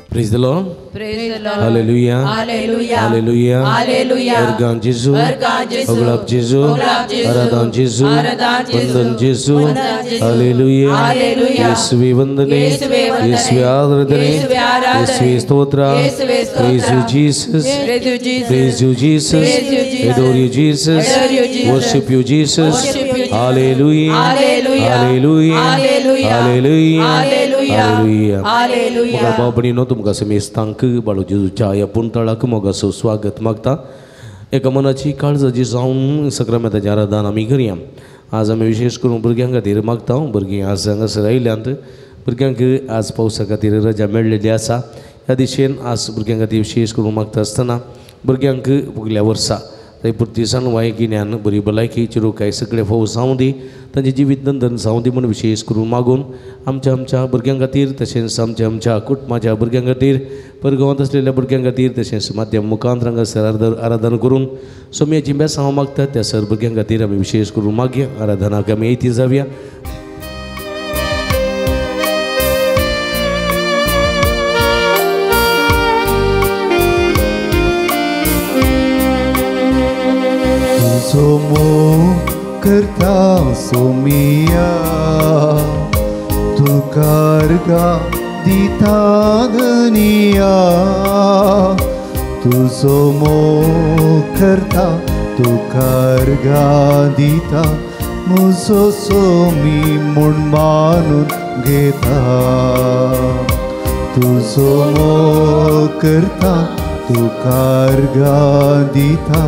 Praise the Lord. Praise the Lord. Hallelujah. Hallelujah. Hallelujah. Hallelujah. Ergan Jesu. Ergan Jesu. Oglap Jesu. Oglap Jesu. Aradan Jesu. Aradan Jesu. Vandan Jesu. Vandan Jesu. Hallelujah. Hallelujah. Yesवे वंदने. येसुवे वंदने. येसवे आराधने. येसुवे आराधने. येसवे स्तोत्र. येसुवे स्तोत्र. Praise you Jesus. Praise you Jesus. Praise you Jesus. Praise you Jesus. Adore you Jesus. Adore you Jesus. Worship you Jesus. Worship you Jesus. Hallelujah. Hallelujah. Hallelujah. Hallelujah. Hallelujah. Hallelujah. Hallelujah. Hallelujah. मोगा भाव भयणीनो तुमकां समेस्तांक बाळू जेजूच्या ह्या पुणतळाक मोगाचो स्वागत मागता. एका मनाची काळजाची जावन सक्रामेताचें आराधन आमी करया. आज आमी विशेष करून भुरग्यां खातीर मागता. भुरगीं आज हांगासर आयल्यांत. भुरग्यांक आज पावसा खातीर रजा मेळ्ळेली आसा. ह्या दिशेन आज भुरग्यां खातीर विशेष करून मागता आसतना भुरग्यांक फुडल्या वर्सा थंय पुरती सानवाय गिन्यान बरी भलायकी चिरोकाय सगळे फोव जावं दी, तांचें जिवीत नंदन जावं दी म्हूण विशेष करून मागून आमच्या आमच्या भुरग्यां खातीर तशेंच आमच्या आमच्या कुटुंबाच्या भुरग्यां खातीर परगांवांत आसलेल्या भुरग्यां खातीर तशेंच माध्यम मुखांत हांगासर आराधना करून सोम्याची बेसांव मागतात त्या सर भुरग्यां खातीर आमी विशेष करून मागया. आराधनाक आमी येती जावया. तुजो करता सोमिया तुका अर्घां दिता धनिया. तुजो मोग करता तुका अर्घां दिता म्हजो सोमी म्हूण मानून घेता. तुजो मोग करता तुका अर्घां दिता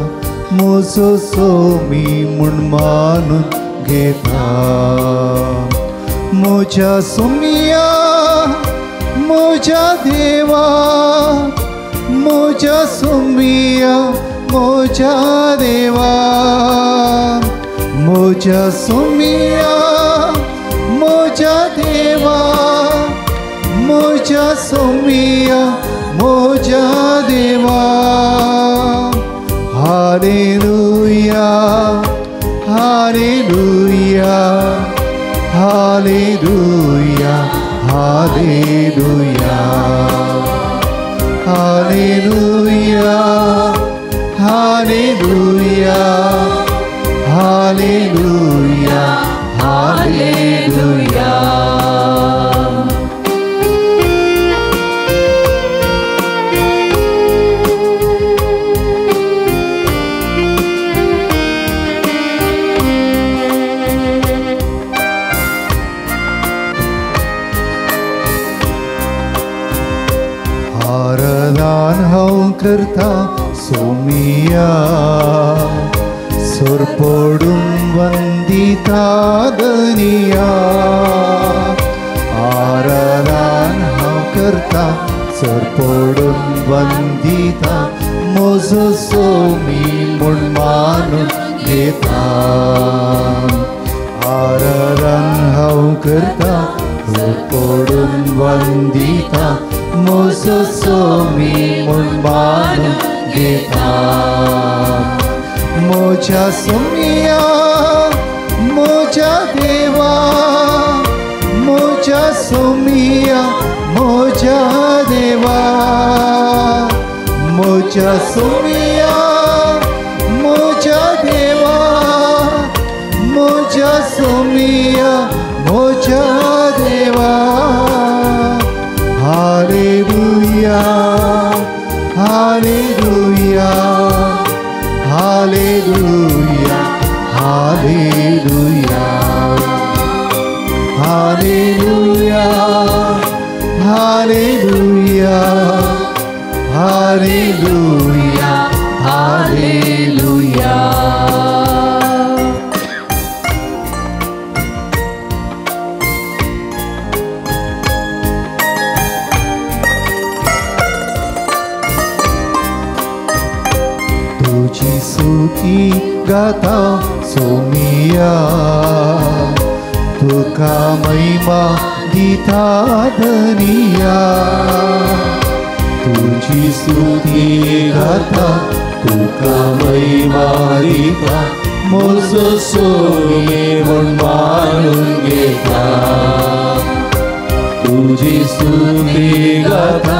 म्हजो सोमी म्हूण मानून घेता. म्हज्या सोमिया म्हज्या देवा म्हज्या सोमिया म्हज्या देवा म्हज्या सोमिया म्हज्या देवा म्हज्या सोमिया म्हज्या देवा. Hallelujah, hallelujah, hallelujah, hallelujah, hallelujah, hallelujah, hallelujah, hallelujah. करता सोमिया सोरपोडून वंदिता धनिया. आराधन हांव करता सोरपोडून वंदिता म्हजो सोमी म्हूण मानून घेता. आराधन हांव करता सोरपोडून वंदिता म्हजो सोमी म्हूण मानून घेता. म्हज्या सोमिया म्हज्या देवा म्हज्या सोमिया म्हज्या देवा म्हज्या सोमिया म्हज्या देवा म्हज्या सोमिया म्हज्या देवा. Hallelujah, hallelujah, hallelujah, hallelujah, hallelujah, hallelujah, hallelujah, hallelujah. तुजी स्तुती गाता सोमिया तुका महिमा दिता धनिया. तुजी स्तुती गाता तुका महिमा दिता म्हजो सोमी म्हूण मानून घेता. तुजी स्तुती गाता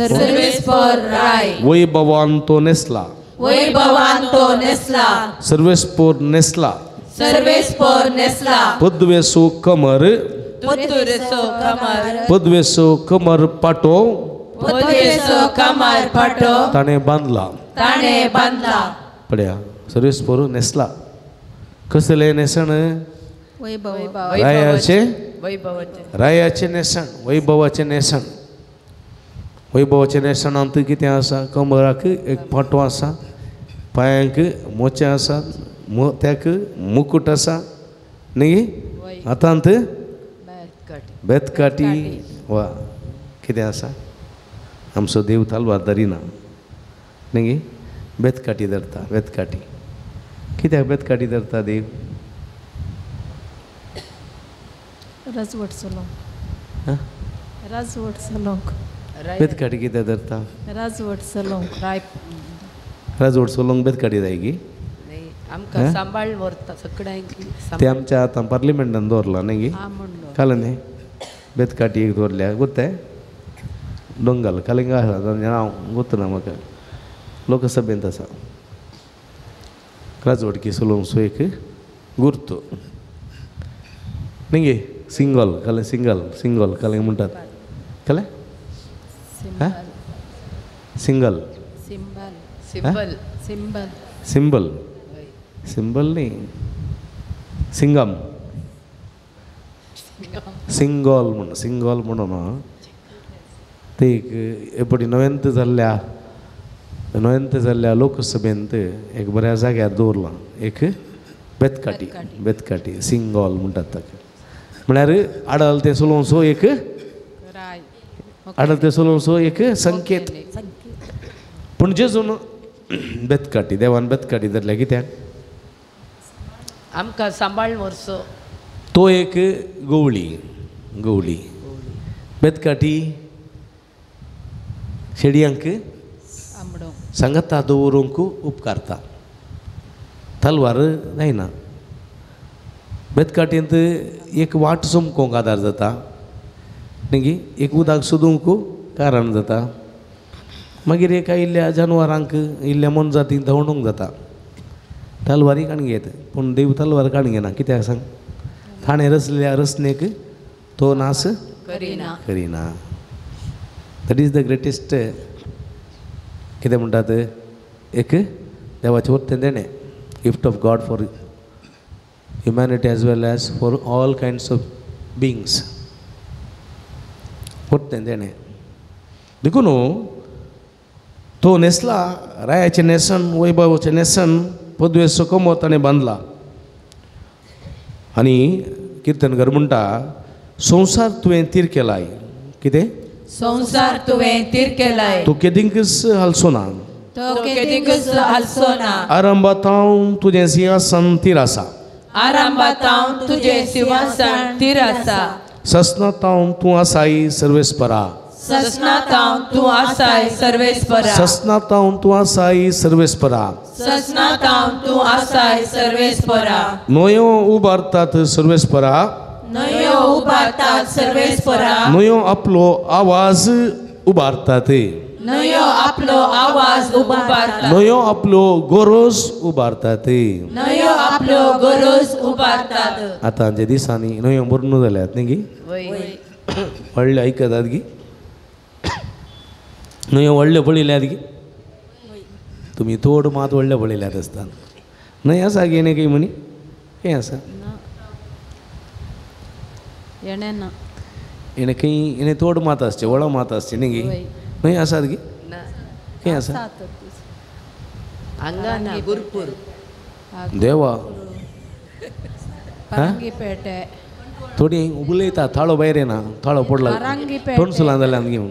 सर्वेस्पर राय. वैभवान तो नेसला. वैभवान तो नेसला. सर्वेस्पर नेसला. सर्वेस्पर नेसला. पदवेसो कमर. पदवेसो कमर. पदवेसो कमर पाटो. पदवेसो कमर पाटो. ताणे बांदला. ताणे बांदला. पळया सर्वेस्पर नेसला. कसले नेसण? वैभव. रायाचे वैभवाचे. रायाचे नेसण, वैभवाचे नेसण. वैभवाचे नेसणांत कितें आसा? कमराक एक पाटो आसा, पांयांक मोचे आसा, मोत्याक मुकूट आसा न्ही, हातांत बेतकाटी वा कितें आसा. आमचो देव तलवार धरिना न्ही, बेतकाटी धरता. बेतकाटी कित्याक बेतकाटी धरता देव? राजवट चलोवंक. राजवट चलोवंक. बेतकाटी कित्याक धरता? राजवट चलोवंक. राजवट चलोवंक बेतकाटी जाय की? आमकां सांबाळ व्हरता सगळ्यांक. ते आमच्या आतां पार्लिमेंटान दवरला न्ही, काल न्ही बेतकाटी एक दवरल्या गोत्ताय डोंगल कालिंगा आसा नांव गोत्तना म्हाका, लोकसभेंत आसा. राजवटकी चलोवंक एक गुर्त न्ही, सिंगल काले, सिंगल सिंगल काले म्हणटात काले, सिंगल सिंबल सिंबल सिंबल न्ही, सिंगम सिंगॉल म्हण, सिंगॉल म्हणून ते एक एपटी नव्यांत जाल्ल्या, नव्यांत जाल्ल्या लोकसभेंत एक बऱ्या जाग्यार दवरलां एक बेतकाटी. बेतकाटी सिंगॉल म्हणटात ताका. म्हळ्यार आडल तें चलोवचो एक, आडल तें चलोवचो एक संकेत. पूण जेजून बेतकाटी, देवान बेतकाटी धरल्या कित्याक? आमकां सांबाळ व्हरचो. तो एक गवळी, गवळी बेतकाटी शेडयांक सांगाता दवरूंक उपकारता, तलवार जायना. बेतकाटींत एक वाट चमकोंक आदार जाता न्ही, एक उदक सोदूंक कारण जाता, मागीर एक आयिल्ल्या जानवरांक इल्ल्या मोनजातींक धांवडूंक जाता. तलवारी काडून घेत, पूण देव तलवार काडून घेना. कित्याक सांग? ताणें रचलेल्या रचनेक तो नास करिना. करिना. That is the greatest कितें म्हणटात एक देवाचें वरतें देणें, gift of God for humanity as well as for all kinds of beings. वरतें देणें. देखून तो नेसला रायाचें न्हेसण, वैभवाचें न्हेसण, पदवेचो कमर ताणें बांदला. आनी किर्तनकर म्हणटा, संवसार तुवें तीर केलाय. कितें? संवसार तुवें तीर केलाय. तो केदींकच हालचो ना. तो केदींकच हालचो ना. आरंभातावन तुजें सिंहासन तीर आसा. आरंभातावन तुजें सिंहासन तीर आसा. ससनातावन तूं आसाय सर्वेस्परा. ससनातावन तूं आसाय सर्वेस्परा. ससनातावन तूं आसाय सर्वेस्परा. ससनातावन तूं आसाय सर्वेस्परा. न्हंयो उबारतात सर्वेस्परा. न्हंयो उबारतात सर्वेस्परा. न्हंयो आपलो आवाज उबारतात. न्हंयो आपलो आवाज उबारतात. न्हंयो आपलो गरज उबारतात. न्हंयो आपलो गरज उबारतात. आतांच्या दिसांनी न्हंयो भरून जाल्यात न्ही गी, व्हडले आयकतात गी, न्हंयो व्हडल्यो पळयल्यात गी तुमी, थोड मात व्हडल्यो पळयल्यात आसता. न्हंय आसा गी न्ही म्हणी खंय आसा? हेणें खंय हेणें थोड मात आसचें, व्हडो मात आसचें न्ही गी. न्हंय आसात गी? खंय आसा? हांगा ना गुरपूर देवा थोडी उलयता, थाळो भायर येना, थाळो पडला टोणसुलां जाल्यान घेवन.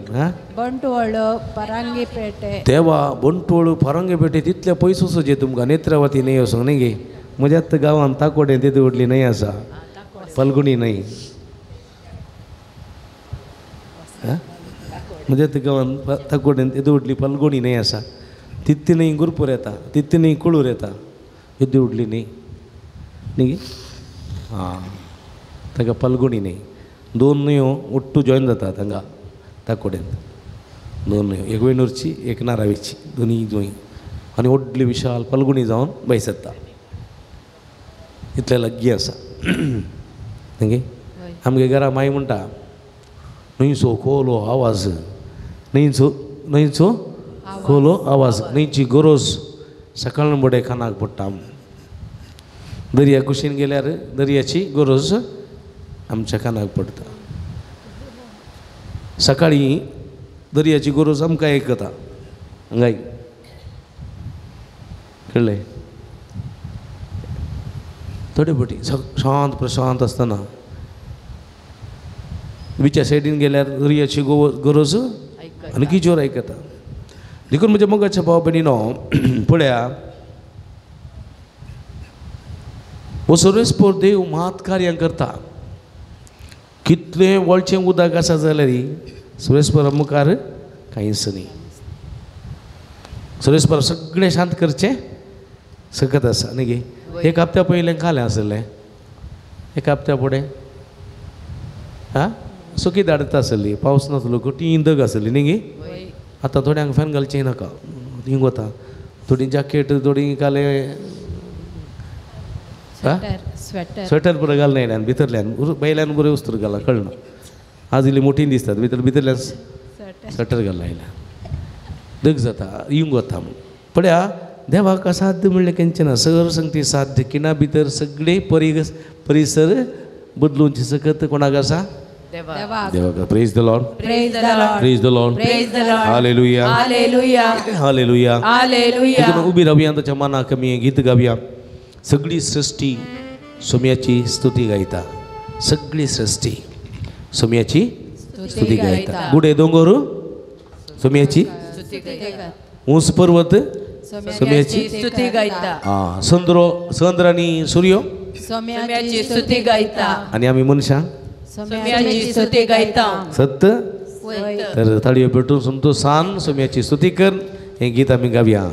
बंटवळ परांगीपेटे. देवा बंटवळ परांगीपेटे तितले पयस वचचें तुमकां, नेत्रावती न्हंय वचूंक न्ही गे. म्हज्याच गांवांत ताकोडें तेदी व्हडली न्हंय आसा, फाल्गुनी न्हंय. म्हज्याच गांवांत ताकोडें तेदी व्हडली फाल्गुनी न्हंय आसा, तितली न्हंय गुरपूर येता, तितली न्हंय कुळूर येता, येदी व्हडली न्हंय न्ही. आं, ताका फाल्गुनी न्हंय, दोन न्हंयो ಒಟ್ಟು जॉयन जातात हांगा ताकोडेंत. दोन न्हंयो, एक वेणूरची एक नारावेची, दोनी जुंय आनी व्हडली विशाल फाल्गुनी जावन बैसता इतले लागीं आसा. न्ही आमगे घरा माई म्हणटा न्हंयचो खोलो आवाज, न्हंयचो न्हंयचो खोलो आवाज, न्हंयची गरज सकाळ बडे कानाक पडटा. दर्या कुशीन गेल्यार दर्याची गरज आमच्या कानाक पडटा. सकाळीं दर्याची गरज आमकां आयकता हांगाय कळ्ळें. थोडे फावटी शांत प्रशांत आसतना बिच्या सायडीन गेल्यार दर्याची गरज आनी किजोर आयकता. देखून म्हज्या मोगाच्या भाव भयणीनो पळया हो सर्वेस्पर देव मात कार्यां करता. कितलें वळचें उदक आसा जाल्यार सर्वेस्परा मुखार कांयच न्ही. सर्वेस्पर सगळें शांत करचें सकत आसा न्ही गे. एक हप्त्या पयलें खालें आसलें, एक हप्त्या फुडें आं सुकी धाडता आसली, पावस नासलो कठीण दग आसली न्ही गे. आतां थोड्यांक फॅन घालचें नाका थिंग वता, थोडीं जॅकेट थोडीं काले स्वेटर पुरो घालना येयल्यान भितरल्यान वयल्यान बरें वस्तू घाला कळना. आज इल्ली मोठी दिसतात भितर भितरल्यान स्वेटर घालना येयल्यान दग जाता येवंक वता म्हूण. पळया देवाक असाध्य म्हणलें केन्ना ना, सर संगती साध्य किना भितर सगळे परिसर बदलूंची सकत कोणाक आसा देवाक. Praise the Lord, praise the Lord, praise the Lord, praise the Lord. Hallelujah, hallelujah, hallelujah, hallelujah. देखून उबी रावया ताच्या मनाक आमी गीत गावया. सगळी सृश्टी सोम्याची स्तुती गायता, सगळी सृश्टी सोम्याची स्तुती गायता. गुडे दोंगर सोम्याची, ऊंच पर्वत सोम्याची स्तुती गायता, संद्रो संद्र आनी सूर्य सोम्याची स्तुती गायता, आनी आमी मनशां सोम्याची स्तुती गायता. सत्य तर ताळयो पेटून संतोषान सोम्याची स्तुती कर हें गीत आमी गावया.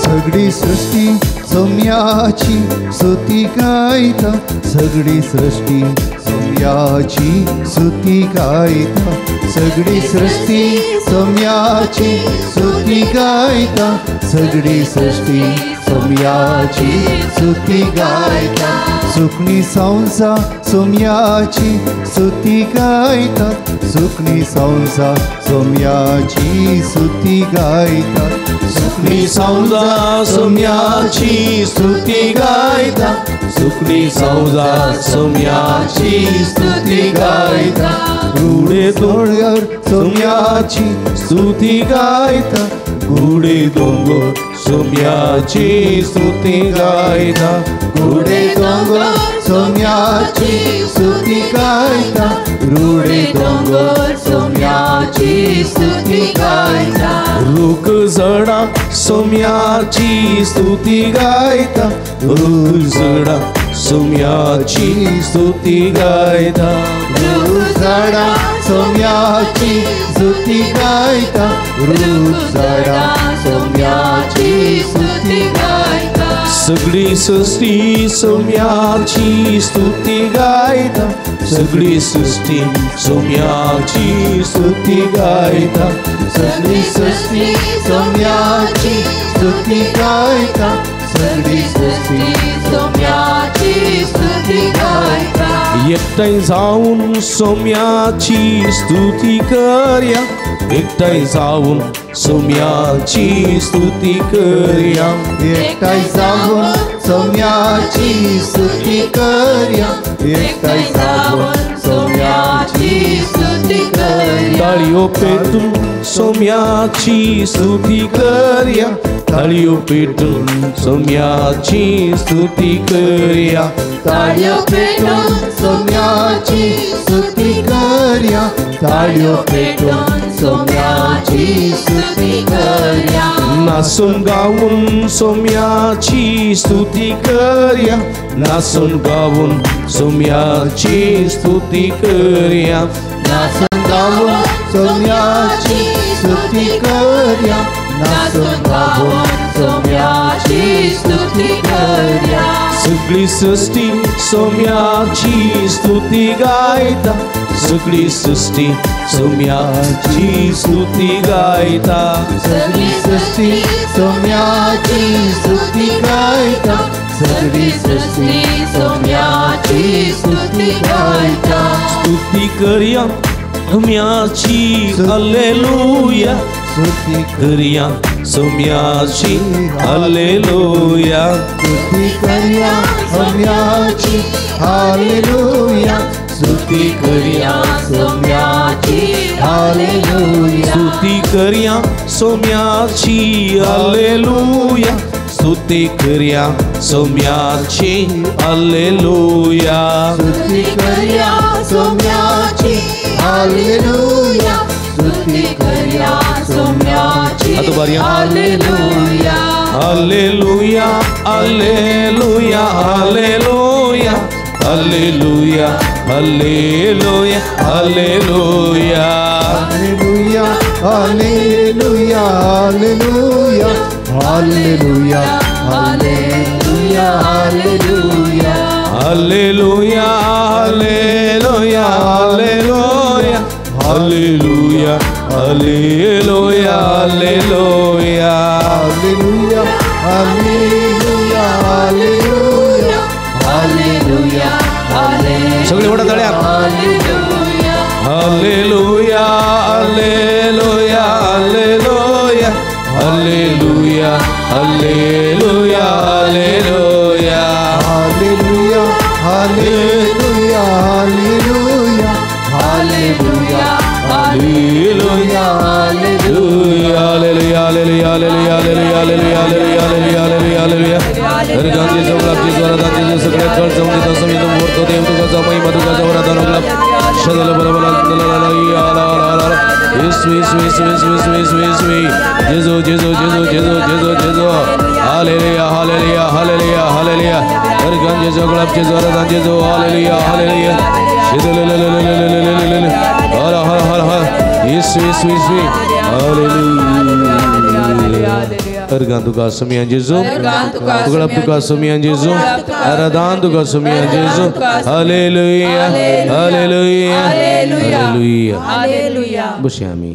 सगळी सृष्टी सोम्याची स्तुती गायता, सगळी सृष्टी सोम्याची स्तुती गायता, सगळी सृष्टी सोम्याची स्तुती गायता, सगळी सृष्टी सोम्याची स्तुती गायता. सुकणी संसा सोम्याची स्तुती गायता, सुकणी संसा सोम्याची स्तुती गायता, सुकणी संसा सोम्याची स्तुती गायता, सुकणी संसा सोम्याची स्तुती गायता, गुडे दोंगर सोम्याची स्तुती गायता, गुडे दोंगर सोम्याची स्तुती गायता, गुडे दोंगर सोम्याची स्तुती गायता, रुडे दोंगर सोम्याची स्तुती गायता, रुख झडा सोम्याची स्तुती गायता, रुख झडा सोम्याची स्तुती गायता, रुख झाडा सोम्याची स्तुती गायता, रुख झाडा सोम्याची स्तुती गायता, सगळी सृष्टी सोम्याची स्तुती गायता, सगळी सृष्टी सोम्याची स्तुती गायता, सगळी सृष्टी सोम्याची स्तुती गायता, सगळी सृष्टी सोम्याची स्तुती गायता. एकठांय जावन सोम्याची स्तुती करया, एकठांय जावन सोम्याची स्तुती करया, एकठांय जावन सोम्याची स्तुती करया, एकठांय जावन सोम्याची स्तुती करया, ताळयो पेटून सोम्याची स्तुती करया, ताळयो पेटून सोम्याची स्तुती करया, ताळयो पेटून सोम्याची स्तुती करया, ताळयो पेटून सोम्याची स्तुती करया, नासून गाऊन सोम्याची स्तुती करया, नासून गाऊन सोम्याची स्तुती करया, नासून गाऊन सोम्याची स्तुती करया, नासून स्तुती करया. सगळी सृष्टी सोम्याची स्तुती गायता. सगळी सृष्टी सोम्याची स्तुती गायता. सगळी सृष्टी सोम्याची स्तुती गायता. सगळी सृष्टी सोम्याची स्तुती गायता. स्तुती करया सोम्याची हालेलुया. स्तुती करया सोम्याची हालेलुया. स्तुती करया सोम्याची हालेलुया. स्तुती करया सोम्याची हालेलुया. स्तुती करया सोम्याची हालेलुया. स्तुती करया सोम्याची हालेलुया. स्तुती करया सोम्याची हालेलुया. स्तुती करया सोम्याची hallelujah. Hallelujah hallelujah hallelujah hallelujah hallelujah hallelujah. Hallelujah hallelujah hallelujah hallelujah hallelujah hallelujah. Hallelujah hallelujah hallelujah hallelujah hallelujah hallelujah. Hallelujah hallelujah hallelujah hallelujah. सगळे मोठ्या टाळ्या. Hallelujah hallelujah hallelujah hallelujah hallelujah hallelujah. Hallelujah hallelujah hallelujah hallelujah hallelujah hallelujah hallelujah hallelujah hallelujah hallelujah hallelujah hallelujah. हरगांचे सगळाचे स्वरादांचे सगळे कळ जाऊन तसं मी मोरतो देव तुझा महिमा तुझा वरदान गुलाब शदल बलबल येसू येसू येसू येसू येसू येसू येसू जेजू Jezu Jezu Jezu Jezu Jezu. Hallelujah hallelujah hallelujah hallelujah. हरगांचे सगळाचे स्वरादांचे जो हालेलुया हालेलुया. शदल हर हर हर हर येसू येसू येसू हालेलुया. अर्गान तुका सुमियान जेजू, तुगळप तुका सुमियान जेजू, आराधान तुका सुमियान जेजू. Hallelujah hallelujah hallelujah hallelujah. बसया आमी.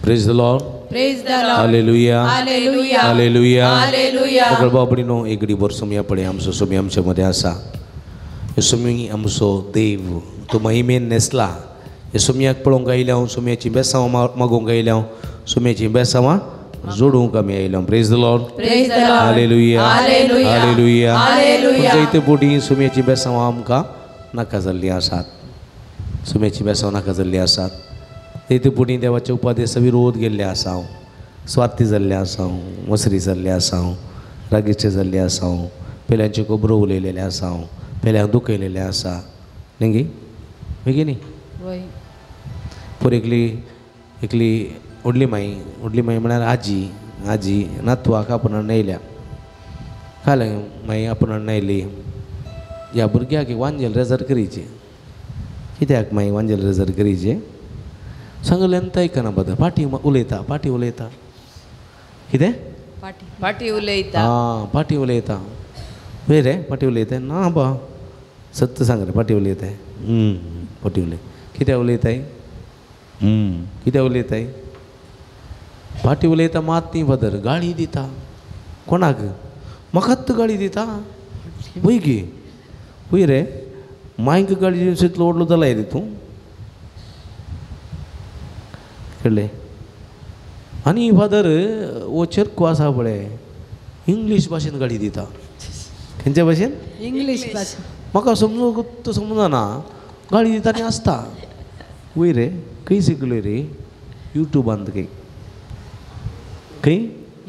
Praise the Lord. Praise the Lord. Hallelujah. Hallelujah. Hallelujah. Hallelujah. सगळ बाबडीनो एकडी बर सोमया पळय आमचो सोमी आमच्या मदें आसा. हे सोमी आमचो देव तो महिमेन न्हेसला. हे सोमयाक पळोवंक आयल्या हांव, सोमयाची बेसांवां मागोवंक आयल्या हांव, सोमयाची बेसांवां जोडूंक आमी आयल्या. Praise the Lord. Praise the Lord. Hallelujah. Hallelujah. Hallelujah. Hallelujah. जायते बोटी सोमयाची बेसांवां आमकां नाका जाल्लीं आसात. सोमयाची बेसांवां नाका जाल्लीं आसात. तेथे पुणी देवाच्या उपादेसा विरोध गेल्ले आसा हांव, स्वार्थी जाल्ले आसा हांव, मसरी जाल्ले आसा हांव, रागीचे जाल्ले आसा हांव, पेल्यांच्यो खबरो उलयलेले आसा हांव, पेल्यांक दुखयलेलें आसा. न्ही गे? गे न्ही? पोर एकली एकली व्हडली माई, व्हडली माई म्हळ्यार आजी, आजी नातवाक आपण येयल्या खालें माई आपण आयली ह्या भुरग्याक वांजेल रेजर करीचे. कित्याक माई वांजेल रेजर करीचे? सांगलें आयकना बद पाटी उलयता पाटी उलयता कितें पाटी उलयता. आं पाटी उलयता पळय रे पाटी उलयता ना बा सत्य सांग रे पाटी उलयताय. पाटी उलय कित्याक उलयताय? कित्याक उलयताय? पाटी उलयता मात ती फादर गाळी दिता. कोणाक? म्हाकाच गाळी दिता. पळय गे पळय रे मायक गाळी दिवन इतलो व्हडलो जालाय रे तूं. कळ्ळें? आनी फादर हो चेरको आसा पळय इंग्लीश भाशेन गाडी दिता. खंयच्या भाशेन? इंग्लीश भाशेन. म्हाका समजूंक समजना गाडी दिता आनी आसता. वय रे खंय शिकलोय रे? युट्यूबांत. खंय खंय?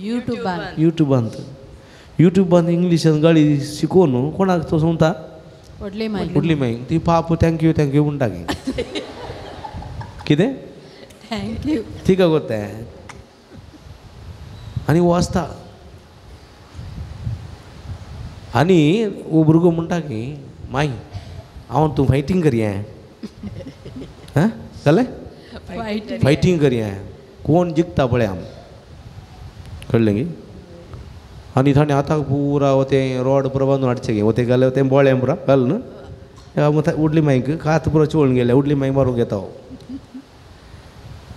युट्यूबान. युट्यूबांत. युट्यूबांत इंग्लिशान गाडी शिकोवन कोणाक तो सांगता? व्हडली माई. व्हडली माई ती पाप thank you thank you म्हणटा. कितें? Thank you. ठीक गो तें. आनी हो आसता. आनी वो भुरगो म्हणटा की माई हांव तूं फायटींग करया हां जालें फायटींग करया कोण जिखता पळय आम कळ्ळें गी. आनी ताणें आतां पुरा तें रोड पुरा बांदून हाडचें गे तें घालें तें बोळें पुरा घाल न्हू उडली माईक कात पुरो चोळून गेले उडली माई मारूंक येता हो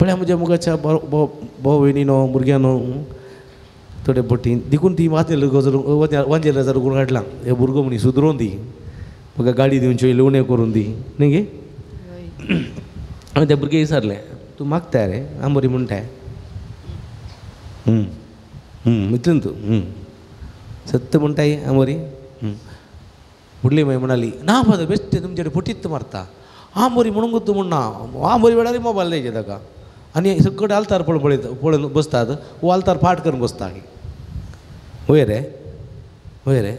पळया म्हज्या मुखाच्या भाव भयणीनो भुरग्यानो थोडे बोटी देखून ती वाचलें गजर वांजेल गजर करून काडला हे भुरगो म्हणी सुदरोवन दी म्हाका गाडी दिवची लुवणें करून दी न्ही गे. हांवें त्या भुरग्याक विचारलें तूं मागता रे आंबोरी म्हणटाय इतलें तूं सत्य म्हणटाय आंबोरी. फुडली मागीर म्हणाली ना फादर बेश्टें तुमचे कडेन फटीत मारता आंबोरी म्हणूंक तूं म्हणना आंबोरी वेळार मोबायल द्यायचे ताका आनी सकट आल्तार पळोवन पळयत पळोवन बसतात वो आल्तार फाट करून बसता. वय रे वय रे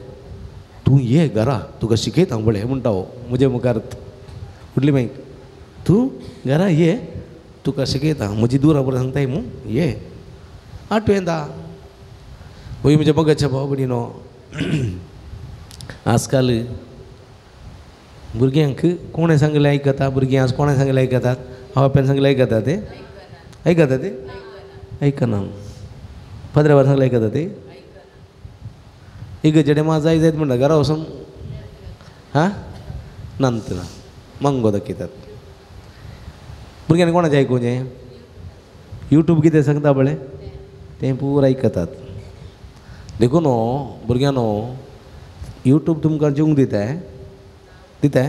तूं ये घरा तुका शिकयता हांव पळय म्हणटा हो म्हजे मुखार. फुडली मागीर तूं घरा ये तुका शिकयता म्हजी दूरा बरें सांगताय मू ये आठवेंदा. वय म्हज्या मोगाच्या भाव भयणीनो आजकाल भुरग्यांक कोणें सांगलें आयकता भुरगीं आज कोणें सांगलें आयकतात हांव बापायन सांगलें आयकता ते आयकता ते आयकना फादराबार सांगलें आयकता ते एक जेडे मा जाय जायत म्हणटा घरा वचून हां नंतर मंगो दाखयतात. भुरग्यांनी कोणाचें आयकुचें यूट्यूब कितें सांगता पळय तें पुराय आयकतात. देखून भुरग्यांनो यूट्यूब तुमकां जेवंक दिता दिता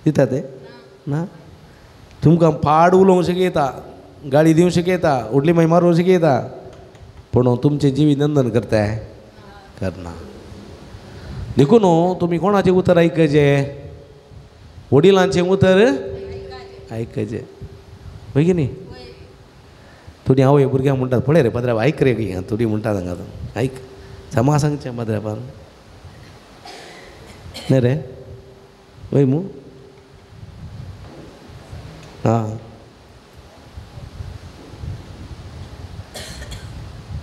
दिता ते ना तुमकां पाड उलोवंक शिकयता गाळी दिवंक शिकयता उडली माई मारूंक शिकयता पूण तुमचें जिवीत नंदन करताय करना. देखून तुमी कोणाचें उतर आयकचें वडिलांचें उतर आयकचें वय की न्ही. थोडीं आवय भुरग्यांक म्हणटात पळय रे पाद्रा आयक रे थोडीं म्हणटात हांगा आयक समा सांगचें पाद्राबान न्ही रे वय मू आं.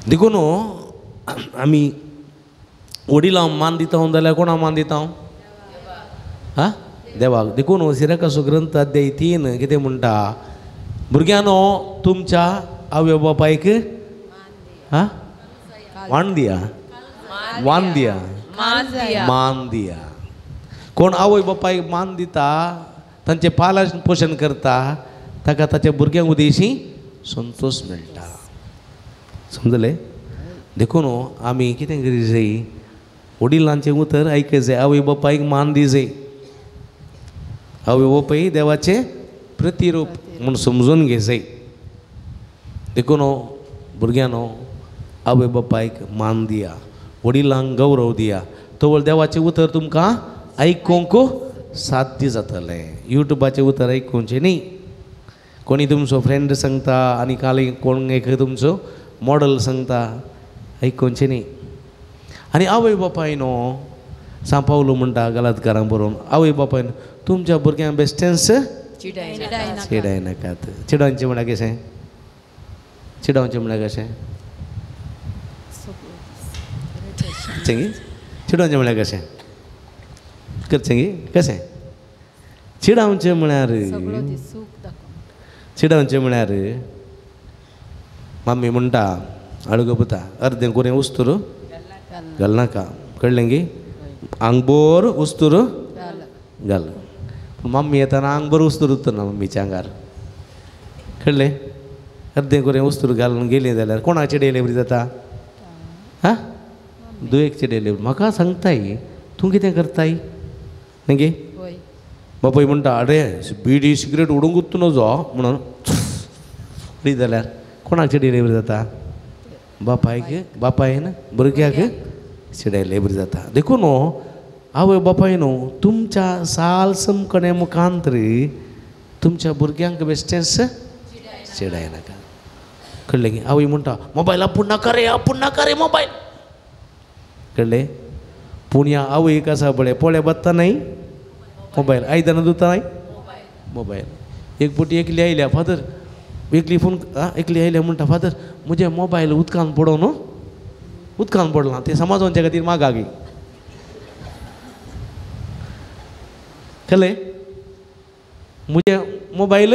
देखून आमी वडिलांक मान दिता जाल्यार कोणाक मान दिता आं देवाक. देखून सिराकाचो ग्रंथ अध्याय 3 कितें म्हणटा भुरग्यांनो तुमच्या आवय बापायक आं वान दिया वान दिया मान दिया. कोण आवय बापायक मान दिता तांचें पालन पोशण करता ताका ताच्या भुरग्यांक उदेशी संतोश मेळटा. समजलें. देखून आमी कितें करी जाय वडिलांचें उतर आयकूंक जाय आवय बापायक मान दी जाय. आवय बापाय देवाचें प्रतिरूप म्हूण समजून घे जाय. देखून भुरग्यांनो आवय बापायक मान दिया वडिलांक गौरव दिया तवळ देवाचें उतर तुमकां आयकूंक साध्य जातलें. यूट्यूबाचें उतर आयकुचें न्ही. कोणी तुमचो फ्रेंड सांगता आनी काल कोण एक तुमचो मॉडल सांगता आयकुचें न्ही. आनी आवय बापायनो सांव पावलो म्हणटा गलातकारांक बरोवन आवय बापायन तुमच्या भुरग्यांक बेश्टेंच चिडायनाकात. चिडावचें म्हळ्यार कशें चिडावचें म्हळ्यार कशें करचें गी चिडावचें म्हळ्यार कशें करचें गी कशें चिडावचें म्हळ्यार चिडावचें म्हळ्यार मम्मी म्हणटा आळगो पुता अर्दें कोरें उस्तूर घालनाका कळ्ळें गी आंगभर उस्तूर घाल. पूण मम्मी येताना आंगभर उस्तूर उरतना मम्मीच्या आंगार कळ्ळें अर्दें कोरें उस्तूर घालून गेलीं जाल्यार कोणाक चिडयलें बरी जाता आं दुयेक चिडयलें. म्हाका सांगताय तूं कितें करताय न्ही गे. बापूय म्हणटा अरे बिडी सिगरेट उडोवंकूच नजो म्हणून उडयत जाल्यार कोणाक चिडयलें बरी जाता बापायक बापायन भुरग्याक चिडयलें बरी जाता. देखून आवय बापायनो तुमच्या साल समकणे मुखांतरी तुमच्या भुरग्यांक बेश्टेंच चिडायनाका. कळ्ळें की आवय म्हणटा मोबायल आपूण नाका रे आपूण नाका रे मोबायल. कळ्ळें. पूण ह्या आवयक आसा पळय पोळे बत्ता न्हय मोबायल आयदनां धुता न्हय मोबायल. एक फावटी एकली आयल्या फादर एकली फोन एकली आयल्या म्हणटा फादर म्हजें मोबायल उदकान पडोवन न्हू उदकान पडलां तें समाजोवच्या खातीर मागागी. खले म्हजें मोबायल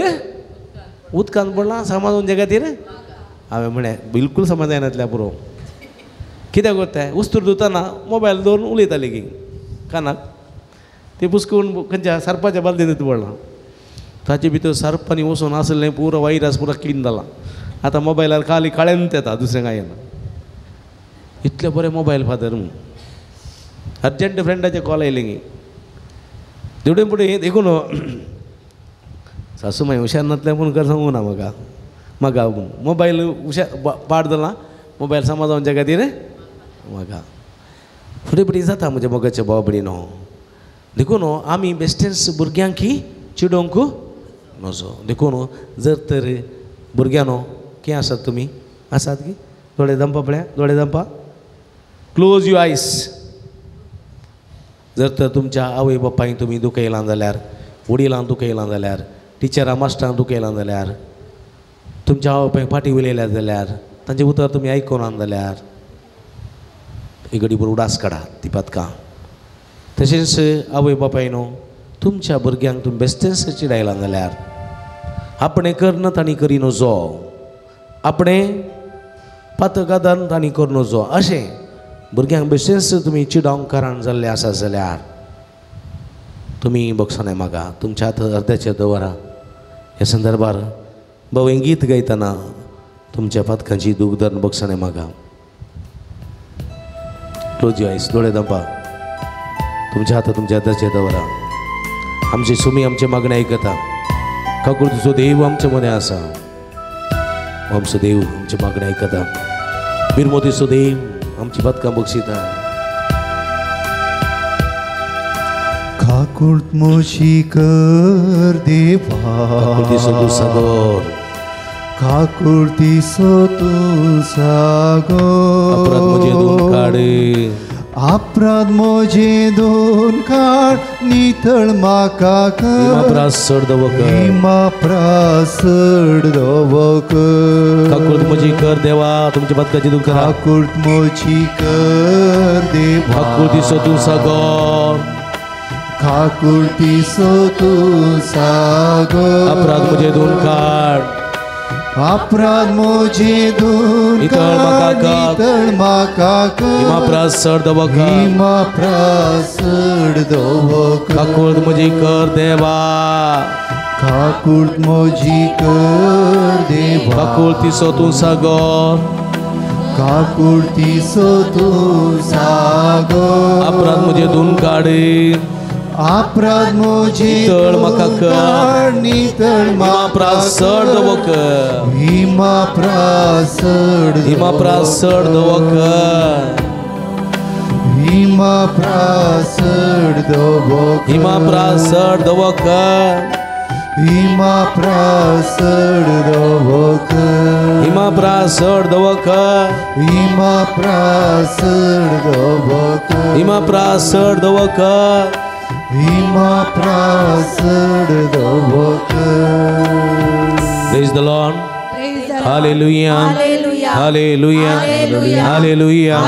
उदकान पडला समाज जे खातीर हांवें म्हळें बिलकूल समज जायनातल्या पुरो. कित्याक करताय उस्तूर धुतना मोबायल दवरून उलयताली की कानाक ते पुस्कून खंयच्या सारपाच्या बालदेन पडलां ताचे भितर सारपांनी वचून आसलें पुरो वायरस पुरो क्लीन जाला. आतां मोबायलार खाली काळ्यान येता दुसरें कांय येना. इतले बरें मोबायल फादर म्हूण अर्जंट फ्रेंडाचे कॉल आयले की तेवढे फुडें देखून सासू माय हुशार नातलें म्हूण कर सांगू ना म्हाका म्हाका म्हूण मोबायल हुशार पाड जाला मोबायल समाजावच्या खातीर म्हाका फुडें फुडें जाता म्हज्या मोगाच्या भाव भयणीनो. देखून आमी बेश्टेंच भुरग्यांक चिडोवंक नजो. देखून जर तर भुरग्यांनो कितें आसात तुमी आसात की दोळे दंपा पळया दोळे दंपा क्लोज your आयज. जर तर तुमच्या आवय बापायक तुमी दुखयलां जाल्यार वडिलांक दुखयलां जाल्यार टिचरां मास्टरांक दुखयलां जाल्यार तुमच्या आवय बापायक फाटीं उलयल्या जाल्यार तांचें उतर तुमी आयकुना जाल्यार एक घडीभर उडास काडा ती पदकां. तशेंच आवय बापायनो तुमच्या भुरग्यांक तुमी बेश्टेंच चिडायलां जाल्यार आपणें करना तांणी करी नजो आपणें पातकादान तांणी करूं नजो अशें भुरग्यांक बेश्टेंच तुमी चिडावंक कारण जाल्लें आसा जाल्यार तुमी बक्षां मागा तुमच्या हात अर्द्याचेर दवरा. ह्या संदर्भार भाव हें गीत गायतना तुमच्या पातकांची दूख धरून बक्षां मागा. क्लोज your आयज दोळे दंपा तुमच्या हात तुमच्या अर्द्याचेर दवरा. आमची सुमी आमचे मागणें आयकता. काकुळतीचो देव आमचे मदें आसा. आमचो देव आमचे मागणें आयकता. बिरमोतीचो देव आमची पातकां बक्षिता. काकुळत मोशी कर देवा काकुळतीचो तूं सागोर काकुळतीचो तूं सागोर अपराध म्हजे दोन काड अपराध म्हजे दोन काड नितळ म्हाका कर चड दवकर हिमाप्रास चड दवकर काकुळत म्हजी कर देवा तुमच्या पातकाची दूख करा. काकुळत म्हजी कर देवा काकुळतीचो तूं सागोर काकुळतीचो तूं सागोर अपराध म्हजे दोन काड अपराध म्हजे दोन नितळ म्हाका कर नितळ म्हाका कर हिमाप्रास चड दवकर हिमाप्रास चड दवकर काकुळत म्हजी कर देवा काकुळत म्हजी कर देवा काकुळतीचो तूं सागोर काकुळतीचो तूं सागोर अपराध म्हजे दोन काड अपराध म्हजे नितळ म्हाका कर नितळ हिमाप्रास चड दवकर हिमाप्रास चड हिमाप्रास चड दवकर हिमाप्रास चड दवकर हिमाप्रास चड दवकर हिमाप्रास चड दवकर हिमाप्रास चड दवकर हिमाप्रास चड दवकर हिमाप्रास चड दवकर हिमाप्रास चड दवकर. Praise the Lord. Hallelujah. Hallelujah. Hallelujah. Hallelujah.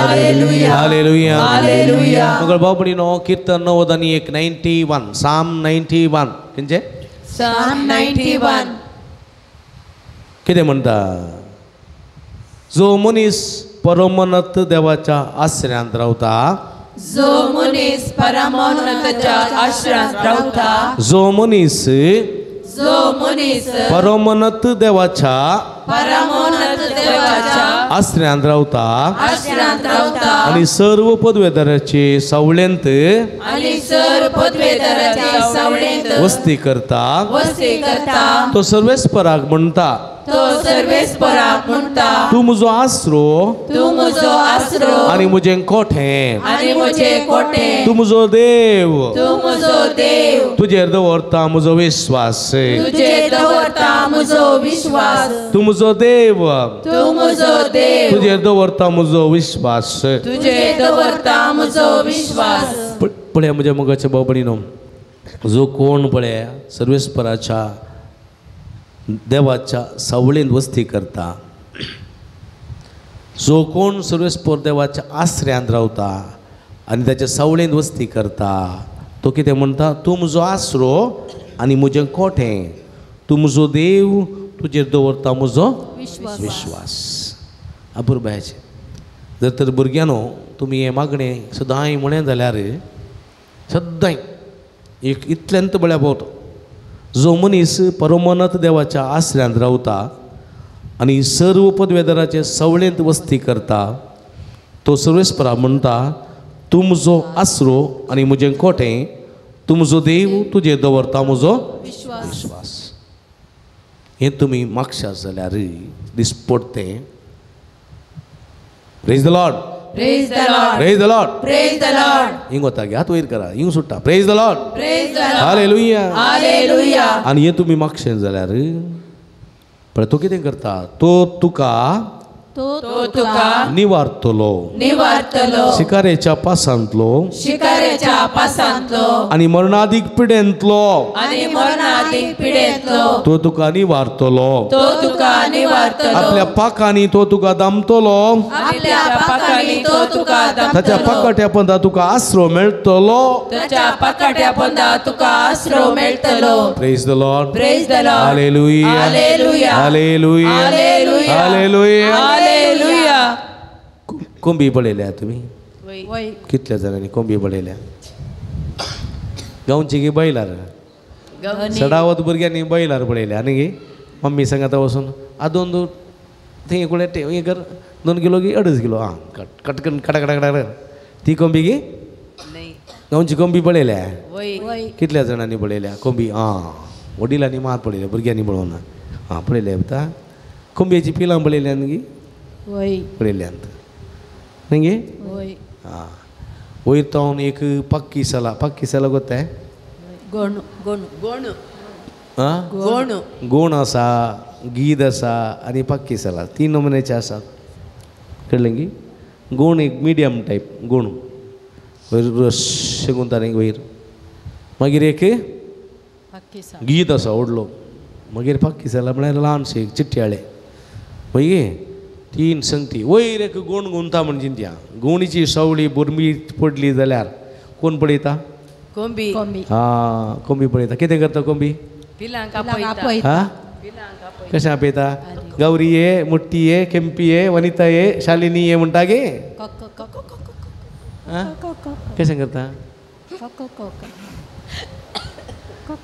Hallelujah. मग भाऊ बहिणीनो कीर्तन 91 91 साम 91 किंचे Psalm 91 कितें म्हणटा जो मनीस परमनत देवाच्या आश्रयांत रावता जो मनीस परमोन्नताच्या आश्रयांत रावता जो मनीस परमोन्नत देवाच्या आश्रयांत रावता आनी सर्व पदवेदाराचे सावळेंत वस्ती करता तो सर्वेस्पराक म्हणटा तूं म्हजो आसरो आनी म्हजें कोठें तूं म्हजो देव तुजेर दवरता म्हजो विश्वास तूं म्हजो देव तुजेर दवरता म्हजो विश्वास. पळया म्हज्या मोगाच्या भाव भयणीनो जो कोण पळया सर्वेस्पराच्या देवाच्या सावळेंत वस्ती करता जो कोण सर्वेस्पर देवाच्या आश्रयांत रावता आनी ताच्या सावळेंत वस्ती करता तो कितें म्हणटा, तूं म्हजो आसरो आनी म्हजें कोठें, तूं म्हजो देव, तुजेर दवरता म्हजो विश्वास. अपुरबायेचें जर तर भुरग्यांनो तुमी हें मागणें सदांय म्हणें जाल्यार सद्दांय एक इतल्यांत बळ्या पावता. जो मनीस परमनत देवाच्या आसऱ्यांत रावता आनी सर्व पदवेदाराचे सवळेंत वस्ती करता तो सर्वेस्परा म्हणटा, तूं म्हजो आसरो आनी म्हजें कोटें, तूं म्हजो देव, तुजेर दवरता म्हजो विश्वास. हें तुमी मागशात जाल्यार दिसपडतें. Praise the Lord. Praise the Lord. Praise the Lord. Praise the Lord. हिंग वता गे, हात वयर करा, हिंग सुट्टा. Praise the Lord. Praise the Lord. Hallelujah. Hallelujah. आनी हें तुमी मागशें जाल्यार पळय तो कितें करता, तो तुका तो तुका निवारतलो, निवारतलो शिकारेच्या पासांतलो, शिकारेच्या पासांतलो आनी मरणादीक पिडेंतलो, आनी मरणादीक पिडेंतलो तो तुका निवारतलो, तो तुका निवारतलो. आपल्या पाकांनी तो तुका दामतलो, आपल्या पाकांनी तो तुका दामतलो. ताच्या पाकाट्या पंदा तुका आसरो मेळटलो, ताच्या पाकाट्या पंदा तुका आसरो मेळटलो. Praise the Lord. Praise the Lord. Hallelujah. Hallelujah. Hallelujah. Hallelujah. Hallelujah. Hallelujah. कोंबी पळयल्या तुमी? कितल्या जाणांनी कोंबी पळयल्या? गांवची गी बैलार, सडावत भुरग्यांनी बैलार पळयल्या आनी गे मम्मी सांगता वचून आ दोन थंय कुळे हें कर, 2 किलो गी 2.5 किलो, आं कट कट कट कटा कटा कटा. ती कोंबी गी गांवची कोंबी पळयल्या? कितल्या जाणांनी पळयल्या कोंबी? आं वडिलांनी मात पळयल्या, भुरग्यांनी पळोवना. आं पळयल्या आतां कोंबयेची पिलां पळयल्या गी? पळयल्यांत न्ही गे? आं वयर तावन एक पक्की सला, पक्की सला गोत्ता गोण आसा, गीद आसा आनी पक्की सला, 3 नमुन्याचे आसात. कळ्ळें गी? गोण एक मिडियम टायप गोण, वयर रश्शें गुंता न्ही वयर. मागीर एक गीद आसा व्हडलो, मागीर पक्की सला म्हळ्यार ल्हानशें एक चिट्याळें. वय गे 3 संगती वयर एक गोण गुंता म्हण चिंतया. गोणीची सवळी बुरमी पडली जाल्यार कोण पळयता? कोंबी. आं कोंबी पळयता. कितें करता कोंबी? हा कशें आपयता? गौरी ये, मुट्टी ये, केम्पी ये, वनिता ये, शालिनी ये म्हणटा गे? कशें करता?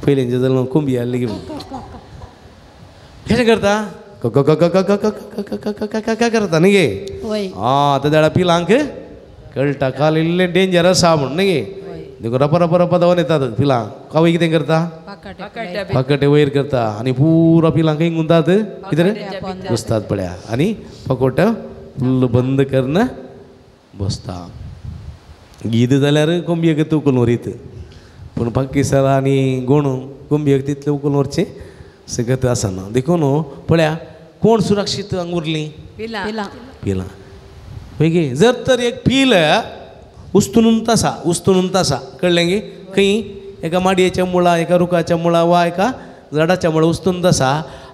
पयलींचे जाल्यार कोंबी आसली गी कशें करता? करता न्ही गे? आं त्या वेळार पिलांक कळटा काल इल्लें डेंजर आसा म्हूण न्ही गे? देखून रपा रपा रपा धांवन येतात पिलां. कावय कितें करता? पाकटे वयर करता आनी पुरा पिलांक खंय गुंतात कितें बसतात पळया आनी पाकोट फुल्ल बंद करून बसता. गीद जाल्यार कोंबयेक उखलून व्हरीत, पूण पाकिस्तान आनी गोण कोंबयेक तितलें उखलून व्हरचें सगळें आसना. देखून पळया कोण सुरक्षीत हांगा उरलीं? पिलां. पिलां वय गे? जर तर एक पील उस्तून आसा, उस्तून आसा, कळ्ळें गे? खंय एका माडयेच्या मुळा, एका रुखाच्या मुळा वा एका झाडाच्या मुळा उस्तून आसा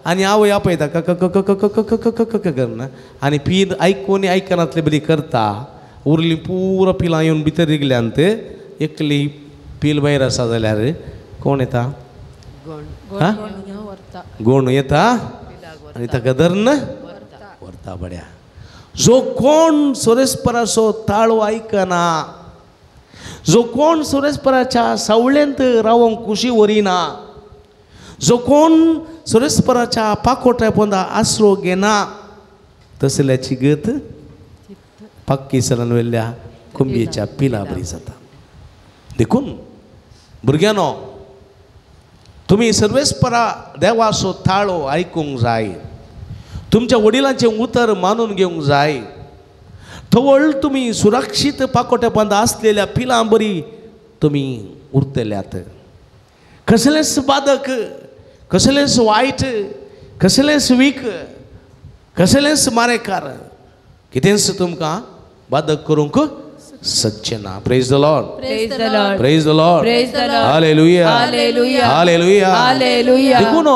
आनी आवय आपयता क क क क क क क क क करना आनी पील आयकून आयकनातले बरी करता. उरली पुरो पिलां येवन भितर रिगल्यांत, एकली पील भायर आसा जाल्यार कोण येता? गोण येता आनी ताका धरून व्हरता. बड्या जो कोण सोरेस्पराचो ताळो आयकना, जो कोण सोरेस्पराच्या सावळेंत रावंक खुशी व्हरिना, जो कोण सोरेस्पराच्या पाकोट्या पोंदा आसरो घेना, तसल्याची गत पाकिस्तानान वेल्ल्या कोंबयेच्या पिला बरी जाता. देखून भुरग्यांनो तुमी सर्वेस्परा देवाचो ताळो आयकूंक जाय, तुमच्या वडिलांचें उतर मानून घेवंक जाय. थवळ तुमी सुरक्षीत पाकोट्या पोंदा आसलेल्या पिलां बरी तुमी उरतल्यात. कसलेंच बादक, कसलेंच वायट, कसलेंच वीक, कसलेंच मारेकार कितेंच तुमकां बादक करूंक सकचें ना. Praise the Lord. Praise the Lord. Praise the Lord. Praise the Lord. Hallelujah. Hallelujah. Hallelujah. Hallelujah. देखून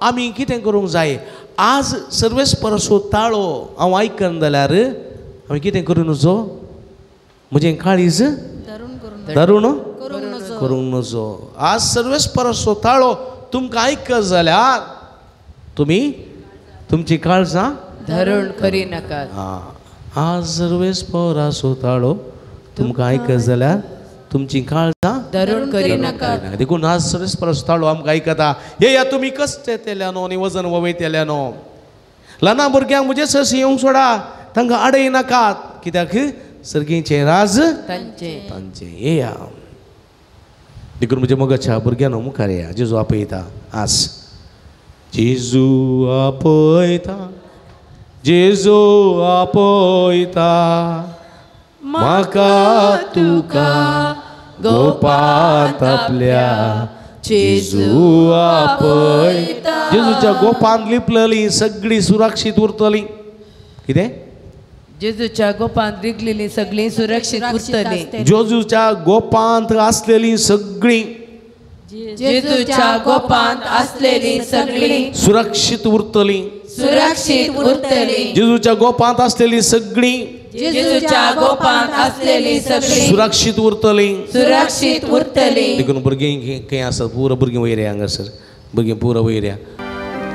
आमी कितें करूंक जाय? आज सर्वेस्पराचो ताळो हांव आयकना जाल्यार हांवें कितें करूं नजो? म्हजें काळीज दारून करूंक नजो. आज सर्वेस्पराचो ताळो तुमकां आयकत जाल्यार तुमी तुमची काळजां धरून करी नाकात. आज सर्वेस्पराचो ताळो तुमकां आयकत जाल्यार तुमची काळजां धरून करी नाकात. देखून आज सर्वेस्पराचो ताळो आमकां आयकता. येया तुमी कश्ट येतल्यानो आनी वजन वयतल्यानो, ल्हाना भुरग्यांक म्हजे सरशी येवंक सोडा, तांकां आडय नाकात, कित्याक सर्गीचें राज तांचें तांचें. येया देखून म्हज्या मोगाच्या भुरग्यांनो मुखार येया. जेजू आपयता आज, जेजू आपयता, जेजू आपयता म्हाका तुका गोपांत आपल्या, जेजू आपयता. जेजूच्या गोपांत लिपलेली सगळी सुरक्षीत उरतली. कितें? जेजूच्या गोपांत रिगलेली सगळी सुरक्षीत उरतली. जेजूच्या गोपांत आसलेली सगळी, जेजूच्या गोपांत आसलेली सगळी सुरक्षीत उरतली, सुरक्षीत उरतली. जेजूच्या गोपांत आसलेली सगळी, जेजूच्या गोपांत आसलेली सगळी सुरक्षीत उरतली, सुरक्षीत उरतली. देखून भुरगीं खंय आसा पुरो भुरगीं वयर या हांगासर, भुरगीं पुरो वयर या,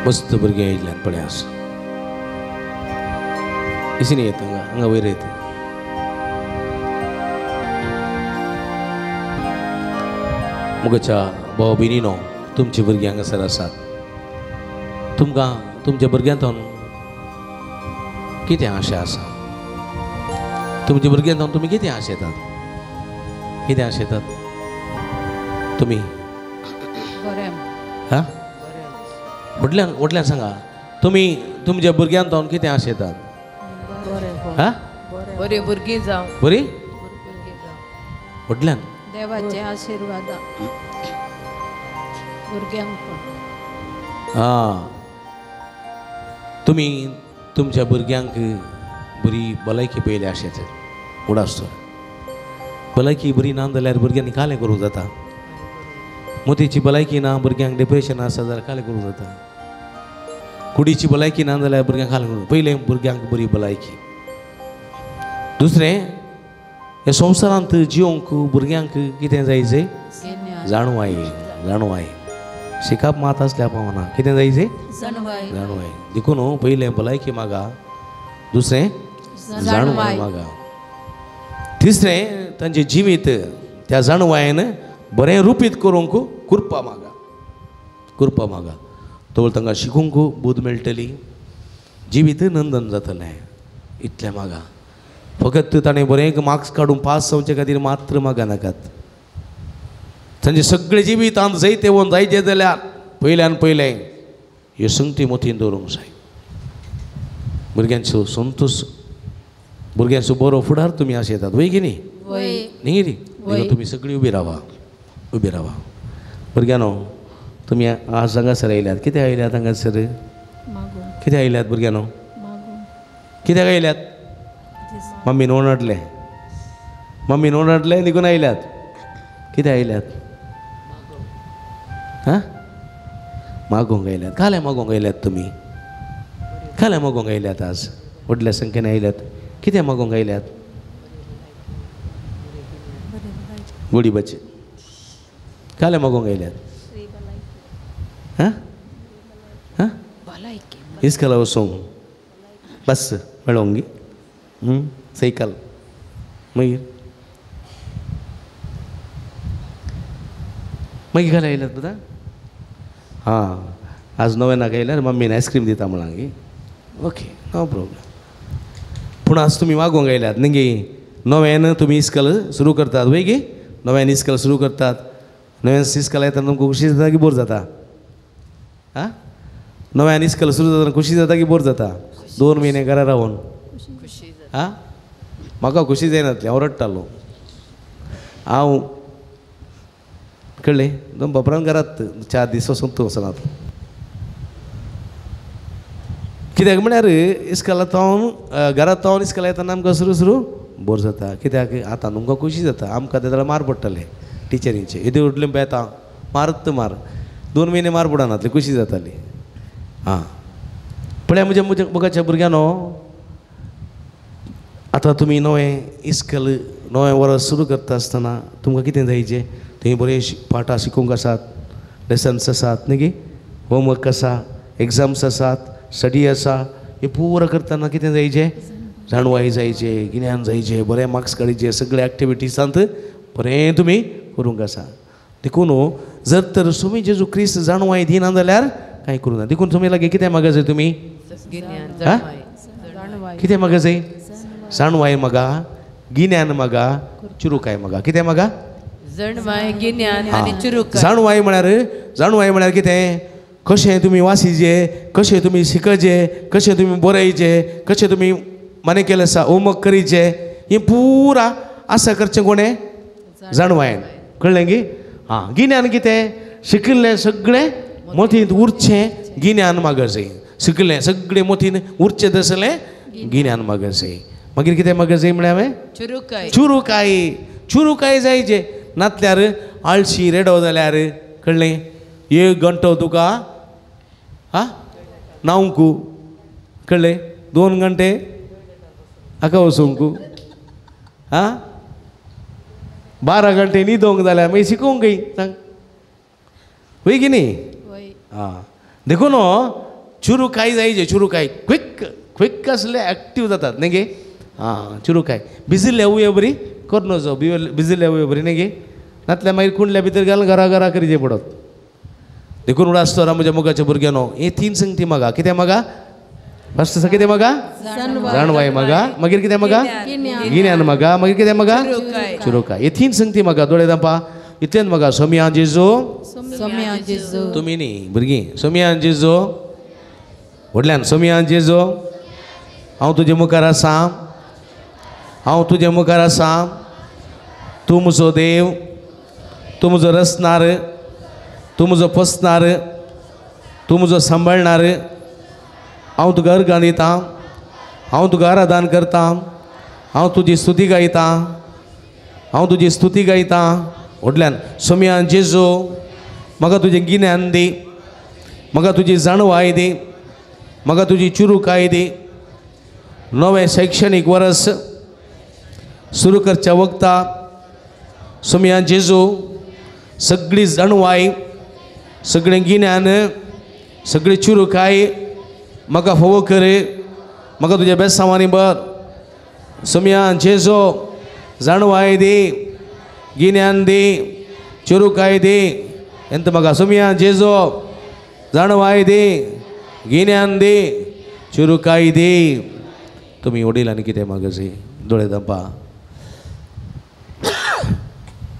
मस्त भुरगीं आयिल्ल्यान पळय आसा इसिनी येता हांगा, हांगा वयर येता. मुगच्या भाव भयणीनो, तुमची भुरगीं हांगासर आसात, तुमकां तुमच्या भुरग्यांतून कितें आशा आसा? तुमच्या भुरग्यांतून तुमी कितें आशेतात? कितें आशेतात तुमी? हां, व्हडल्यान व्हडल्यान सांगा, तुमी तुमच्या भुरग्यांतून कितें आशेतात? हां, बरी भुरगीं जावं, बरी व्हडल्यान देवाचे आशीर्वाद भुरग्यांक. हां, तुमी तुमच्या भुरग्यांक बरी भलायकी पयली आशेतात. उडास भलायकी बरी ना जाल्यार भुरग्यांनी कालें करूंक जाता. मोतीची भलायकी ना भुरग्यांक डिप्रेशन आसा जाल्यार कालें करूंक जाता. कुडीची भलायकी ना जाल्यार भुरग्यांक कालें करूंक. पयलें भुरग्यांक बरी भलायकी, दुसरें ह्या संवसारांत जिवंक भुरग्यांक कितें जाय जे जाणवाय, जाणवाय शिकप मात आसल्यार पावना, कितें जाय जे जाणवाय. देखून पयलें भलायकी मागा, दुसरें जाणवाय मागा, तिसरें तांचें जिवीत त्या जाणवायेन बरें रुपीत करूंक कृपा मागा, कृपा मागा. तो तांकां शिकूंक बुद्द मेळटली, जिवीत नंदन जातलें. इतलें मागा. फकत ताणें बरें मार्क्स काडून पास जावचे खातीर मात्र मागा नाकात. तांचे सगळे जिवितांत जैत येवन जायचे जाल्यार पयल्यान पयलें ह्यो संगती मतीन दवरूंक जाय. भुरग्यांचो संतोश, भुरग्यांचो बरो फुडार तुमी आशेतात वय की न्ही? न्ही रे? तुमी सगळीं उबी रावा, उबी रावा. भुरग्यांनो तुमी आज हांगासर आयल्यात, कित्याक आयल्यात हांगासर? कित्याक आयल्यात भुरग्यांनो? कित्याक आयल्यात? मम्मीन ओरडलें, मम्मीन ओरडलें देखून आयल्यात. कित्याक आयल्यात? हां, मागूंक आयल्यात. काल्यां मागूंक आयल्यात तुमी? काल्यां मागूंक आयल्यात? आज व्हडल्या संख्येन आयल्यात. कितें मागूंक आयल्यात? गोडीबाचे. काल्यां मागूंक आयल्यात? हां हां, इस्कला वचूंक बस मेळोंक गी सायकल मागीर मागीर घरा आयल्यात पळय. हां, आज नव्यानाक आयल्यार मम्मीन आयस्क्रीम दिता म्हळां गी. Okay, no problem. पूण आज तुमी मागूंक आयल्यात न्ही गे? नव्यान तुमी इस्कल सुरू करतात वय गे? नव्यान इस्कल सुरू करतात. नव्यान इस्कल येता तुमकां खुशी जाता की बोर जाता? आं, नव्यान इस्कल सुरू जाता खुशी जाता की बोर जाता? 2 म्हयने घरा रावन आं, म्हाका खुशी जायनातली, हांव रडटालो. हांव कळ्ळें दोन बापरान घरात 4 दीस वचून तूं वचना. कित्याक म्हळ्यार इस्कला तावन घरात तावन इस्कला येतना आमकां सुरू सुरू बोर जाता. कित्याक आतां तुमकां खुशी जाता, आमकां ते जाल्यार मार पडटले टिचरींचे. येदे व्हडलें बेतां मारत मार, 2 म्हयने मार पडनातले, खुशी जाताली. आं, पळया म्हज्या म्हज्या मोगाच्या भुरग्यांनो, आतां तुमी नवें इस्कल नवें वर्स सुरू करता आसतना तुमकां कितें जायचें? थंय बरें पाठां शिकूंक आसात, लेसन्स आसात न्ही गे, होमवर्क आसा, एग्जाम्स आसात, स्टडी आसा. हे पुरो करतना कितें जायचें? जाणवाय जायचे, गिन्यान जायचें, बरें मार्क्स काडीचे, सगळे एक्टिविटीजांत बरें तुमी करूंक आसा. देखून जर तर तुमी जेजू क्रिस्त जाणवाय दिना जाल्यार कांय करूं ना. देखून तुमी लागीं कितें मागा जाय? तुमी कितें मागा जाय? जाणवाय मागा, गिन्यान मागा, चुरुकाय मागा. कितें मागा? जाणवाय, गिन्यान आनी चुरुकाय. जाणवाय म्हळ्यार, जाणवाय म्हळ्यार कितें? कशें तुमी वासीचे, कशें तुमी शिकचे, कशें तुमी बरयचे, कशें तुमी माने केलें आसा होमवर्क करीचे, हें पुरा आसा करचें कोणें? जाणवायन. कळ्ळें गी? आं, गिन्यान कितें? शिकिल्लें सगळें मोतींत उरचें गिन्यान मागा जाय. शिकिल्लें सगळें मोतीन उरचें तसलें गिन्यान मागा जाय. मागीर कितें मागा जाय म्हळ्यार हांवें? चुरुकाय. चुरुकाय, चुरुकाय जायचे. नातल्यार आळशी रेडो जाल्यार कळ्ळें एक घंटो तुका आं न्हावंकू, कळ्ळें 2 घंटे हाका वचूंकू, आं 12 घंटे न्हिदोंक जाल्यार मागीर शिकोवंक खंय सांग, वय की न्ही? आं, देखून चुरुकाय जायचे. चुरुकाय क्विक क्विक आसले एक्टीव जातात न्ही गे. आं, चुरुकाय भिजिल्ले उयो बरी करून नजो, भिजिल्ले उयो बरी न्ही गे, नातल्यार मागीर कुंडल्या भितर घालून घरा घरा करीचे पडत. देखून उडास म्हज्या मोगाच्या भुरग्यांनो, हे 3 संगती मागा. कितें मागा? फर्स्ट कितें मागा? जाणवाय मागा. मागीर कितें मागा? गिन्यान मागा. मागीर कितें मागा? चुरुकाय. हे 3 संगती मागा. दोळे दांपा इतल्यान मागा. सोमिया जेजू, तुमी न्ही भुरगीं, सोमिया जेजू व्हडल्यान, सोमिया जेजू हांव तुजे मुखार आसा, हांव तुजे मुखार आसा. तूं म्हजो देव, तूं म्हजो रचणार, तूं म्हजो पोसणार, तूं म्हजो सांबाळणार. हांव तुका अर्गां दितां, हांव तुका आराधन करतां, हांव तुजी स्तुती गायतां, हांव तुजी स्तुती गायतां. व्हडल्यान सोमिया जेजू म्हाका तुजें गिन्यान दी, म्हाका तुजी जाणवाय दी, म्हाका तुजी चुरुकाय दी. नवें शैक्षणीक वर्स सुरू करच्या वखता सोमिया जेजू सगळी जाणवाय, सगळें गिन्यान, सगळी चुरुकाय म्हाका फावो कर, म्हाका तुज्या बेसांवांनी बर. सोमिया जेजू जाणवाय दी, गिन्यान दी, चुरुकाय दी. एंत म्हाका सोमिया जेजू जाणवाय दी, गिन्यान दी, चुरुकाय दी. तुमी वडिलांनी कितें मागचे? दोळे दांपा,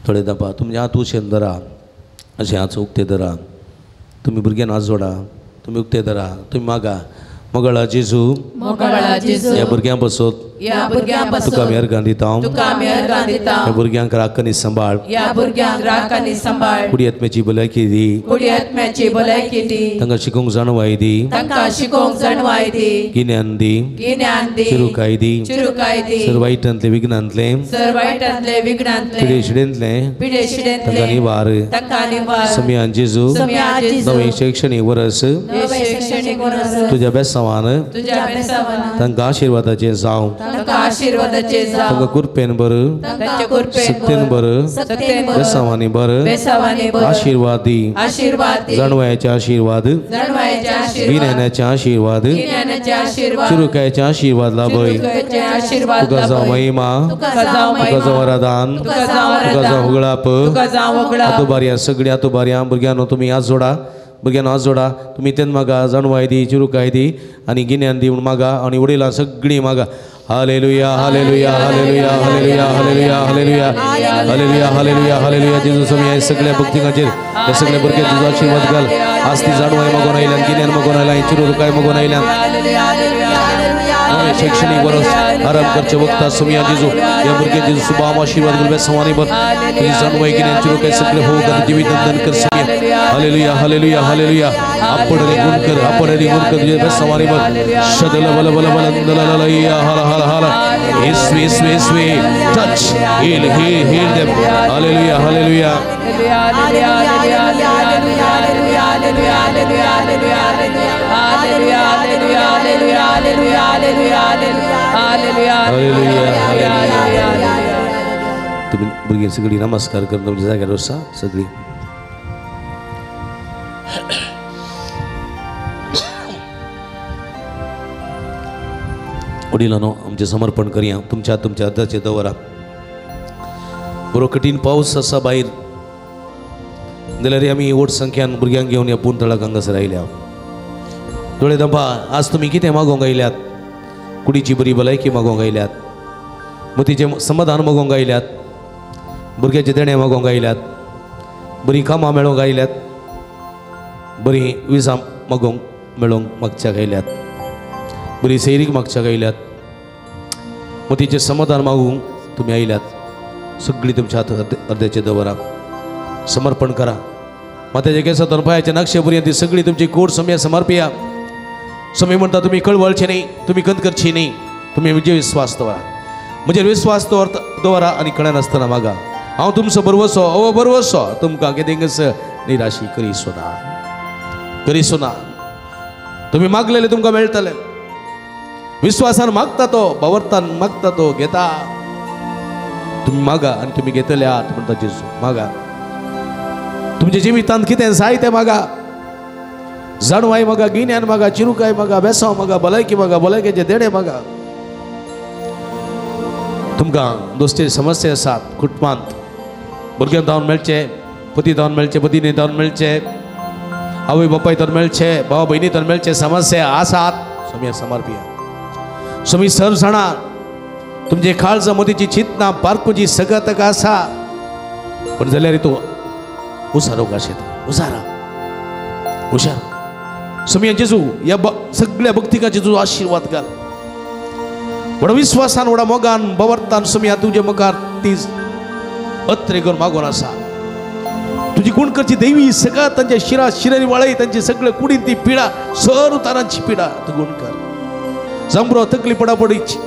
दोळे दांपा. तुमचे हात उशेन धरा, अशें हात उक्ते धरा. तुमी भुरग्यांक हात जोडा, तुमी उक्ते धरा, तुमी मागा. मोगाळा जेजू, ह्या भुरग्यां पासत तुका आमी अर्गां दिता. ह्या भुरग्यांक राख आनी सांबाळ, कुडी आत्म्याची भलायकी दी, तांकां शिकोवंक जाणवाय दी, गिन्यान दी, चुरुकाय दी, सर वायटांतलें विघ्नांतलें, पिडेशिडेंतलें तांकां निवार. सोमिया जेजू नवें शैक्षणीक वर्स तुज्या बेसांवान तांकां आशिर्वादाचें जावं, तांकां कृपेन बर, सक्तेन बर, बेसांवांनी बर, आशिर्वाद दी. जाणवायाचे आशिर्वाद, गिन्यानाचे आशिर्वाद, चुरुकायाचे आशिर्वाद लाभय. तुका जावं महिमा, तुका जावं आराधन, तुका जावं होगळाप. आतुबारया सगळीं आतुबारया भुरग्यांनो तुमी हात जोडा, भुरग्यांनो हात जोडा. तुमी तेन्ना मागा जाणवाय दी, चुरुकाय दी आनी गिन्यान दी म्हूण मागा आनी वडिलां सगळीं मागा. Hallelujah, hallelujah, hallelujah, hallelujah, hallelujah, hallelujah, hallelujah, hallelujah, hallelujah. जेजू स्वामी ह्या सगळ्या भक्तिकांचेर, ह्या सगळ्या भुरग्यांक तुजो आशिर्वाद घाल. आज ती जाणवाय मागून आयल्यान, गिन्यान मागून आयल्यान, चुरुकाय मागून आयल्यान. नवें शैक्षणीक वर्स आरंभ करचे वखता सोमिया जेजू ह्या भुरग्यांक जेजू सुबाम आशिर्वाद घाल. बेसांवांनी भर तुजी जाणवाय, गिन्यान, चुरुकाय सगळे होऊ कर जिवीत धन कर सोमिया. Hallelujah, hallelujah, hallelujah. आपण आणि गुण कर, आपण आणि गुण कर तुझ्या बेसांवांनी भर. शदल बल बल बल दल हल हल हल. येसवे येसवे येसवे. Touch, heal, heal, heal them. Hallelujah, hallelujah. तुमी भुरगीं सगळीं नमस्कार करून तुमच्या जाग्यार वसा सगळीं. वडिलांनो आमचें समर्पण करया तुमच्या तुमच्या अर्दाचेर दवरा. बरो कठीण पावस आसा भायर जाल्यार आमी व्हड संख्यान भुरग्यांक घेवन ह्या पुंतळाक हांगासर आयल्या. दोळे दंपा आज तुमी कितें मागोवंक आयल्यात? कुडीची बरी भलायकी मागोवंक आयल्यात, मतीचें समाधान मागोवंक आयल्यात, भुरग्याचें देणें मागोवंक आयल्यात, बरीं कामां मेळोवंक आयल्यात, बरीं विजां मागोवंक मेळोवंक मागच्याक आयल्यात, बरी सैरीक मागच्याक आयल्यात, मतीचें समाधान मागूंक तुमी आयल्यात. सगळीं तुमच्या हात अर्द्याचे दवरा, समर्पण करा. मात्याच्या केसांतून पांयाच्या नाक्षे पर्यंत ती सगळी तुमची कोड सम्या समर्पिया. स्वामी म्हणटा तुमी कळवळचे न्ही, तुमी गंद करची न्ही, तुमी म्हजे विस्वास दवरा, म्हजेर विस्वास दवरा आनी कळनासतना मागा. हांव तुमचो बरवसो अवो बरवसो तुमकां कितेंच निराशी करिसो ना, करिसो ना. तुमी मागलेले तुमकां मेळटले. विस्वासान मागता तो, बावरतान मागता तो घेता. तुमी मागा आनी तुमी घेतले आहात म्हणटा जेजू. मागा तुमच्या जिवितांत कितें जाय तें मागा. जाणवाय मागा, गिन्यान मागा, चिरुकाय मागा, बेसांव मागा, भलायकी मागा, भलायकेचे देणे मागा. तुमकां दोस्ती समस्या आसात कुटुंबांत, भुरग्यांक धांवन मेळचे, पती धांवन मेळचे, पतीनी धांवन मेळचे, आवय बापाय तर मेळचे, भाव भयणी तर मेळचे समस्या आसात. स्वामी समर्पिया. स्वामी सर जाणा तुमचे काळजा मतीची चिंतना पारखुची सगळं आसा, पण जाल्यार तूं उसारो काशेत उसारा हुशार. स्वामी जेजू ह्या सगळ्या भक्तिकाचे तुजो आशिर्वाद घाल. व्हडा विस्वासान व्हडा मोगान बवरतान स्वामी तुजे मुखार ती अत्रे करून मागून आसा. तुजी गुण करची देवी सगळं तांच्या शिरा शिरांनी वळय, तांचे सगळे कुडीन ती पिडा सर तारांची पिडा तूं गुण कर. जांबरो तकली पडापडीची,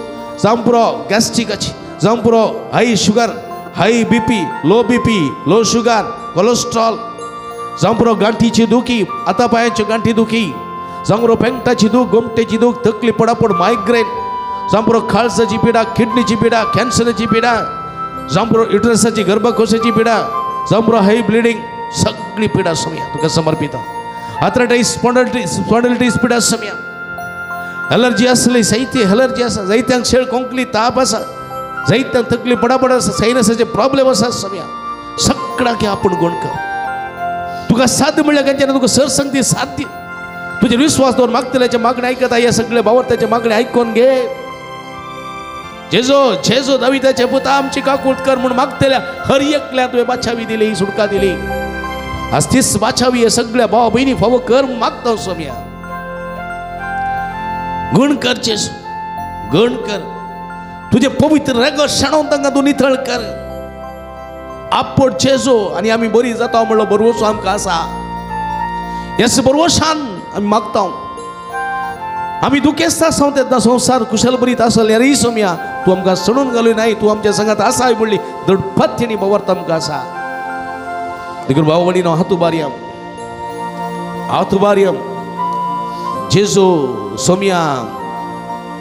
जांबरो गॅस्ट्रिकाची, जांबरो high sugar, high BP, low BP, low sugar, cholesterol, जांबरो गांठीची दुखी, आतां पांयाची गांठी दुखी, जांबरो पेंगटाची दूख, गोमटेची दूख, तकली पडापड, मायग्रेन, जांबरो खाळसाची पिडा, किडनीची पिडा, कॅन्सराची पिडा, जांबरो युटरसाची गर्भकोशाची पिडा, जांबरो हाय ब्लिडींग, सगळी पिडा सोम्या तुका समर्पिता. आर्थरायटीस, स्पॉन्डिलायटीस पिडा सोम्या. एलर्जी आसली जायती एलर्जी आसा, जायत्यांक शेळ कोंकली ताप आसा, जायत्यांक तकली पडापड आसा, सायनसाचे प्रॉब्लेम आसा सोम्या. सगळ्यांक आपूण गुण कर. तुका साध्य म्हणल्यार कांयचें तुका सर संगती साध्य. तुजे विस्वास दवर मागतल्याचे मागणें आयकता, ह्या सगळे बावरत्याचे मागणें आयकून घे. जेजो जेजो दाविदाचे पुता आमची काकूट कर म्हूण मागतल्या हर एकल्या तुवें बाचावी दिली, सुटका दिली. आज तीच बाचावी हे सगळ्या भाव भयणी फावो कर म्हूण मागता सोम्या. गुण कर जेजू, गुण कर. तुजे पवित्र रेगो शेणोवन तांकां तूं नितळ कर. आपोट जेजू आनी आमी बरी जाता म्हणलो बरवसो आमकां आसा. ह्याच बरवशान आमी मागता. आमी दुखेस्त आसा तेन्ना संवसार कुशल बरीत आसले रे सोम्या, तूं आमकां सोडून घालूं नाय, तूं आमच्या संगात आसा म्हणली दृढपथ्यनी बवर्त आमकां आसा. देखून भाव भयणीनो हात उबारया, हात उबारया. जेजू सोम्या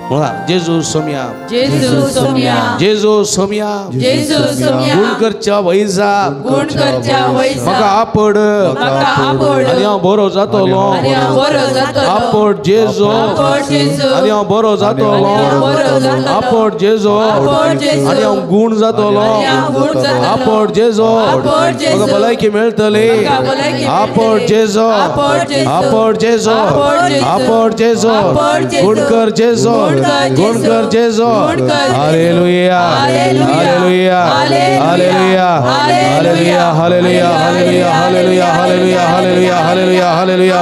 म्हणा, जेजू सोम्या, जेजू सोम्या, जेजू सोम्या, जेजू सोम्या. गुण करच्या वैजा, गुण करच्या वैजा, म्हाका आपड, म्हाका आपड, आनी हांव बरो जातलो, आनी हांव बरो जातलो. आपड जेजू, आपड जेजू, आनी हांव बरो जातलो, आपड जेजू, आनी हांव गुण जातलो, आपड जेजू, म्हाका भलायकी मेळटली, आपड जेजू, आपड जेजू, आपड जेजू, गुण कर जेजू, गुण कर जेजू. Hallelujah, hallelujah, hallelujah, hallelujah, hallelujah, hallelujah, hallelujah, hallelujah, hallelujah, hallelujah, hallelujah,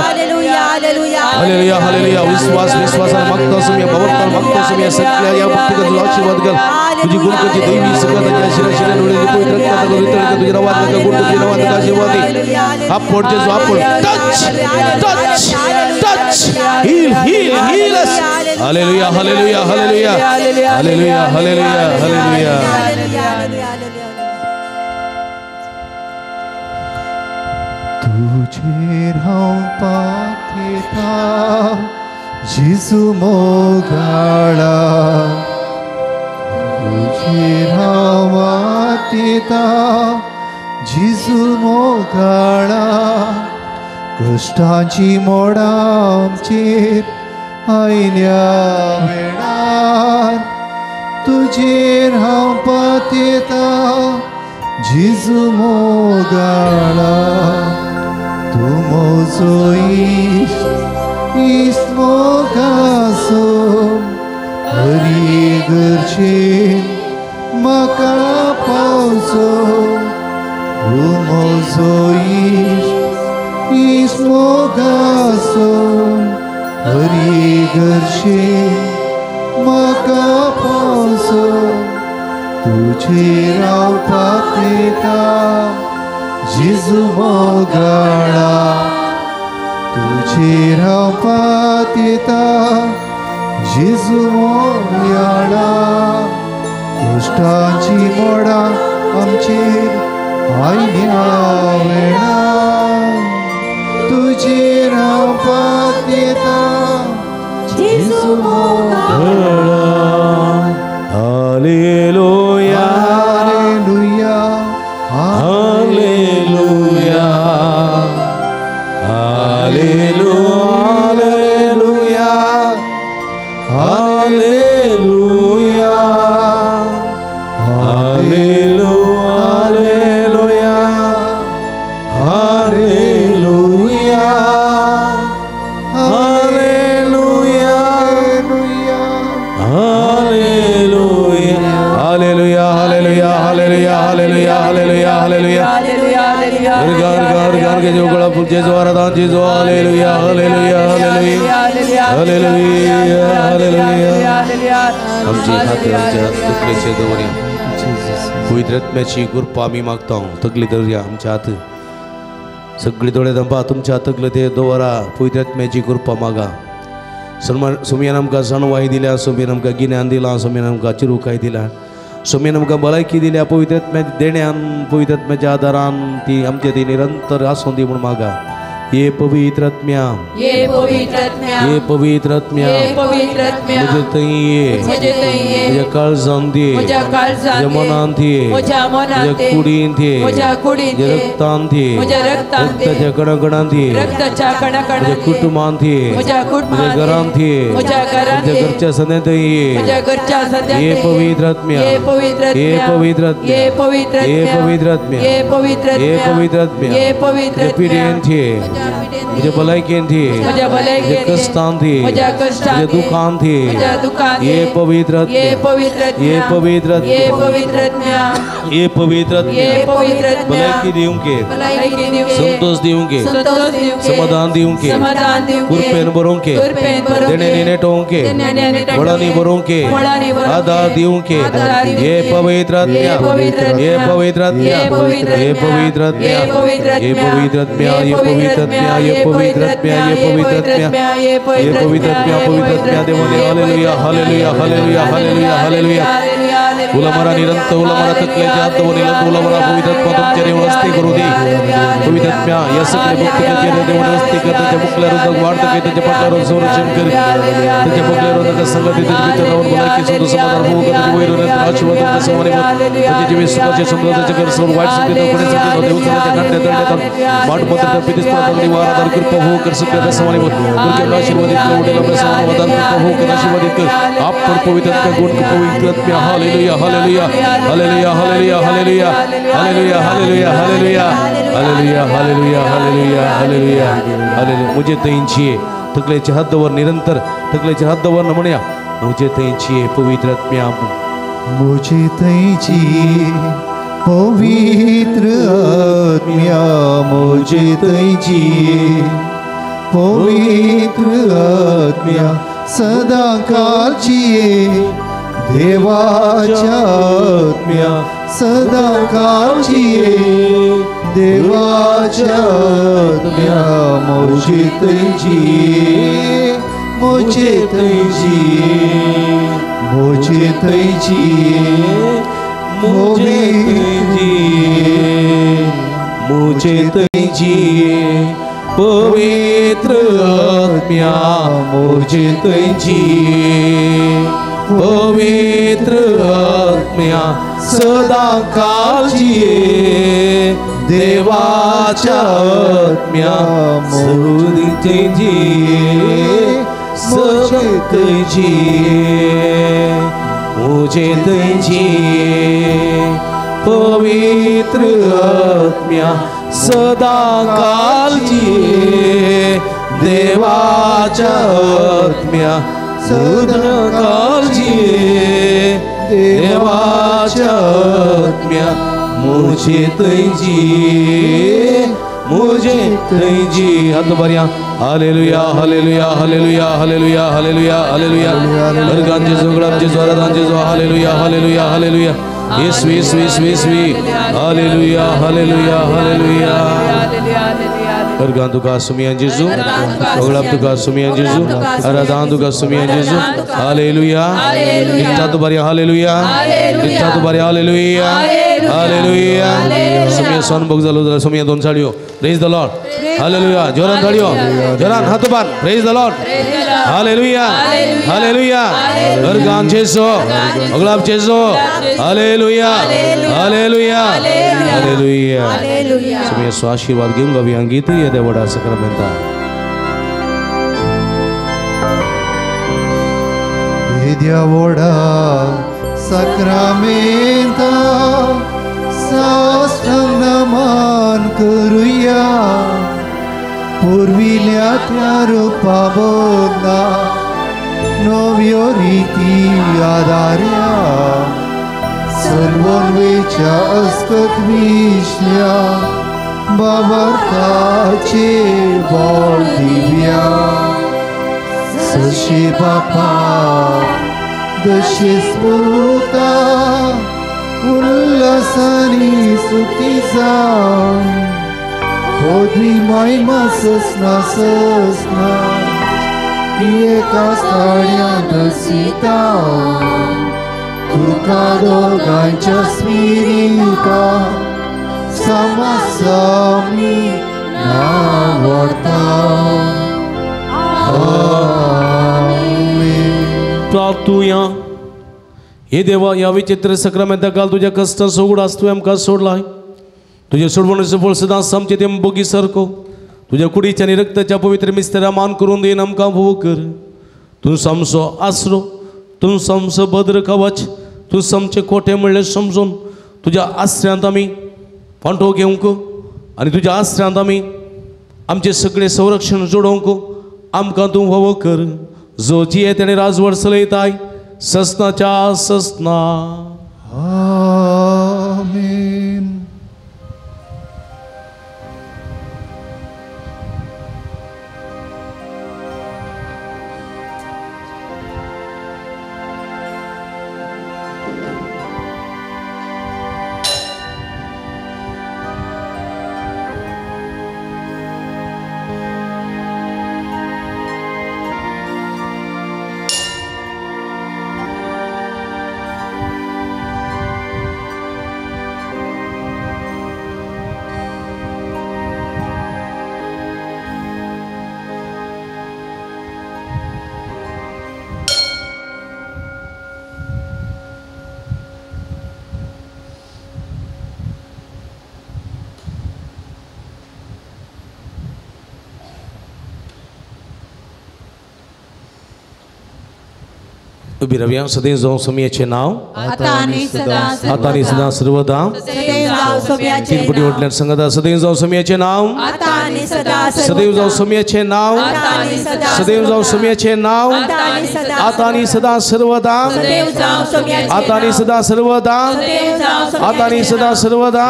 hallelujah, hallelujah. विश्वास विश्वासान मागता सुम्या, भवरतान मागता सुम्या. सगळ्या या भक्तिका तुझा आशीर्वाद घाल. तुझी गुण करची दैवी सगळं तांच्या शिरा शिरा डोळे पवित्र रक्ताचा नितळ कर. तुझ्या नावात नका गुण, तुझ्या नावात नका आशीर्वाद दे. आपड जेजू, आपड. Touch, touch, touch, heal, heal, heal us. Hallelujah, hallelujah, hallelujah, hallelujah, hallelujah, hallelujah. तुझेर हांव पाथेता जेजू मोगाळा, तुझेर हांव पातयेता जेजू मोगाळा कश्टांची मोडां आमचेर आयल्या वेळार तुजेर हांव पातयेता जेजू मोगाळा तूं म्हजो इश्ट इश्ट मोगाचो हरी गरजेन म्हाका पावचो तूं म्हजो इश्ट इश्ट मोगाचो हरी गरजेन म्हाका पावचो तुजेर हांव पातयेता जेजू मोगाळा तुजेर हांव पातयेता जेजू मोगाळा कश्टांची मोडां आमचेर आयल्या वेळार तुजेर हांव पातयेता जेजू मोगाळा. Hallelujah, hallelujah, hallelujah, hallelujah, hallelujah, hallelujah, hallelujah, hallelujah, hallelujah, hallelujah, hallelujah, hallelujah, hallelujah, hallelujah. गान गान गान के जो गला फुल जेजू आराधना जेजू hallelujah, hallelujah, hallelujah, hallelujah, hallelujah. आमचे हात आमच्या तकलेचे दवरया. पवित्र आत्म्याची कृपा आमी मागता. तकली दवरया आमच्या हात सगळी दोळे दंपा तुमच्या तकले ते दवरा. पवित्र आत्म्याची कृपा मागा. सोमयान आमकां जाणवाय दिल्या, सोमयान आमकां गिन्यान दिलां, सोमयान आमकां चिरुकाय दिला, सोमयान आमकां भलायकी दिल्या. पवित्र आत्म्या देण्यान पवित्र आत्म्याच्या आदारान ती आमच्या ती निरंतर आसूं दी म्हूण मागा. ये पवित्र आत्म्या, ये पवित्र आत्म्या, ये पवित्र आत्म्या, ये पवित्र आत्म्या, म्हजे थंय ये, म्हजे थंय ये, म्हज्या काळजांत ये, म्हज्या काळजांत म्हज्या मनांत ये, म्हज्या मनांत म्हज्या कुडींत ये, म्हज्या कुडींत म्हज्या रक्तांत ये, म्हज्या रक्तांत ये, रक्ताच्या कणाकणांत ये, रक्ताच्या कणाकणांत म्हज्या कुटुंबांत ये, म्हज्या कुटुंबांत म्हज्या घरांत ये, म्हज्या घरांत म्हज्या घरच्या सद्यांत ये, म्हज्या घरच्या सद्यांत ये पवित्र आत्म्या, ये पवित्र आत्म्या, ये पवित्र आत्म्या, ये पवित्र आत्म्या, ये पवित्र आत्म्या, ये पवित्र आत्म्या, ये पवित्र आत्म्या, ये पवित्र म्हज्या पिढयेंत ये, म्हज्या भलायकेंत ये, म्हज्या भलायकेंत म्हज्या कश्टांत ये, म्हज्या कश्टांत म्हज्या दुखांत ये, म्हज्या दुखांत ये पवित्र आत्म्या, ये पवित्र आत्म्या, ये पवित्र आत्म्या, ये पवित्र आत्म्या, ये पवित्र आत्म्या, ये पवित्र आत्म्या, भलायकी दिवंक, भलायकी दिवंक, संतोष दिवंक, संतोष दिवंक, समाधान दिवंक, समाधान दिवंक, कृपेन भरोंक, कृपेन भरोंक, देण्यानी नेटोवंक, वडानी भरोंक, आधार दिवंक. ये पवित्र आत्म्या, ये पवित्र आत्म्या, ये पवित्र आत्म्या, ये पवित्र आत्म्या, ये पवित्र आत्म्या, ये पवित्र आत्म्या, ये पवित्र आत्म्या, ये पवित्र आत्म्या, पवित्र आत्म्या देवाने. Hallelujah, hallelujah, hallelujah, hallelujah, hallelujah. उलमरा निरंतर उलमरा तकलेच्या हात दवर उलमरा पवित्र आत्मा तुमच्या वस्ती करू दे. पवित्र आत्म्या या सगळे भक्तांच्या देवाने वस्ती कर. त्यांच्या मुखल्यावर वाढ कर, त्यांच्या पाठल्यावर संरक्षण कर, त्यांच्या मुखल्यावर नका संगती, त्यांच्या भितर राहून भलायकी संतोष समाधान भोग कर. त्यांच्या वैर आशीर्वाद तुमच्या समाने त्यांचे जीवे सुखाचे समृद्धीचे घर सर्व वाईट संगती कोणी संगती देवचनाच्या नाट्य दंड्यात माठ मंत्र पितिस्पद वारादार कृपा भोग कर. सगळ्या समाने दुर्ग्याला आशीर्वादित कर, उडेला समाधान कृपा भोग कर, आशीर्वादित कर. आपण पवित्र आत्म्या गुण पवित्र आत्म्या. Hallelujah, hallelujah, hallelujah, hallelujah, hallelujah, hallelujah, hallelujah, hallelujah, hallelujah, hallelujah, hallelujah, hallelujah, hallelujah. मुझे तैंची तकलेचे हात दवर निरंतर तकलेचे हात दवर म्हणया मुझे तैंची पवित्र आत्म्या, मुझे तैंची पवित्र आत्म्या, मुझे तैंची पवित्र आत्म्या, सदा काळची देवाच्या आत्म्या, सदा काळची देवाच्या आत्म्या, मुझे तैंची, मुझे तैंची, मुझे तैंची, मुझे तैंची, मुझे तैंची पवित्र आत्म्या, मुझे तैंची. पवित्र आत्म्या सदा काल जिये देवाच्या आत्म्या मोदीचे जिये सगत जिये मुझे जिये पवित्र आत्म्या सदा काल जिये देवाच्या आत्म्या सदा काल जिये देवाच्या आत्म्या मुझे तुझी मुझे तुझी। हात भरया hallelujah hallelujah hallelujah hallelujah hallelujah hallelujah. वर्गांचे जोगडांचे स्वरांचे जो hallelujah hallelujah hallelujah. Yesu Yesu Yesu Yesu hallelujah hallelujah hallelujah. वर्गां तुका सुमियान जेजू ओगळाप तुका सुमियान जेजू आराधान तुका सुमियान जेजू हालेलुया। इच्छा तो भरया हालेलुया इच्छा तो भरया हालेलुया हालेलुया। सुमिया सोन बोग जालो सुमिया दोन साडियो प्रेज the Lord hallelujah. जोरान ताळयो जोरान हात बार प्रेज the Lord hallelujah hallelujah. वर्गां जेजू ओगळाप जेजू हालेलुया हालेलुया हालेलुया। सुमिया सो आशीर्वाद घेऊन गावी गीत येदे व्हडा सक्रमेंता। येद्या व्हडा सक्रमेंता साष्टांग नमन करुया पुर्विल्या त्या रुपा बदला नव्यो रिती आदार्या सर्वोन्वेच्या अस्कत विशल्या बाबर्थाचे बोल दिव्या सशे बापा दशे स्फुता उल्हासानी सुती जावन होदवी महिमा ससना ससना एका स्थाण्यांत सीता तुका दोगांच्या स्पिरिता समासामी नावडता। आमेन। प्रार्थुया। हे देवा ह्या विचित्र सक्रमेंता काल तुज्या कश्टांचो उगडास तुवें आमकां सोडलाय तुजें सोडवणेचो फळ सदांच आमचें तें बोगी सारको तुज्या कुडीच्या आनी रक्ताच्या पवित्र मिस्तेरा मान करून देन आमकां भोव कर। तूं सामचो आसरो तूं सामचो भद्र कवच तूं सामचें कोटें म्हणलें समजून तुज्या आसऱ्यांत आमी फांटो घेवंक आनी तुज्या आसऱ्यांत आमी आमचें सगळें संरक्षण जोडोवंक आमकां तूं व्हव कर। जो जिये तेणें राजवट चलयताय ससनाच्या ससना। आमेन। उबी रावया। सदैव जावं सोमयाचें नांव आतां आनी सदां आतां आनी सदां सर्वदा सदैव जावं सोमयाचें तीन पटी वटल्यान सांगता सदैव जावं सोमयाचें नांव आतां आनी सदां सदैव जावं सोमयाचें नांव आतां आनी सदां सदैव जावं सोमयाचें नांव आतां आनी सदां आतां आनी सदां सर्वदा सदैव जावं सोमयाचें आतां आनी सदां सर्वदा सदैव जावं आतां आनी सदां सर्वदा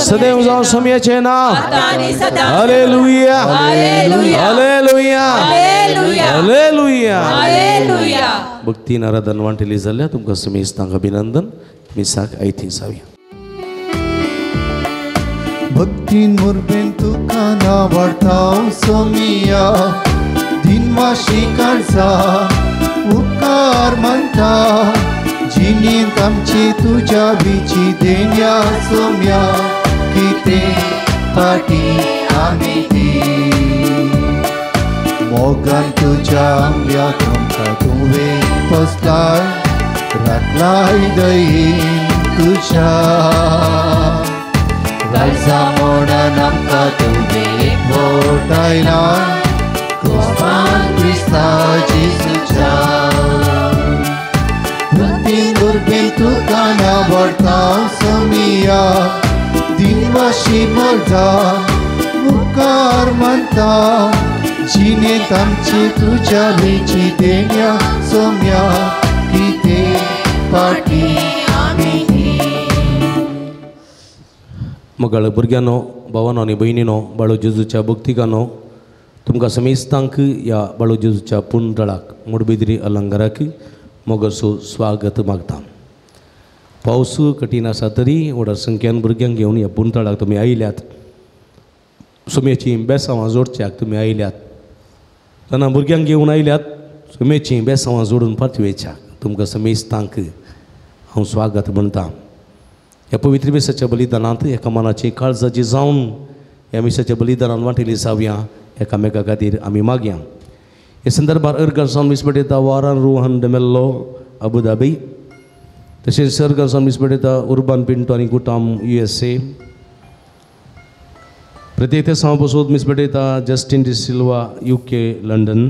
सदैव जावं सोमयाचें नांव आतां आनी सदां। Hallelujah hallelujah hallelujah hallelujah hallelujah hallelujah. भक्तीन आराधन वांटेली जाल्यार तुमकां समेस्तांक अभिनंदन। मिसाक आयती जावया। भक्तीन मुरबेन तुका नावडता सोमिया दिनवाशी काळजा उपकार मानता जिणेंत आमची तुज्या बिची देण्या सोम्या कितें फाटी आमी दी मोगान तुज्या आंब्याक आमकां तुवें फसलाय राखलाय दयेन तुज्या काळजा मोडान आमकां तुवें एकवटायलाय क्रिस्तान क्रिस्ता जेजूच्या भक्तीन उर्बेन तुका नावडटा सोमिया दिनवाशी मर्जा मुखार मानता जिणेंत आमची तुज्या वेची देण्या सोम्या कितें पाटी आमी मगाळ भुरग्यांनो भावानो आनी भयणीनो बाळू जेजूच्या भक्तिकानो तुमकां समेस्तांक ह्या बाळू जेजूच्या पुंडळाक मुडबिद्री अलंकाराक मोगाचो स्वागत मागता. पावस कठीण आसा तरी व्हडा संख्यान भुरग्यांक घेवन ह्या पुंतळाक तुमी आयल्यात. सुमेची बेसांवां जोडच्याक तुमी आयल्यात. तेन्ना भुरग्यांक घेवन आयल्यात सुमेची बेसांवां जोडून पातवेच्याक तुमकां समेस्तांक हांव स्वागत म्हणटा. ह्या पवित्र मिसाच्या बलिदानांत एका मनाची काळजाची जावन ह्या मिसाच्या बलिदानान वांटिल्ली जावया एकामेका खातीर आमी मागया. हे संदर्भार अर्गां सावन मीस भेटयता वारान रोहन डमेल्लो अबुधाबी, तशेंच अर्गां सावन मीस भेटयता उर्बान पिंटो आनी कुटाम USA. प्रत्येक सावन बसोत मीस भेटयता जस्टीन डिसिल्वा UK London.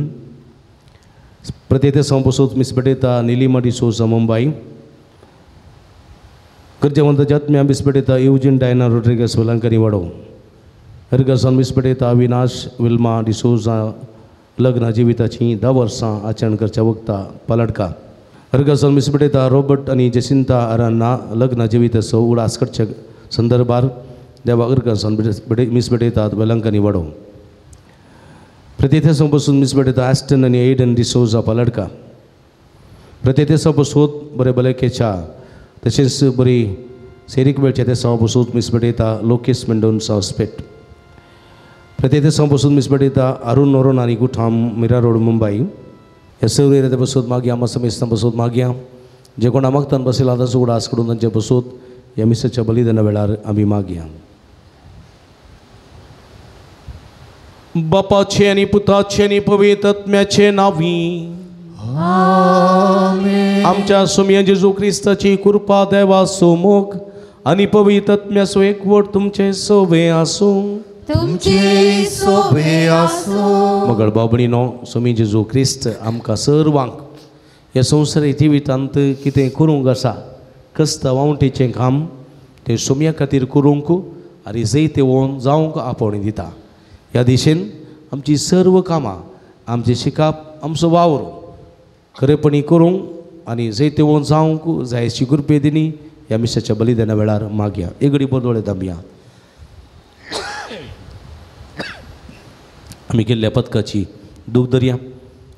प्रत्येक सावन बसोत मीस भेटयता निलिमा डिसोजा मुंबई. गरजेवंत जात्म्या मीस भेटयता युजीन डायना रोड्रिगस वेलंकनी वाडो. अर्गां सावन मीस भेटयता अविनाश विल्मा डिसोजा लग्न जिविताची 10 वर्सां आचरण करच्या वखता पालडका. अर्गां सावन मीस भेटयता रॉबर्ट आनी जेसिंता अरान्ना लग्न जिविताचो उडास करच्या संदर्भार देवा अर्गां सावन मीस भेटयतात वेलंकनी वाडो. प्रत्येक बसून मीस भेटयता ॲस्टन आनी एडन डिसोजा पालडका. प्रत्येक बसून बरे भलायकेच्या तशेंच बरी सेरीक वेळच्या ते साव बसून मीस भेटयता लोकेश मेंडोन्सा हॉस्पेट. प्रत्येक बसून मीस भेटयता अरुण नोरोन आनी गुठाम मिरा रोड मुंबई. ह्या सर्व एरिया बसून मागया आमा समेस्तां बसून मागया जे कोणा मागतान बसयला ताचो उडास करून तांचे बसून ह्या मिसाच्या बलिदाना वेळार आमी मागया. बापाचे आनी पुताचे आनी पवित्र आत्म्याचे नांवी आमच्या सोमया जेजू क्रिस्ताची कृपा देवाचो मोग आनी पवित्र आत्म्याचो एकवट तुमचे सोबे आसूं. तुमचे सोबे आसूं. मगळ बाबणीनो सोमी जेजू क्रिस्त आमकां सर्वांक ह्या संवसारी जिवितांत कितें करूंक आसा कस्त वावटेचें काम तें सोमया खातीर करूंक आनी जैत येवन जावंक आपोवणी दिता. ह्या दिशेन आमची सर्व कामां आमचें शिकप आमचो वावर खरेपणी करूंक आनी जैत येवन जावंक जायची कृपे दिनी ह्या मिसाच्या बलिदाना वेळार मागया. एगडी बदोळे दामया. आमी केल्ल्या पदकाची दूख धरया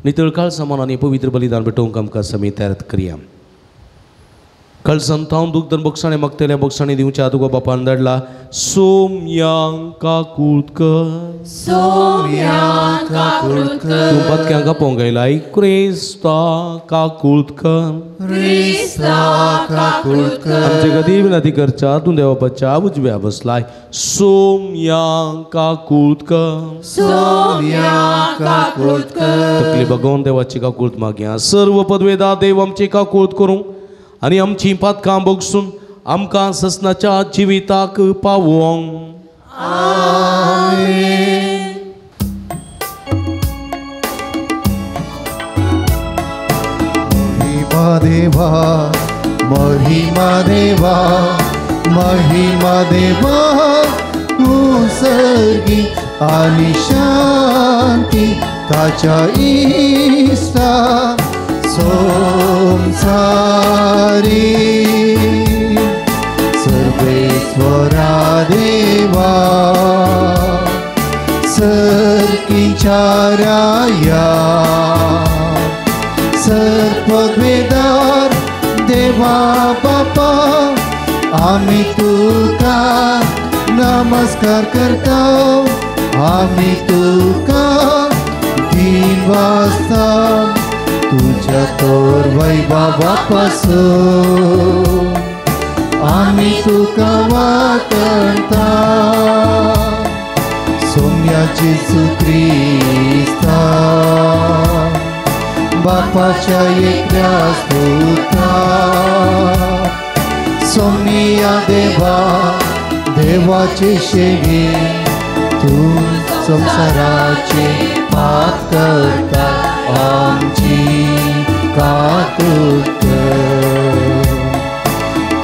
नितळ काळसामान आनी पवित्र बलिदान भेटोवंक आमकां समी तयार करया. कळसान दूख धर बोगसाणे मागतल्या बोगसाणे दिवच्या तुका बापान धाडला सोम्यांक काकूत कर सोम्यांक काकूत कर. तूं पदक्यांक आपोवंक आयलाय क्रिस्ता काकूत कर क्रिस्ता काकूत कर. आमचे खातीर विनंती करच्या तूं देवाच्या उजव्या बसलाय सोम्यांक काकूत कर सोम्यांक काकूत कर. तकली बगोवन देवाची काकूत मागया. सर्व पदवेदा देव आमची काकूत करूं आनी आमची पातकां भोगसून आमकां ससनाच्या जिविताक पावोवंक. आमेन. महिमा देवा महिमा देवा महिमा देवा उसर्गी आनी शांती ताच्या इस्ता संसारी सर्वेश्वरा देवा सर्कीच्या राया सर्पवेदार देवा बापा आमी तुका नमस्कार करता आमी तुका दिन वाजता तुझ्या तोर वैभवा पासून आमी तुका वातणता सोम्या जेजू क्रिस्ता बापाच्या एकल्याच पुता सोमिया देवा देवाचे शेवी तूं संवसाराचे पाप करता आमची काकूत कर.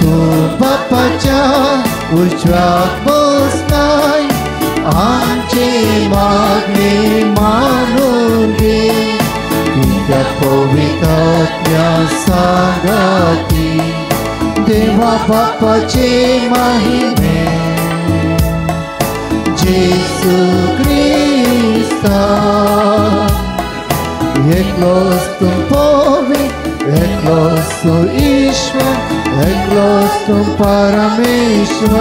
तूं बापाच्या उजव्याक बसलाय आमचे मागणे मानून घे कित्याक पवित्रात्म्या सांगाती देवा बापाचे महिमे जेसू क्रिस्ता एकलोच तूं पवित्र एकलोच तूं ईश्वर एकलोच तूं परमेश्वर.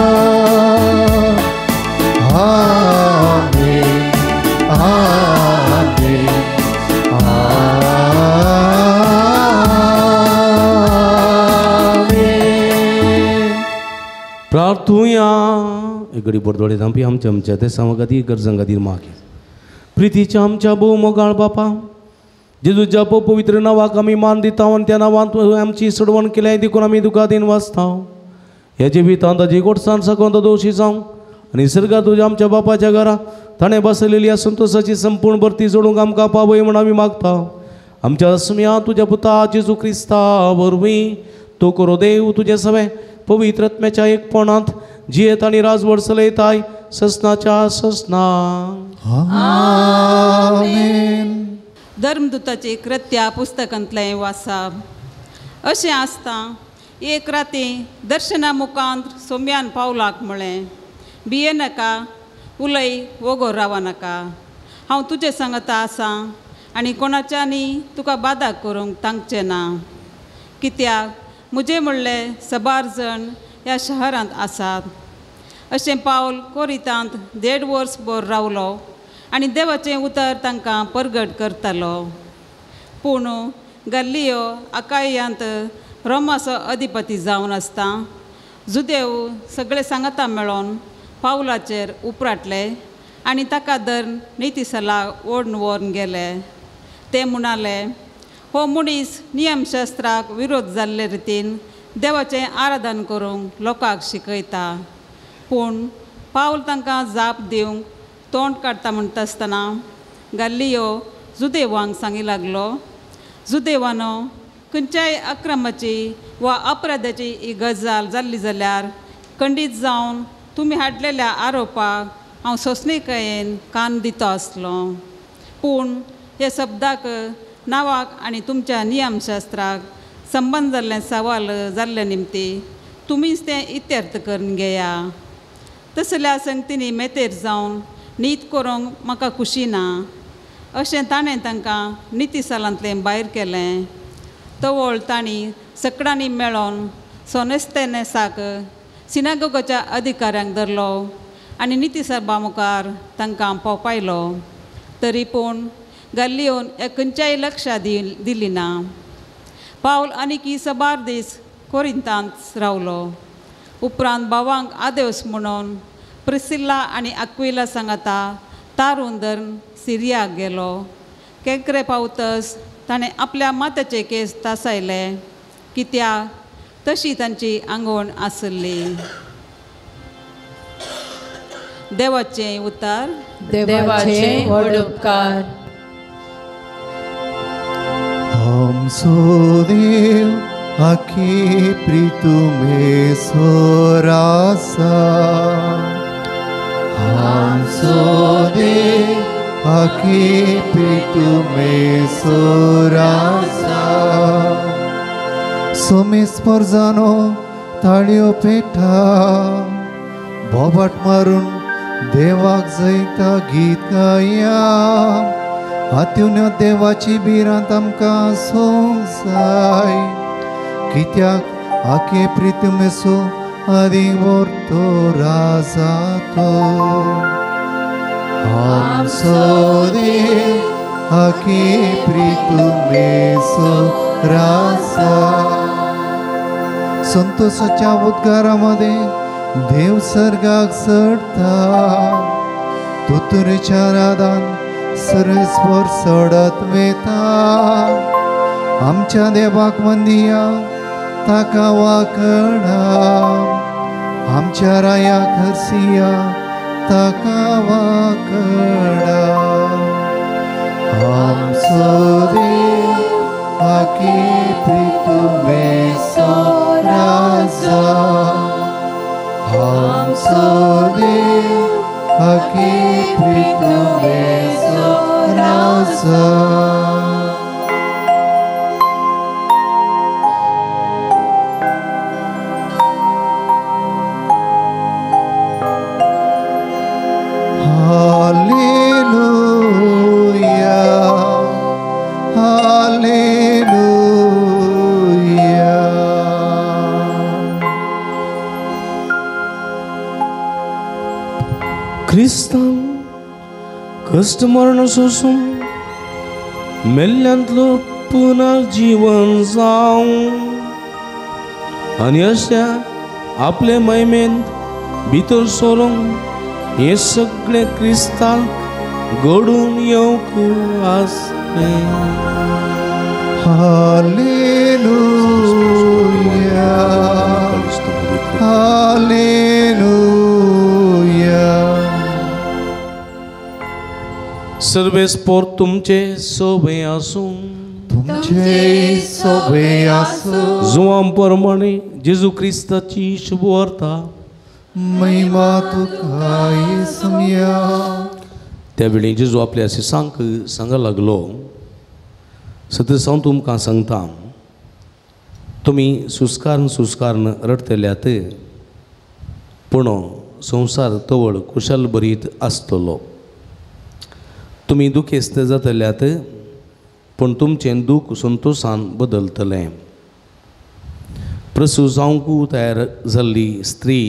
आमेन आमेन आमेन. प्रार्थुया एक घडी बोरदोळे धांपी आमच्या आमच्या देसां खातीर गरजां खातीर मागीर प्रितीच्या आमच्या भोव मोगाळ बापा जेजूच्या भोव पवित्र नांवाक आमी मान दिता आनी त्या नांवांत आमची सोडवण केल्या देखून आमी तुका दिन वाचता. ह्या जिवितांत ताजी गोडसाण साकून तो दोशी जावं आनी सर्गात तुज्या आमच्या बापाच्या घरा ताणें बसलेली संतोषाची संपूर्ण भरती जोडूंक आमकां पावय म्हूण आमी मागता. आमच्या सुम्या तुज्या पुता जेजू क्रिस्ता वरवीं तूं करो देव तुजें सवें पवित्र आत्म्याच्या एकपणांत जियेत आनी राजवट चलयताय ससनाच्या ससना. आमेन. धर्मदूताची कृत्या पुस्तकांतलें वासाप. अशें आसता एक राती दर्शना मुखांत सोम्यान पावलाक म्हळें भिये नाका उलय वोगो राव नाका हांव तुजे सांगता आसा आनी कोणाच्यानी तुका बादा करूंक तांकचें ना कित्याक म्हजें म्हणलें सबार जण ह्या शहरांत आसात. अशें पावल कोरितांत 1.5 वर्स भर रावलो आनी देवाचें उतर तांकां परगट करतालो. पूण गल्लियो आकायांत रोमाचो अधिपती जावन आसता जुदेव सगळे सांगाता मेळोन पावलाचेर उपराटले आनी ताका धरून नितीसला ओडून व्हरून गेले. ते म्हणाले हो मनीस नियमशास्त्राक विरोध जाल्ले रितीन देवाचें आराधन करूंक लोकांक शिकयता. पूण पावल तांकां जाप दिवंक तोंड काडटा म्हणटा आसतना गल्लियो जुदेवांक सांगी लागलो जुदेवानो खंयच्याय अक्रमाची वा अपराधाची ही गजाल जाल्ली जाल्यार खंडीत जावन तुमी हाडलेल्या आरोपाक हांव सोंसणीकायेन कान दिता आसलो. पूण हे शब्दाक नांवाक आनी तुमच्या नियमशास्त्राक संबंद जाल्लें सवाल जाल्ले निमती तुमीच तें इत्यर्थ करून घेया. तसल्या संगतींनी मेतेर जावन नीत करूंक म्हाका खुशी ना अशें ताणें तांकां नितीसालांतलें भायर केलें. तवळ तांणी सकडांनी मेळोन सोनेस्तेनेसाक सिनागोगाच्या अधिकाऱ्यांक धरलो आनी नितीसभा मुखार तांकां पोपायलो. तरी पूण गल्लियोन खंयच्याय लक्षां दिली ना. पावल आनीकी सबार दीस कोरिंतांत रावलो. उपरांत भावांक आदेवस म्हणून प्रिसिल्ला आनी अक्विला सांगाता तारून धरून सिरियाक गेलो. केंकरे पावतस ताणें आपल्या मात्याचे केस तासायले कित्याक तशी तांची आंगवण आसली. देवाचें उतार. देवाचे व्हड उपकार. आमचो देव आखी प्रितुमे सोरासा आमचो देव आखी प्रितुमे सोरासा सोमेस परजानो ताळयो पेठा बोबाट मारून देवाक जैता गीत गाया हातून देवाची भिरांत आमकां सोंक जाय कित्याक आखे प्रितमेसो आदी व्हरतो राजा तो आमचो देव आखे प्रितमेसो राजा. संतोषाच्या उद्गारामध्ये देव सर्गाक चडता तुतुरेच्या राधान सर्वेस्पर चडत वेता. आमच्या देवाक वंदिया ताका वाकडा आमच्या राया खरसिया ताका वाकडा आमचो देव आकी प्रितुमेचो राजा आमचो देव आकी प्रितुमेचो राजा. Hallelujah hallelujah. क्रिस्तान कश्ट मरण सोसून मेल्ल्यांतलो पुनर्जीवन जावं आनी अशा आपले महिमेंत भितर सरून हे सगळे क्रिस्ताक घडून येवंक आसलें. Hallelujah hallelujah. सर्वेस्पोर तुमचे सोबे आसूं तुमचे सोबे आसूं. जुवां प्रमाणे जेजू क्रिस्ताची शुभवार्ता महिमा तुका येसुया. त्यावेळी जेजू आपल्या शिसांक सांगा लागलो, सतत हांव तुमकां सांगता तुमी सुस्कारन सुस्कारन रडटल्यात पूण संवसार तवळ कुशल भरीत आसतलो. तुमी दुखेस्त जातल्यात पूण तुमचें दूख संतोशान बदलतलें. प्रसूत जावंक तयार जाल्ली स्त्री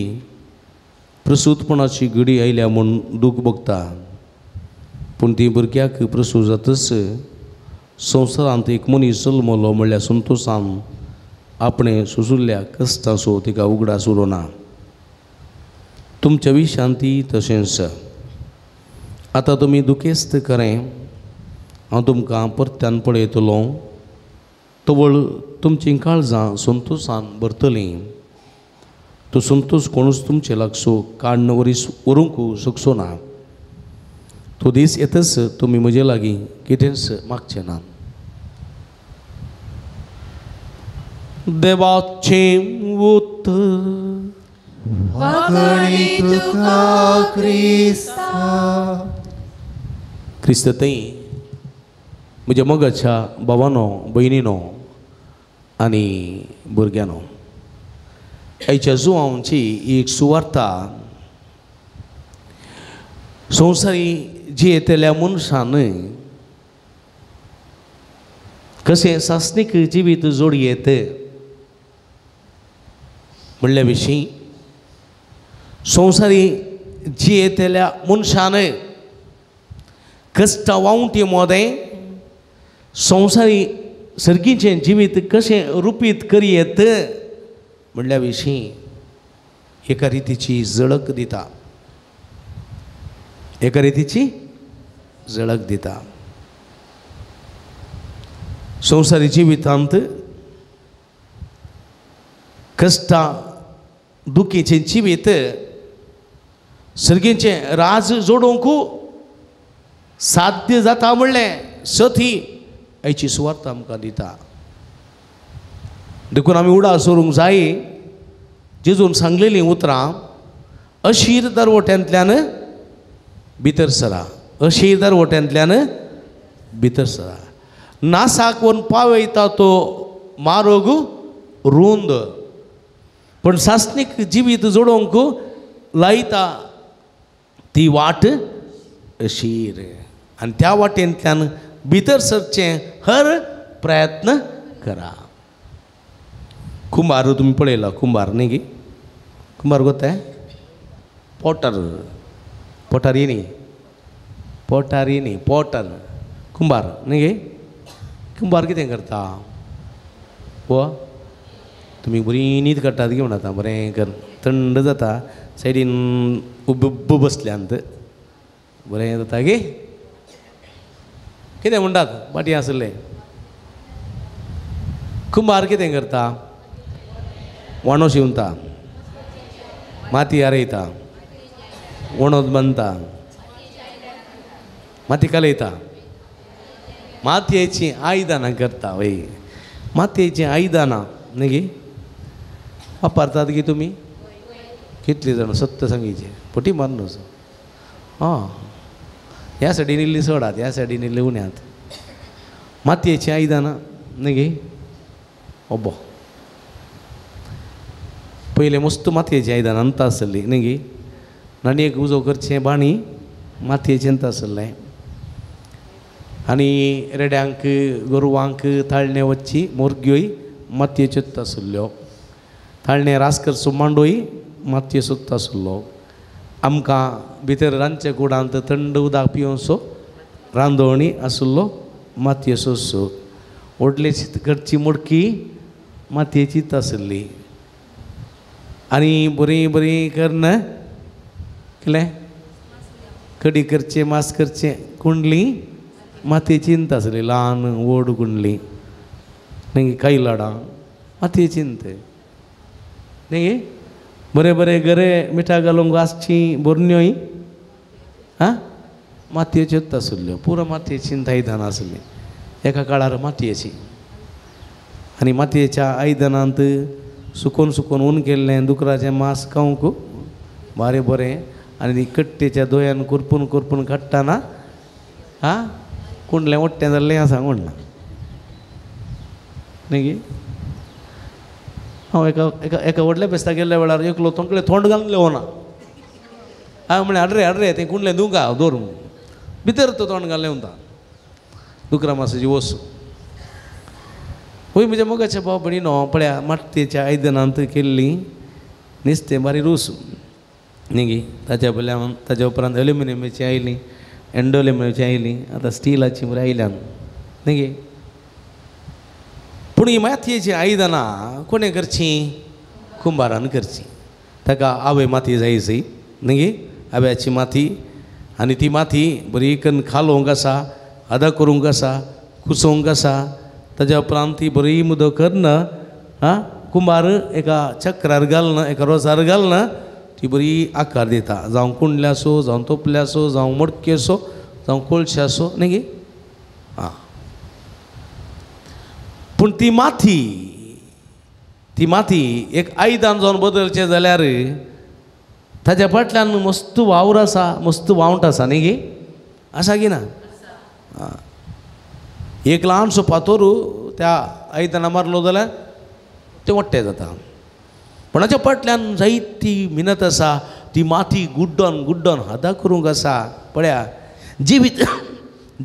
प्रसूतपणाची घडी आयल्या म्हूण दूख भोगता पूण ती भुरग्याक प्रसूत जातच संवसारांत एक मनीस जल्मलो म्हणल्यार संतोशान आपणें सोंशिल्ल्या कश्टाचो तिका उगडास उरोना. तुमच्या विशांत ती तशेंच. आतां तुमी दुखेस्त करें हांव तुमकां परत्यान पळयतलो तवळ तुमचीं काळजां संतोशान भरतलीं. तो संतोश कोणूच तुमचे लागसो काडून व्हरूंक शकचो ना. तो दीस येतच तुमी म्हजे लागीं कितेंच मागचें ना. देवाचें उतर. वाखणी तुका क्रिस्ता. क्रिस्त थंय म्हज्या मोगाच्या भावानो भयणीनो आनी भुरग्यांनो, आयच्या जुवांची एक सुवार्ता संवसारी जियेतल्या मनशान कशें सासणीक जिवीत जोडयेत म्हणल्या विशीं संवसारी जियेतल्या मनशान कश्टां वावटी मोदें संवसारी सर्गीचें जिवीत कशें रुपीत करयेत म्हणल्या विशीं एका रितीची झळक दिता, एका रितीची झळक दिता. संवसारी जिवितांत कश्टां दुखीचें जिवीत सर्गीचें राज जोडूंक साध्य जाता म्हणलें सती आयची सुवार्थ आमकां दिता. देखून आमी उडास व्हरूंक जाय जेजून सांगलेलीं उतरां अशीर दरवट्यांतल्यान भितर सरा, अशीर दरवट्यांतल्यान भितर सरा. नासाक वरून पावयता तो मारोग रुंद पूण सासणीक जिवीत जोडोवंक लायता ती वाट अशीर आनी त्या वाटेंतल्यान भितर सरचें हर प्रयत्न करा. कुंभार तुमी पळयला, कुंभार न्ही गी, कुंभार गोताय पोटर, पोटारी न्ही, पोटारी न्ही, पोटर कुंभार न्ही गे. कुंभार कितें करता वो तुमी बरी न्हीद काडटात की म्हणटा बरें कर थंड जाता सायडीन उब उब्ब बसल्यांत बरें जाता गे कितें म्हणटात पाटी आसले कुंभार कितें करता? वाणो शिंवता, माती आरयता, वणोद बांदता, माती कालयता, मातयेचीं आयदनां करता. वय, मातयेचीं आयदनां न्ही गी वापरतात गी तुमी? कितली जाणां सत्य सांगीचें फटी मारून. आं, ह्या सायडीन इल्ली चडात, ह्या सायडीन इल्ली उण्यात. मातयेचीं आयदनां न्ही गी अब्बो पयलें मस्त मातयेचीं आयदनां अंता आसली न्ही गी. नाणयेक उजो करचें बाणी मातयेचें अंत आसलें. आनी रेड्यांक गोरवांक ताळणे वच्ची मोरग्योय मातयेच्योच आसल्ल्यो. ताळणे रास करचो मांडोय मातयेचोच आसलो. आमकां भितर रांदच्या कुडांत थंड उदक पिवचो रांदोवणी आसलो मातयेचोच. व्हडले करची मडकी मातयेचीच आसली. आनी बरी बरी करून कितें कडी करचें मास करचें कुंडली मातयेचींत आसली. ल्हान व्हड कुंडली न्ही कायलाडां मातयेचींत न्ही. बरें बरें गरे मिठा घालूंक आसची बोरण्योय आं मातयेच्योच आसल्ल्यो. पुरो मातयेचींत आयदनां आसलीं एका काळार मातयेची. आनी मातयेच्या आयदनांत सुकोवन सुकोवन ऊन केल्लें दुकराचें मांस खावंक बारें बरें. आनी कट्टेच्या दोयान कोरपून कोरपून काडटना आं कुंडलें ओट्टें जाल्लें आसा म्हणलां न्ही गी. हांव एका एका एका व्हडल्या फेस्ताक गेल्ल्या वेळार एकलो तोंकलें तोंड घालून लेवना. हांवें म्हणलें हाड रे हाड रे तें कुंडलें दिवंक दवर भितर तो तोंड घालून लेवता दुकरा मासाची वस. वय म्हज्या मोगाच्या भाव भयणीनो, पळया मातयेच्या आयदनांत केल्ली नुस्तें बारी रूस न्ही गी. ताच्या पयल्यान ताच्या उपरांत एल्युमिनियमाची आयली, एंडोल्युमिनियमाची आयली, आतां स्टिलाची बरी आयल्यान न्ही गी. पूण ही मातयेचीं आयदनां कोणें करचीं? कुंभारान करचीं. ताका आवय माती जाय सी न्ही गी, आव्याची माती. आनी ती माती बरी करून खालोवंक आसा, आदा करूंक आसा, कुसोवंक आसा. ताज्या उपरांत ती बरी मुदो करून आं कुंभार एका चक्रार घालना, एका रोसार घालना ती बरी आकार दिता. जावं कुंडले आसूं, जावं तोपले आसूं, जावं मडकी आसूं, जावं कोळशे आसूं न्ही गी. आं, पूण ती माती, ती माती एक आयदन जावन बदलचें जाल्यार ताज्या फाटल्यान मस्त वावर आसा, मस्त वावंट आसा न्ही गी. आसा की ना? आं, एक ल्हानसो फातोर त्या आयदना मारलो जाल्यार तें वट्टें जाता. पूण हाच्या फाटल्यान जायती मिनत आसा. ती माती गुड्डोन गुड्डोन हादा करूंक आसा. पळया जिवीत,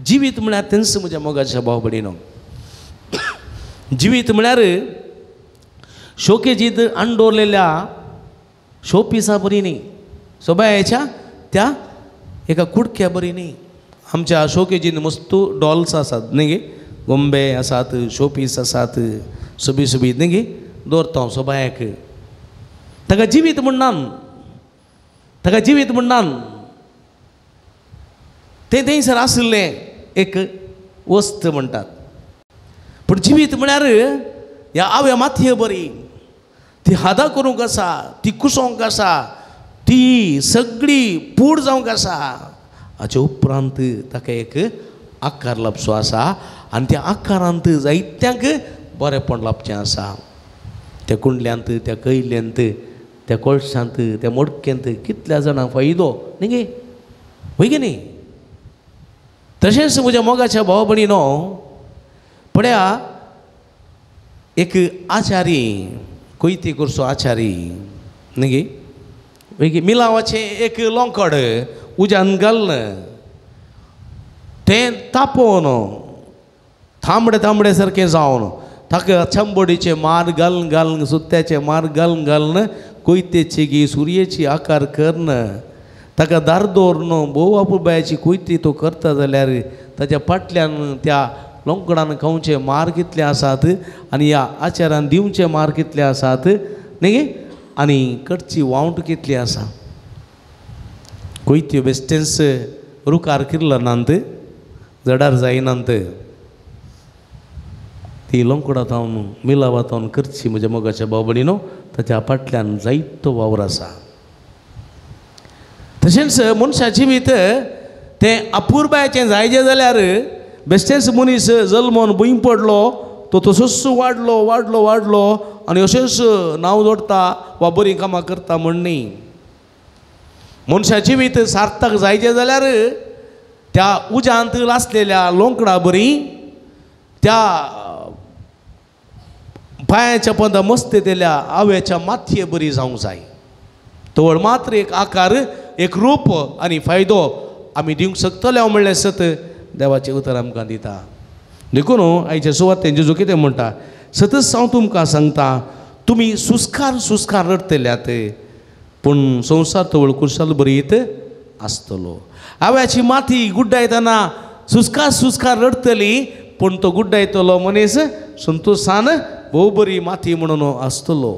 जिवीत म्हळ्यार तेंच म्हज्या मोगाच्या भाव भयणीनो. जिवीत म्हळ्यार शोकेजीत अंडोरलेल्या शोपिसा बरी न्ही, सोबायेच्या त्या एका कुडक्या बरी न्ही. आमच्या शोकेजीन मस्त डॉल्स आसात न्ही गे, गोंबे आसात, शोपीस आसात, सोबी सोबीत न्ही गे दवरता हांव सोबायक. ताका जिवीत म्हणनान, ताका जिवीत म्हणनान. तें थंयसर आशिल्लें एक वस्त म्हणटात. पूण जिवीत म्हळ्यार ह्या आव्या मातये बरी ती हादा करूंक आसा, ती कुसोवंक आसा, ती सगळी पूड जावंक आसा. हाचे उपरांत ताका एक आकार लाबचो आसा आनी त्या आकारांत जायत्यांक बरेंपण लाबचें आसा. त्या कुंडल्यांत, त्या कैल्यांत, त्या कोळशांत, त्या मडक्यांत कितल्या जाणांक फायदो न्ही गे, वय गे न्ही. तशेंच म्हज्या मोगाच्या भाव भयणीनो, पळया एक आचारी कोयती करचो आचारी न्ही गे, वय गे, मिलावाचें एक लोंकड उज्यान घालून तें तापोवन तांबडे तांबडे सारकें जावन ताका चंबोडीचे मार घालून घालून सुत्याचे मार घालून घालून कोयतेची गी सुरयेची आकार करून ताका दार दवरून भोव अपुरबायेची कोयती तो करता जाल्यार ताच्या फाटल्यान त्या लोंकडान खावचे मार कितले आसात आनी ह्या आचारान दिवचे मार कितले आसात न्ही, आनी कडची वावंट कितली आसा. कोयत्यो बेश्टेंच रुखार किरलनात, जडार जायनात. ती लोंकडां जावन मिलावां जावन करची म्हज्या मोगाच्या भाव भयणीनो ताच्या फाटल्यान जायतो वावर आसा. तशेंच मनशा जिवीत तें अपुरबायेचें जायचें जाल्यार बेश्टेंच मनीस जल्मोन भूंय पडलो तो तसोच वाडलो वाडलो वाडलो आनी अशेंच नांव जोडटा वा बरीं कामां करता म्हण न्ही. मनशा जिवीत सार्थक जायचें जाल्यार त्या उज्यांत लासलेल्या लोंकडां बरी त्या पांयाच्या पंदा मस्तेतल्या आव्याच्या मातये बरी जावंक जाय. तवळ मात्र एक आकार एक रूप आनी फायदो आमी दिवंक शकतले हांव म्हणलें सत देवाचें उतर आमकां दिता. देखून आयचे सुवातेन जेजू कितें म्हणटा, सतच हांव तुमकां सांगता तुमी सुस्कार सुस्कार रडटल्यात पूण संवसार तवळ कुशाल बरीत आसतलो. आव्याची माती गुड्डायतना सुस्कार सुस्कार रडटली पूण तो गुड्डायतलो मनीस संतोशान भोव बरी माती म्हणून आसतलो.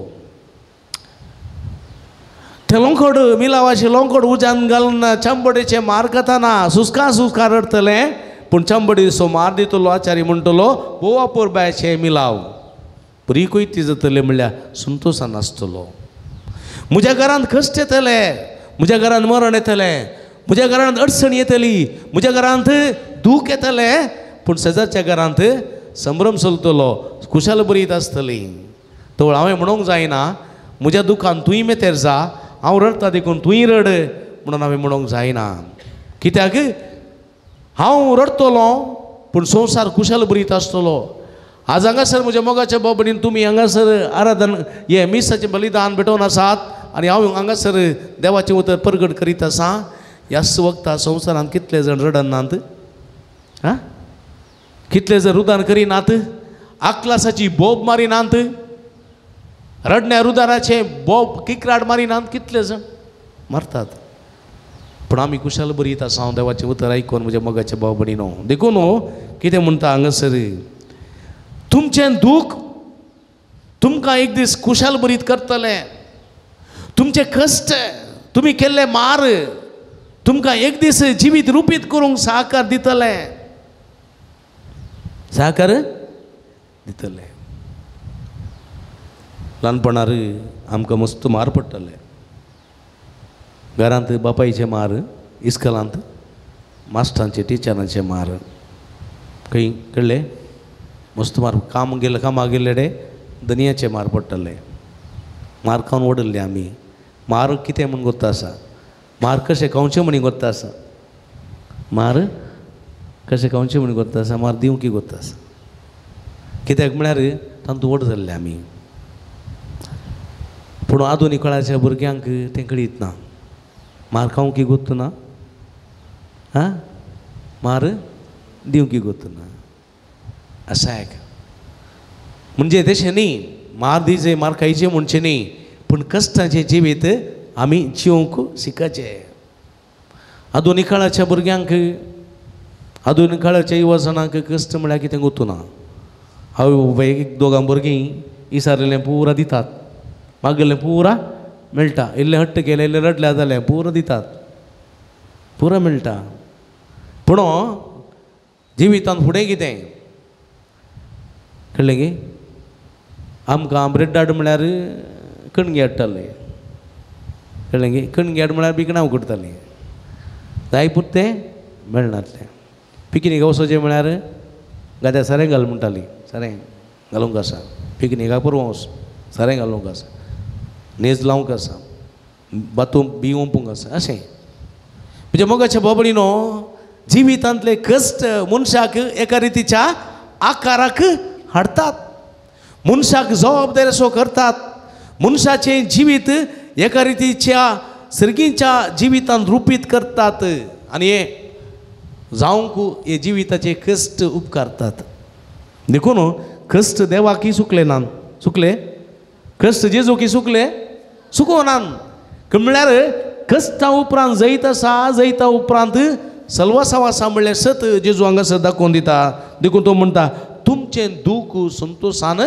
तें लोंकड मिलावाचें लोंकड उज्यान घालून चांबडेचें मार खाताना सुस्कार सुस्कार रडटलें पूण चांबडीचो मार दितलो आचारी म्हणटलो भोव अपुरबायेचें मिलाव बरी कोयती जातली म्हणल्यार संतोशान आसतलो. म्हज्या घरांत कश्ट येतले, म्हज्या घरांत मरण येतलें, म्हज्या घरांत अडचण येतली, म्हज्या घरांत दूख येतलें पूण शेजारच्या घरांत संभ्रम चलतलो खुशाल बरीत आसतली. तवळ हांवें म्हणूंक जायना म्हज्या दुखान तूंय मेतेर जा, हांव रडटा देखून तूंय रड म्हणून हांवें म्हणूंक जायना. कित्याक हांव रडटलो पूण संवसार खुशाल बरीत आसतलो. आज हांगासर म्हज्या मोगाच्या भाव भयणीन तुमी हांगासर आराधन हे मिसाचें बलिदान भेटोवन आसात आनी हांव हांगासर देवाचें उतर परगट करीत आसा. ह्याच वखता संवसारांत कितले जाण रडनात, आं कितले जण रुदान करिनात, आकलासाची बोब मारिनात, रडण्या रुदाराचे बोब किकराट मारिनात, कितले जाण मारतात. पूण आमी कुशाल बरीत आसा हांव देवाचें उतर आयकून म्हज्या मोगाच्या भाव भयणीनो. देखून कितें म्हणटा हांगासर, तुमचें दूख तुमकां एक दीस कुशाल बरीत करतलें, तुमचें कश्ट तुमी केल्ले मार तुमकां एक दीस जिवीत रुपीत करूंक सहकार दितलें, सहकार दितलें. ल्हानपणार आमकां मस्त मार पडटले, घरांत बापायचे मार, इस्कलांत मास्टरांचे टिचरांचे मार, खंय कळ्ळें मस्त मार. काम गेले कामाक गेल्ले डे दनयाचे मार पडटले, मार खावन वडल्ले आमी. मार कितें म्हूण गोत्ता आसा, मार कशें खावचें म्हूण गोत्ता आसा, मार कशें खावचें म्हूण गोत्ता आसा, मार दिवंक गोत्ता आसा. कित्याक म्हळ्यार तांतूं व्हड जाल्ले आमी. पूण आधुनीक काळाच्या भुरग्यांक तें कळीत ना, मार खावंक गोत्त ना, आं मार दिवंक गोत्त ना. आसा एक म्हणजे तशें न्ही, मार दिवचे मार खायचे म्हणचें न्ही, पूण कश्टाचें जिवीत आमी जिवंक शिकाचें. आधुनीक काळाच्या भुरग्यांक आधुनीक काळाच्या युवजणांक कश्ट म्हळ्यार कितें गोत्तू ना. हांव एक दोगां भुरगीं इसारिल्लें पुरा दितात, मागलें पुरा मेळटा, इल्लें हट्ट केलें इल्लें रडल्या जालें पुरा दितात, पुरा मेळटा. पूण जिवितांत फुडें कितें कळ्ळें गे, आमकां ब्रेड हाड म्हळ्यार कणगी हाडटाले, कळ्ळें गे, कणगी हाड म्हळ्यार बिकणां उकडटालीं, जाय पुरतें मेळनासलें. पिकनीक वचचें म्हळ्यार गाद्या सारें घाल म्हणटालीं, सारें घालूंक आसा पिकनिकाक पुरवो वच, सारें घालूंक आसा, नेज लावंक आसा, बातूं बी ओंपूंक आसा. अशें म्हणजे मोगाच्या बाबडीनो जिवितांतले कश्ट मनशाक एका रितीच्या आकाराक हाडटात, मनशाक जबाबदारी असो करतात, मनशाचें जिवीत एका रितीच्या सर्गीच्या जिवितांत रुपीत करतात आनी हे जावंक हे जिविताचे कश्ट उपकारतात. देखून कश्ट देवाकय चुकले ना, चुकले कश्ट जेजूकी चुकले, चुकोना. म्हळ्यार कश्टा उपरांत जैत आसा, जैता उपरांत सलवासांव आसा म्हणल्यार सत जेजू हांगासर दाखोवन दिता. देखून तो म्हणटा तुमचें दूख संतोशान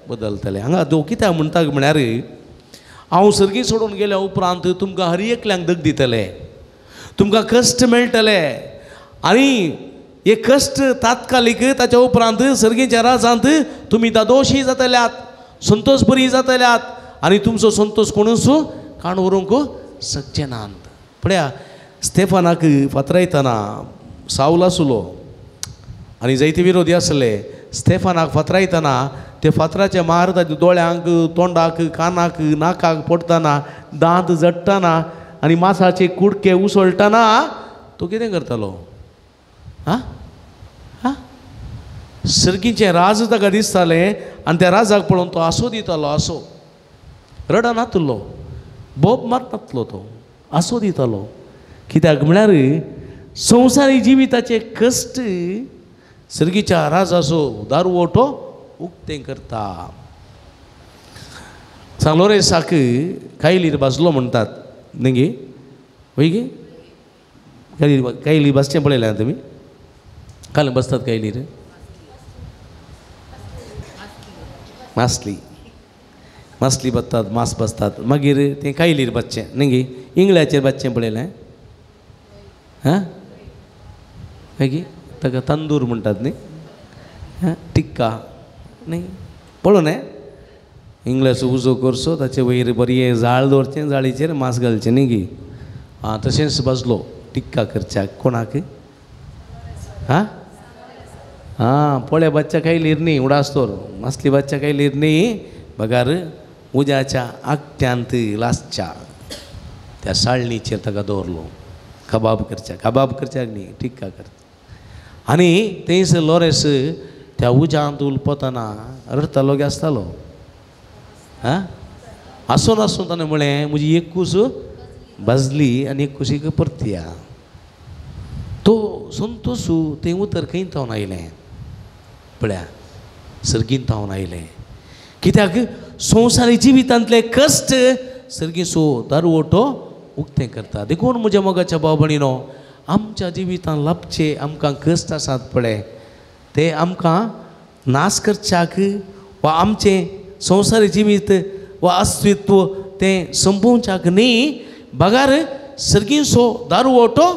बदलतलें. हांगा दो कित्याक म्हणटा म्हळ्यार हांव सर्गी सोडून गेल्या उपरांत तुमकां हर एकल्यांक दग दितले, तुमकां कश्ट मेळटले आनी हे कश्ट तात्कालीक ताच्या उपरांत सर्गीच्या राजांत तुमी दादोशी जातल्यात, संतोष बरी जातल्यात आनी तुमचो संतोष कोणूच काण व्हरूंक शकचे नात. पळया स्टेफानाक फातरायतना सावल आसलो आनी जायते विरोधी आसले. स्टेफानाक फातरायतना ते फातराचे मार ताच्या दोळ्यांक, तोंडाक, कानाक, नाकाक पडटना, दांत जडटना आनी मासाचे कुडके उसळटना तो कितें करतालो? आं आं सर्गीचें राज ताका दिसतालें आनी त्या राजाक पळोवन तो आसो दितालो. आसो रडनातलो, बोब मारनातलो, तो आसो दितालो. कित्याक म्हळ्यार संवसारी जिविताचे कश्ट सर्गीच्या राजाचो दारवटो उक्तें करता. सांग लोरेसाक कायलीर भाजलो म्हणटात न्ही गे? वय गे? कायली भाजचें पळयलें तुमी? काल बसतात कायलीर? मासली मासली बसतात, मास बसतात, मागीर तें कायलीर बसचें न्ही गे? इंगळ्याचेर बसचें पळयलें? हां मागीर ताका तंदूर म्हणटात न्ही, हां टिक्का न्ही पळोवन हें इंगळ्याचो उजो करचो, ताचे वयर बरी जाळ दवरचें, जाळीचेर मास घालचें न्ही गी? आं तशेंच भाजलो टिक्का करच्याक कोणाक? हां आं पोळ्या बादच्या कायलीर न्ही, उडास तर मासली बादच्या कायलीर न्ही, बगार उज्याच्या आगट्यांत लासच्या त्या साळणीचेर ताका दवरलो कबाब करच्या, कबाब करच्याक न्ही, टिक्का करच्या. आनी थंयसर लोरेस त्या उज्यांत उलपतना रडतालो गे आसतालो. आं आसून आसून ताणें म्हळें म्हजी एक कूस भाजली आनी एक कुशीक परतया. तो संतोषू तें उतर खंय तावन आयलें? पळया सर्गीन तावन आयलें. कित्याक संवसारी जिवितांतले कश्ट सर्गीचो दारवटो उक्तें करता. देखून म्हज्या मोगाच्या भाव भयणीनो, आमच्या जिवितांत लाभचे आमकां कश्ट आसात पळय, ते आमकां नाश करच्याक वा आमचें संवसारी जिवीत वा अस्तित्व तें संपोवच्याक न्ही, बगार सर्गीचो दारवटो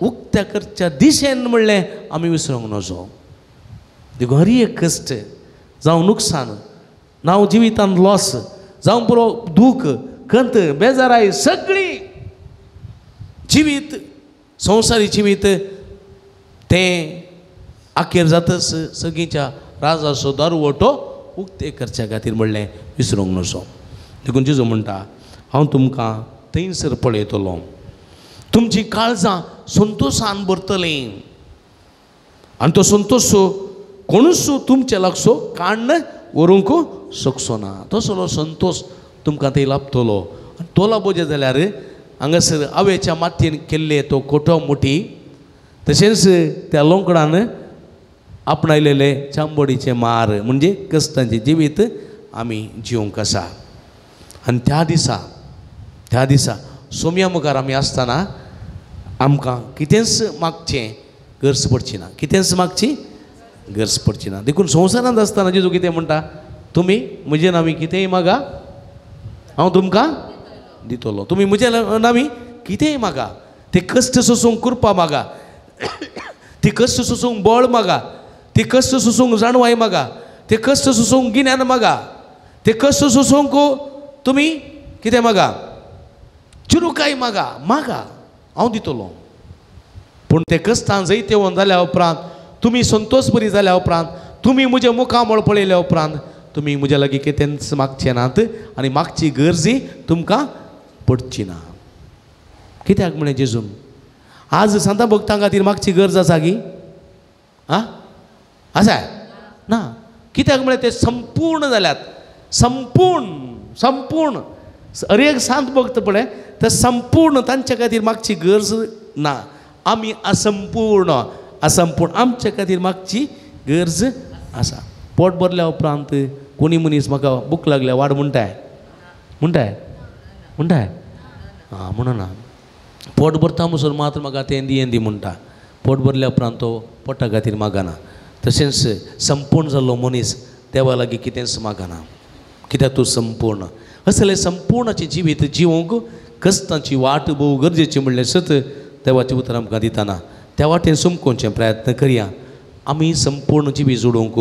उक्त्या करच्या दिशेन म्हणलें आमी विसरूंक नजो. देखून हर एक कश्ट जावं नुकसान, जावं जिवितांत लॉस, जावं पुरो दूख, खंत, बेजाराय, सगळी जिवीत संवसारी जिवीत तें आखेर जातच सगळींच्या राजाचो दारवटो उक्ते करच्या खातीर म्हणलें विसरूंक नजो. देखून जेजू म्हणटा हांव तुमकां थंयसर पळयतलो, तुमची काळजां संतोशान भरतलीं आनी तो संतोश कोणूच तुमचे लागसो काण्ण व्हरूंक शकचो ना. तसलो संतोश तुमकां थंय लाभतलो. आनी तो लाभोवचें जाल्यार हांगासर आवेच्या मातयेन केल्ले तो कोटो मुठी, तशेंच त्या लोंकडान आपणायलेले चांबडीचे मार म्हणजे कश्टांचें जिवीत आमी जिवंक आसा. आनी त्या दिसा, त्या दिसा सोम्या मुखार आमी आसतना आमकां कितेंच मागचें गरज पडची ना, कितेंच मागची गरज पडची ना. देखून संवसारांत आसतना जेजू कितें म्हणटा, तुमी म्हजे नांवी कितेंय मागा हांव तुमकां दितलो. तुमी म्हजे नांवी कितेंय मागा, ते कश्ट सोसूंक कृपा मागा, ती कश्ट सोसूंक बळ मागा, ती कश्ट सोसूंक जाणवाय मागा, ते कश्ट सोसूंक गिन्यान मागा, ते कश्ट सोसूंक तुमी कितें मागा, चिरुकाय मागा, मागा हांव दितलो. पूण ते कश्टान जैतेवन जाल्या उपरांत, तुमी संतोष बरी जाल्या उपरांत, तुमी म्हजें मुखामळ पळयल्या उपरांत तुमी म्हज्या लागीं कितेंच मागचे नात आनी मागची गरजी तुमकां पडची ना. कित्याक म्हणलें जेजून? आज सांता भक्तां खातीर मागची गरज आसा गी? आं आसा ना. कित्याक म्हळ्यार ते संपूर्ण जाल्यात, संपूर्ण संपूर्ण. हर एक सांत भक्त पळय ते संपूर्ण, तांच्या खातीर मागची गरज ना. आमी असंपूर्ण, असंपूर्ण, आमच्या खातीर मागची गरज आसा. पोट भरल्या उपरांत कोणी मनीस म्हाका भूक लागल्या वाड म्हणटाय म्हणटाय म्हणटाय? आं म्हणना. पोट भरता म्हणसर मात्र म्हाका तें दी हें दी म्हणटा. पोट भरल्या उपरांत तो पोटा खातीर मागना. तशेंच संपूर्ण जाल्लो मनीस देवा लागीं कितेंच मागना, कित्याक तूं संपूर्ण. असलें संपूर्णाचें जिवीत जिवंक कश्टांची वाट भोव गरजेची म्हणलें सत देवाचें उतर आमकां दितना त्या वाटेन समकोनचे प्रयत्न करया. आमी संपूर्ण जिवीत जोडूंक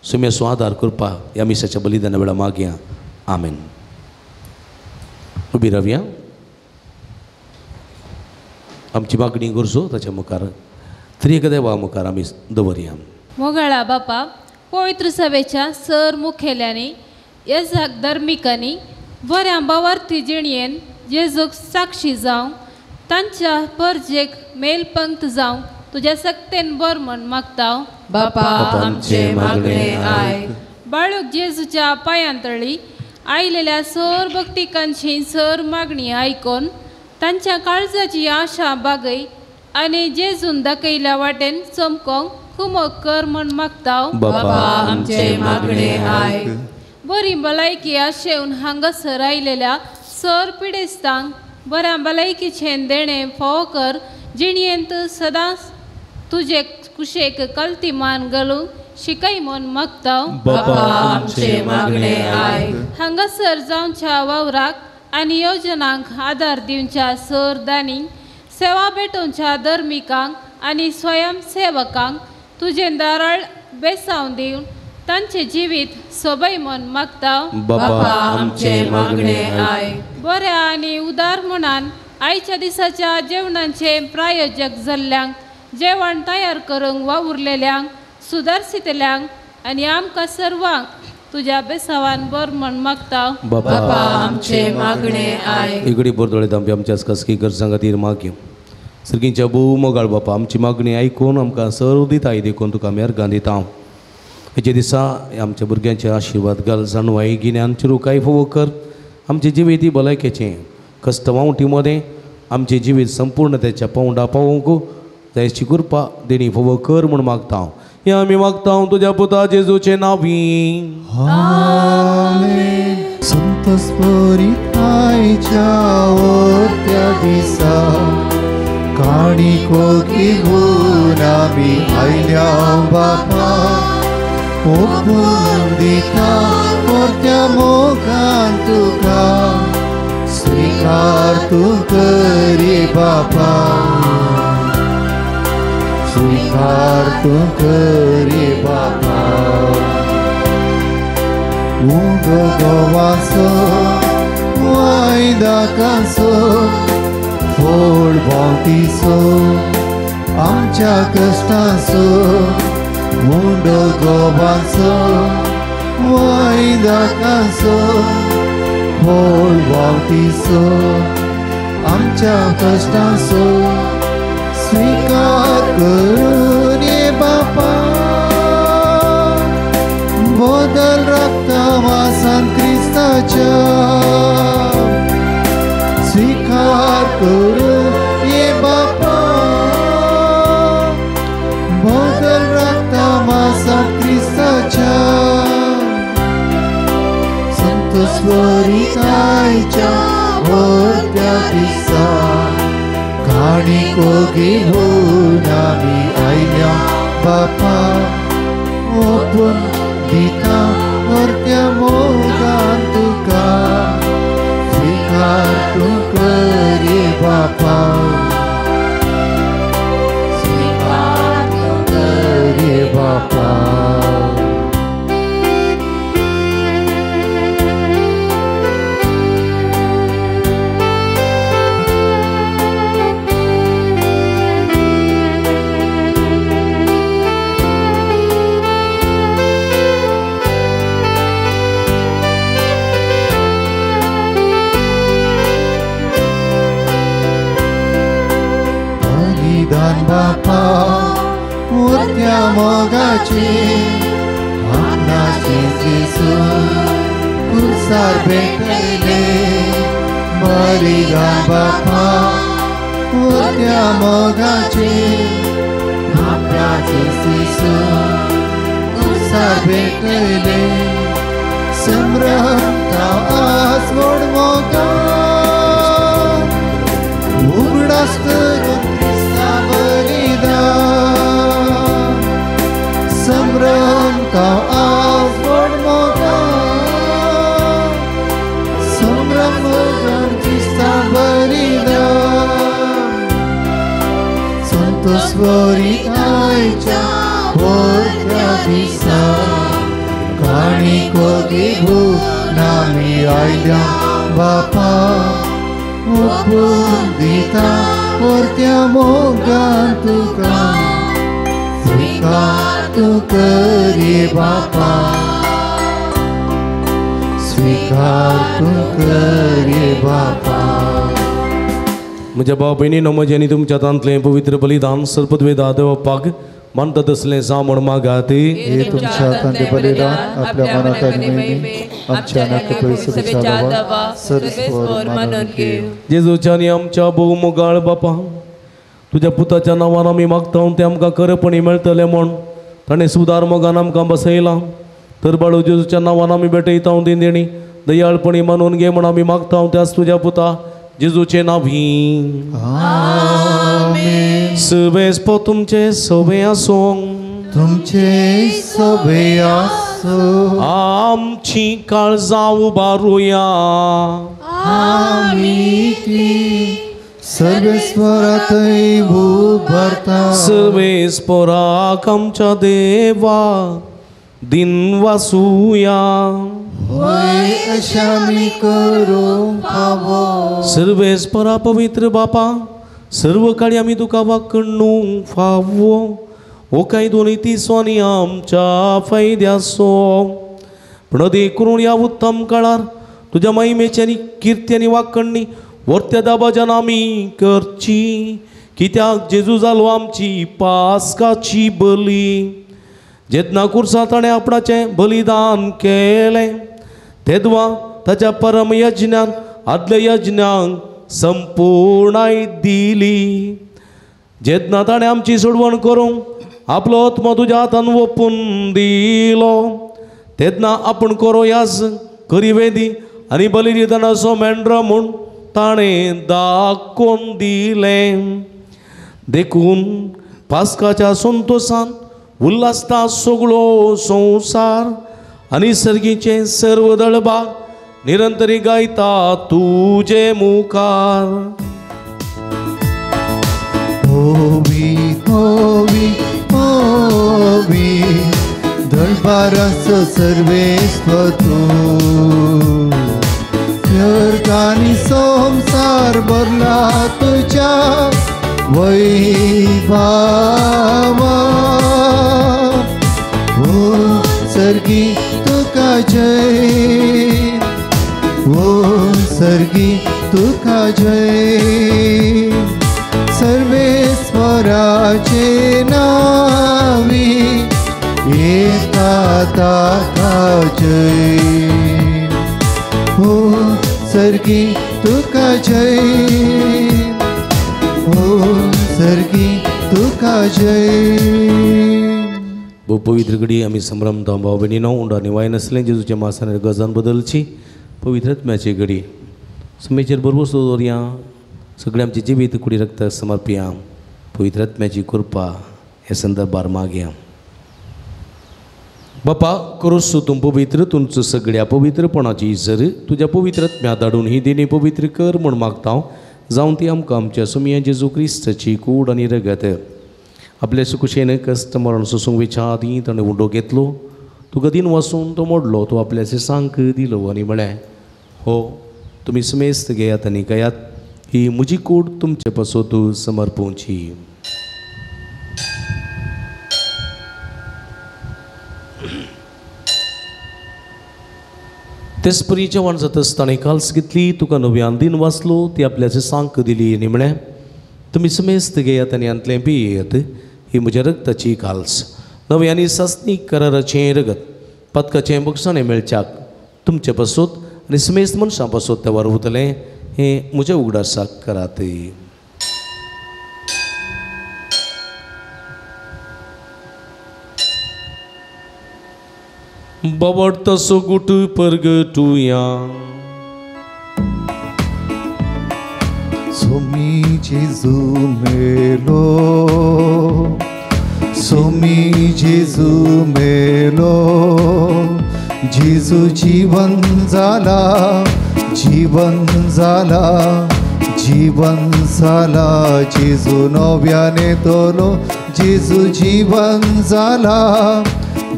सुमेसो आदार करपाक ह्या मिसाच्या बलिदाना वेळार मागया. आमेन. उबी रावया. आमची मागणी गरजो ताच्या मुखार त्रिएक देवा मुखार आमी दवरया. मोगाळा बापा, पवित्र सभेच्या सर मुखेल्यांनी येजाक धर्मिकांनी बऱ्या भावार्थी जिणयेन जेजूक साक्षी जावंक तांच्या परजेक मेलपंक्त जावंक तुज्या सक्तेन बर म्हण मागता. बापा आमचे मागणे आयक. बाळूक जेजूच्या पांयांतळी आयलेल्या सर भक्तिकांची सर मागणी आयकून तांच्या काळजाची आशा बागय आनी जेजून दाखयल्या वाटेन चमकोंक कुमक कर म्हण मागता. बापा आमचे मागणे आयक. बरी भलायकी आशेवन हांगासर आयलेल्या सर पिडेस्तांक बऱ्या भलायकीचें देणें फावो कर जिणयेंत सदांच तुजे कुशेक कलती मान घालूंक शिकय म्हण मागता. बापा आमचे मागणे आयक. हांगासर जावच्या वावराक आनी योजनांक आदार दिवच्या सर दानींक सेवा भेटोवच्या धर्मिकांक आनी स्वयंसेवकांक तुजें दाराळ बेसांव दिवन तांचें जिवीत सोबय म्हण मागता. बापा आमचे मागणे आयक. बऱ्या आनी उदार मनान आयच्या दिसाच्या जेवणाचे प्रायोजक जाल्ल्यांक जेवण तयार करूंक वावुरलेल्यांक सुदारसितल्यांक आनी आमकां सर्वांक तुज्या बेसावान बर म्हण मागता. बापा आमचे मागणे आयक. इगडी बोरदोळे दामपी आमच्या खासगी गरजां खातीर मागयो. सर्गींच्या भोव मोगाळ बापा, आमची मागणी आयकून आमकां सर्व दिताय देखून तुका आमी अर्गां दिता. हेच्या दिसा आमच्या भुरग्यांचे आशिर्वाद घाल, जाणवाय गिन्यान चिरुकाय फावो कर. आमचे जिवीत भलायकेचें कश्ट वावटी मदें आमचें जिवीत संपूर्ण त्याच्या पावंडा पावोवंक जायची कृपा देणी फावो कर म्हूण मागता. हें आमी मागता तुज्या पुता जेजूचे नांवी. आमेन. संत स्फुरितायच्या त्या दिसा काणिको घेवन आमी आयल्या बापा, ओपून दिता मोठ्या मोगान तुका स्वीकार तूं करी बापा, स्वीकार तूं करी बापा. उंडो गोवाचो वायदाकाचो फोड बावटीचो आमच्या कश्टाचो, उंडो गोवाचो वायदाकाचो फोड बावटीचो आमच्या कश्टाचो स्वीकार करून ये बापा. बदल रक्ता वासान क्रिस्ताच्या स्वीकार करून ये बापा. बदल रक्ता वासान क्रिस्ताच्या संत स्वरितायच्या त्या दिसा काणिको घेवन आमी आयल्या बापा, ओपून दिता मोरत्या मोगान तुका स्वीकार तूं करी बापा, स्वीकार तूं करी बापा. बापा मोठ्या मोगाचे आपणाचे जेजू कुर्सार भेटले. बलिदान बापा मोठ्या मोगाचे आपणाचे जेजू कुर्सार भेटले. संभ्रमता आज गोड मोगा उगडास करून बलिदान. संभ्रमता आज गोड मोगा संभ्रम क्रिस्ता बलिदान. संत संतोस्वरितायच्या वरत्या दिसा काणिको घेवन आमी आयल्या बापा ओपून दिता वरत्या मोगान तुका स्विकार तूं करी बापा स्विकार तूं करी बापा. म्हज्या भाव भयणीनो म्हजें आनी तुमच्या हातांतलें पवित्र बलिदान सर्पद्वेदा देवपाक मानता तसलें जावं म्हूण मागात. हे तुमच्या हातांतलें बलिदान आपल्या मनात आनी महिमे आमच्या नाका सर्वेस्पर मानून घेवं. जेजूच्या आनी आमच्या भोव मोगाळ बापा तुज्या पुताच्या नांवान आमी मागता तें आमकां खरेपणी मेळटलें म्हूण ताणें सुदार मोगान आमकां बसयलां. तर बाळू जेजूच्या नांवान आमी भेटयता ती देणी दयाळपणी मानून घे म्हूण आमी मागता त्याच तुज्या पुता जेजूचे नांवी. आमेन. सर्वेस्पर तुमचे सवे आसूं. तुमचे सवे आसूं. आमची काळजां उबारुया. आमी ती सर्वेस्परातय उबारता. सर्वेस्पराक आमच्या देवा दिन वासुया. होय अशें आमी करूंक फावो. सर्वेस्परा पवित्र बापा सर्व काळी आमी तुका वाकडूंक फावो हो कांय दोनूय तिसो आनी आमच्या फायद्याचो. पूण अदीक करून ह्या उत्तम काळार तुज्या महिमेची आनी किर्ती आनी वाकडणी वर्त्या दाबाच्यान आमी करची. कित्याक जेजू जालो आमची पास्काची बली. जेन्ना कुर्सा ताणें आपणाचें बलिदान केलें तेदवा ताच्या परम यज्ञान आदल्या यज्ञांक संपूर्णाय दिली. जेन्ना ताणें आमची सोडवण करूंक आपलो आत्मो तुज्या हातान ओपून दिलो तेन्ना आपूण करो याज करी वेदी आनी बली दितनाचो मेंढरो म्हूण ताणें दाखोवन दिलें. देखून पास्काच्या संतोसान उल्हासता सगळो संवसार आनी सर्गीचें सर्व दळबा निरंतरी गायता तुजे मुखार. होवी होवी होवी दळबाराचो सर्वेस्पर तूं. स्वर्ग संसार भरला तुज्या वैभावा. ओ सर्गी तुका जय ओ सर्गी तुका जय. सर्वेस्पराचे नावी येता ताका जय. ओ सर्गी तुका जय ओ सर्गी तुका जय. भोव पवित्र घडी आमी संभ्रमता भाव भयणीनो उंडा निवाय नासलें जेजूच्या मासान गजान बदलची पवित्र आत्म्याची घडी सुमेचेर बरोबर दवरया. सगळें आमचें जिवीत कुडी रक्त समर्पया. पवित्र आत्म्याची कृपा ह्या संदर्भार मागया. बापा करोस तूं पवित्र तुमचो सगळ्या पवित्रपणाची जर तुज्या पवित्र आत्म्या धाडून ही देणी पवित्र कर म्हूण मागता हांव. जावन ती आमकां आमच्या सुमया जेजू क्रिस्ताची कूड आनी रगत आपल्या सुकुशेन कश्ट मरण सोसूंक वेच्या आदीं ताणें उंडो घेतलो तुका दिन वसून तो मोडलो तो आपल्या सांक दिलो आनी म्हळें हो तुमी समेस्त घेयात आनी गायात ही म्हजी कूड तुमचे पासत समर्पोवची. तेच परी जेवण जातच ताणें काल्स घेतली तुका नव्यान दिन वाचलो ती आपल्याचे सांक दिली आनी म्हळें तुमी समेस्त घेयात आनी हांतलें पियेत ही म्हज्या रगताची काल्स नवे आनी सासणीक कराराचें रगत पातकाचें बक्षाणें मेळच्याक तुमचे पासत आनी समेस्त मनशां पासत तें वारवतलें हें म्हज्या उगडासाक करात. बाबट तसो गुट परगटुया. सोमी जेजू मेलो सोमी जेजू मेलो जेजू जीवन जाला जीवन जाला जीवन जाला जेजू नव्यान येतलो जेजू जीवन जाला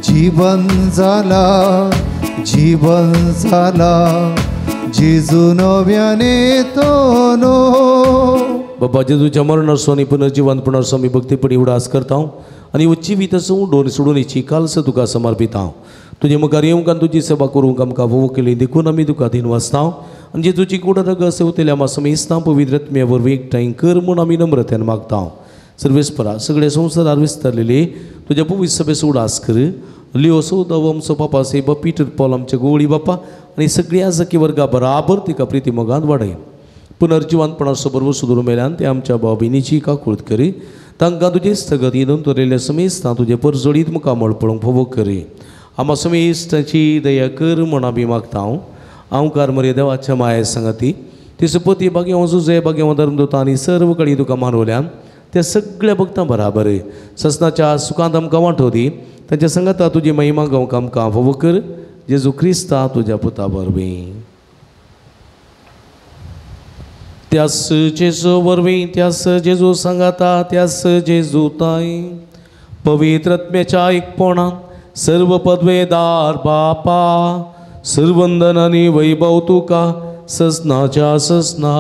जीवन जाला जीवन जाला जेजू नव्यान येतलो. बाबा जेजूच्या मरणाचो आनी पुनर्जिवंतपणाचो आमी भक्तीपणी उडास करता आनी जिवीत उडोवन सोडून कालस तुका समर्पिता. तुजे मुखार येवंक आनी तुजी सेवा करूंक आमकां फावो केली देखून आमी तुका दिनवासता आनी जेजूची कूड रगत सेवतल्या आमकां समेस्तां पवित्र आत्म्या वरवीं एकठांय कर म्हूण आमी नम्रतेन मागता. सर्वेस्परा सगळे संवसारार विस्तारलेले तुज्या पवित्र सभेचो उडास कर. लिओ सौदाव आमचो पापा सेब पीटर पॉल आमचे गोवळी बापा आनी सगळ्या जकी वर्गा बराबर तिका प्रिती मोगान वाडय. पुनर्जिवंतपणाचो बरोबर सुदूर मेल्यान ते आमच्या भाव भयणीची काकूळत करी. तांकां तुजे स्थगत येवन दवरिल्ल्या समेस्तां तुजे परजळीत मुखामळ पळोवंक फावो करी. आमा समेस्ताची दया कर म्हूण आमी मागता. हांव कारमरे देवाच्या माये सांगाती ती पती बागेवं जुजे बागेवं धर्मदूत आनी सर्व कडेन तुका मानवल्यान त्या सगळ्या भक्तां बराबर ससनाच्या सुखांत आमकां वांटो दी. तांच्या सांगाता तुजी महिमा गावंक आमकां फावो कर. जेजू क्रिस्ता तुज्या पुता वरवीं. त्यास जेजू वरवीं त्यास जेजू सांगाता त्यास जेजू ताई पवित्र आत्म्याच्या एकपणान सर्व पदवेदार बापा सर्वंदन आनी वैभव तुका ससनाच्या ससना.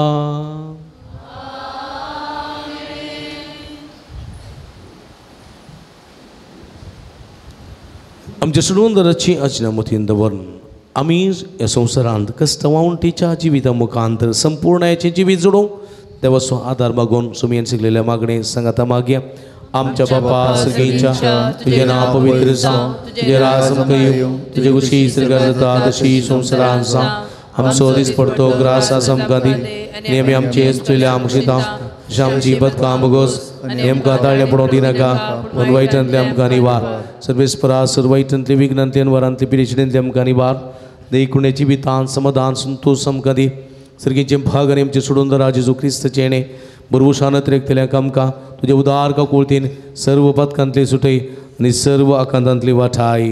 आमच्या सोडून आजना मतीन दवरून आमी ह्या संवसारांत कश्टवांवटीच्या जिविता मुखांतर संपूर्णायाचें जिवीत जोडूंक देवाचो आदार मागून सुमयेन शिकलेल्या मागणे सांगाता मागया. आमच्या बापा सगळींच्या तुजें नांव पवित्र जावं, तुजें राज आमकां येवं, तुजे कुशी स्वर्गार जाता तशी संवसारांत जावं. आमचो दीस पडतो ग्रास आज आमकां दी आनी आमी आमचे चुयल्या आमशिता तशें आमची बदकां बोगोस आनी आमकां ताळ्ळे पडोवंक दिनाका पूण वायटांतले आमकां निवार. सर्वेस्परा सर्व वायटांतले विघ्नांतले वरांतले पिरेशिडेंतले आमकां निवार. देखुणे जिवितान समाधान संतोष आमकां दी. सर्गीचे भाग आनी आमचे सोडून दरा जेजू क्रिस्ताचें येणें बरवशान त्रेकतल्या आमकां तुजे उदार काकुळतीन सर्व पदकांतले सुटय आनी सर्व आकांतांतली वाठाय.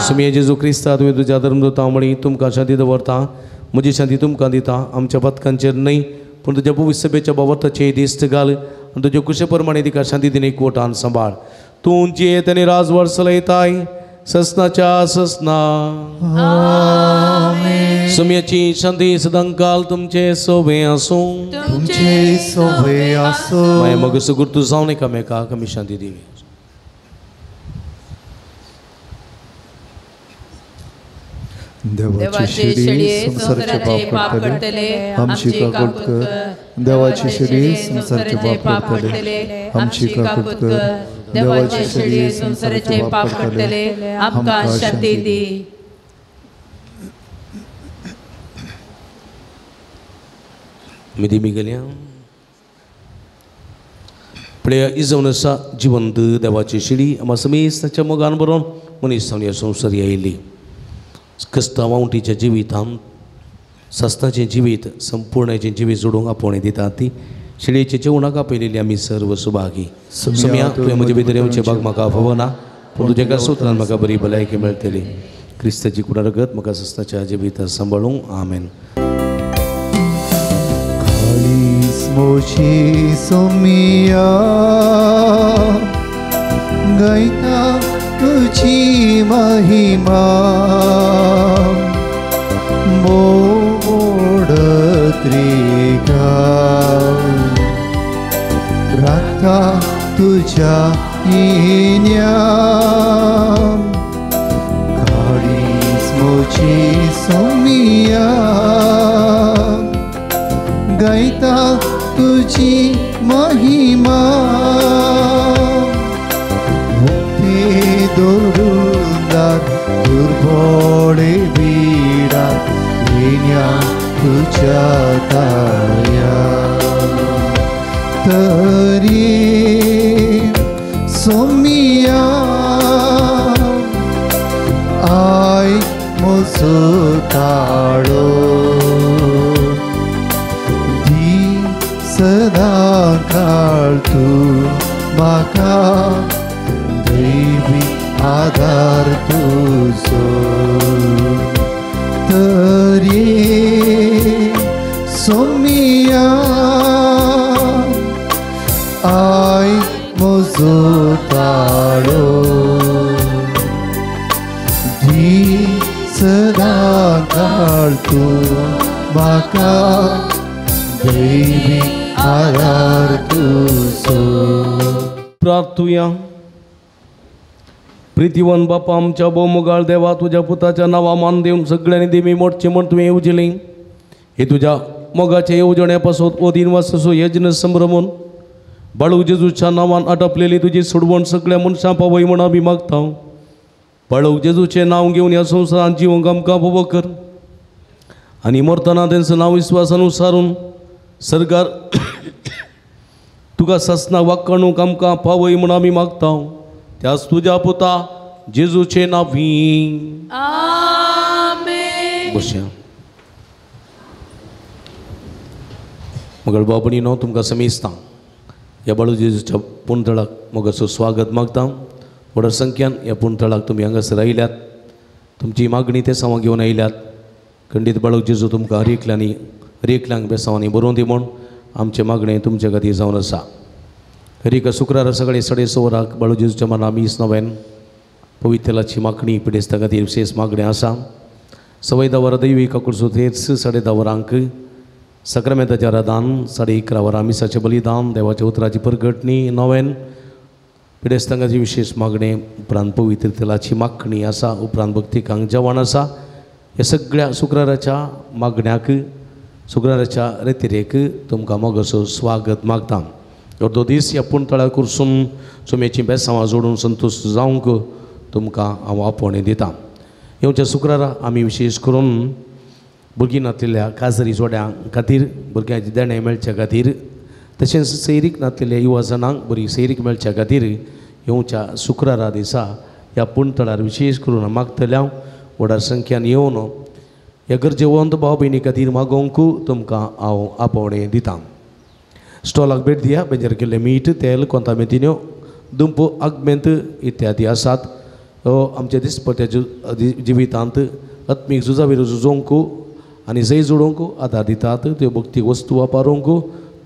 सुमये जेजू क्रिस्ता तुवें तुज्या धर्मदूता म्हळी तुमकां शांती दवरता म्हजी शांती तुमकां दिता. आमच्या पदकांचेर न्हय पूण तुज्या पवित्र सभेच्या बाबताचेर दिश्ट घाल आनी तुजे कुशे प्रमाणे तिका शांती दिने एकवटान सांबाळ. तूं जियेत आनी राजवट चलयताय ससनाच्या ससना. सुमयाची शांती सदांकाल तुमचे सोबे आसूं. तुमचे सोबे आसूं. मागीर मग सुगुर्तू जावन एकामेकाक आमी शांती दिवी. देवाची शिडी संवसाराचे पाप काडटले आमची काकूट कर. देवाची शिडी संवसाराचे पाप काडटले आमची काकूट कर. देवाची शिडी संवसाराचे पाप काडटले आमकां शांती दी. मिधी मिगल्या पळया इजावन आसा जिवंत देवाची शिडी आमा समेस्ताच्या मोगान बरोवन मनीस जावन ह्या संवसार आयिल्ली. कश्टावांवटीच्या जिवितांत सस्ताचें जिवीत संपूर्णाचें जिवीत जोडूंक आपोवणें दिता ती शिळयेच्या जेवणाक आपयलेली आमी सर्व सुभागी. सुमया तुवें म्हजे भितर येवचें भाग म्हाका फावना पूण तुज्या एका सूत्रान म्हाका बरी भलायकी मेळटली. क्रिस्ताची कुडा रगत म्हाका सस्ताच्या जिवितांत सांबाळूंक. आमेन. मोची सोमिया गायता तुझी महिमा मोडत्रिका राखता तुझ्या येण्या काळीज मोची सोमिया गायता तुझी महिमा मुक्ती दुर्गुंदार दुर्बोळे बिडा येण्या तुझ्या ताया तरी सोमिया I म्हजो ताळो सदा काळ तूं म्हाका दैवी आदार तुजो तरी सोमिया I म्हजो ताळो दी सदां काळ तूं म्हाका दैवी आधार तुजो. प्रार्थुया. प्रितीवन बापा आमच्या भोवमोगाळ देवा, तुज्या पुताच्या नांवा मान दिवन सगळ्यांनी देमी मोडचे म्हण तुवें येवजिलें. हे तुज्या मोगाचे येवजणे पासत ओदीन वासो यज्ञ संभ्रमून बाळू जेजूच्या नांवान आटपलेली तुजी सोडवण सगळ्या मनशां पावय म्हण आमी मागता. बाळू जेजूचें नांव घेवन ह्या संवसारांत जिवंक आमकां फावो कर आनी मरतना तेंचो नांव विस्वासान उसारून सरकार तुका सासना वाक्काणूक आमकां पावय म्हण आमी मागता. त्याच तुज्या पुता जेजूचे नांवी आमेन. बसया. मगळ बाबणीनो, तुमकां समेस्तां ह्या बाळू जेजूच्या पुणतळाक मोगाचो स्वागत मागता. व्हडा संख्यान ह्या पुणतळाक तुमी हांगासर आयल्यात, तुमची मागणी ते सावां घेवन आयल्यात. खंडीत बाळू जेजू तुमकां हर एकल्यांनी हर एकल्यांक बेसांवांनी बरोवन दी म्हूण आमचें मागणें तुमचे खातीर जावन आसा. हर एका शुक्रारा सकाळी 6:30 वराक बाळू जेजूच्या मना मीस नव्यान पवित्रलाची मागणी पिडेस्ता खातीर विशेश मागणें आसा. 10:15 वरां दैवी काकुळसो थेच, 10:30 वरांक सक्रामेंताचें आराधन, 11:30 वरां मिसाचें बलिदान, देवाच्या उतराची परगटणी नव्यान पिडेस्तांची विशेश मागणें, उपरांत पवित्र तेलाची मागणी आसा, उपरांत भक्तिकांक जेवण आसा. ह्या सगळ्या शुक्राराच्या मागण्याक शुक्राराच्या रेतिरेक तुमकां मोगाचो स्वागत मागता. अर्दो दीस ह्या पुणतळार कुरसून सुमेची बेसांवां जोडून संतोश जावंक तुमकां हांव आपोवणें दितां. येवच्या शुक्रारा आमी विशेश करून भुरगीं नातलेल्या काजरी जोड्यां खातीर, भुरग्यांचें देणें मेळच्या खातीर, तशेंच सैरीक नातलेल्या युवा जाणांक बरी सैरीक मेळच्या खातीर येवच्या शुक्रारा दिसा ह्या पुणतळार विशेश करून मागतल्या व्हडा संख्यान येवन ह्या गरजेवंत भाव भयणी खातीर मागोवंक तुमकां हांव आपोवणें दितां. स्टॉलाक भेट दिया. बेंजर केल्लें मीठ, तेल, कोंतामेतिन्यो, दुंप, आगमेंत इत्यादी आसात. आमच्या दिसपट्ट्या जिवितांत आत्मीक झुजावीर झुजोवंक आनी जय जोडोवंक आदार दितात. त्यो भक्ती वस्तू वापरूंक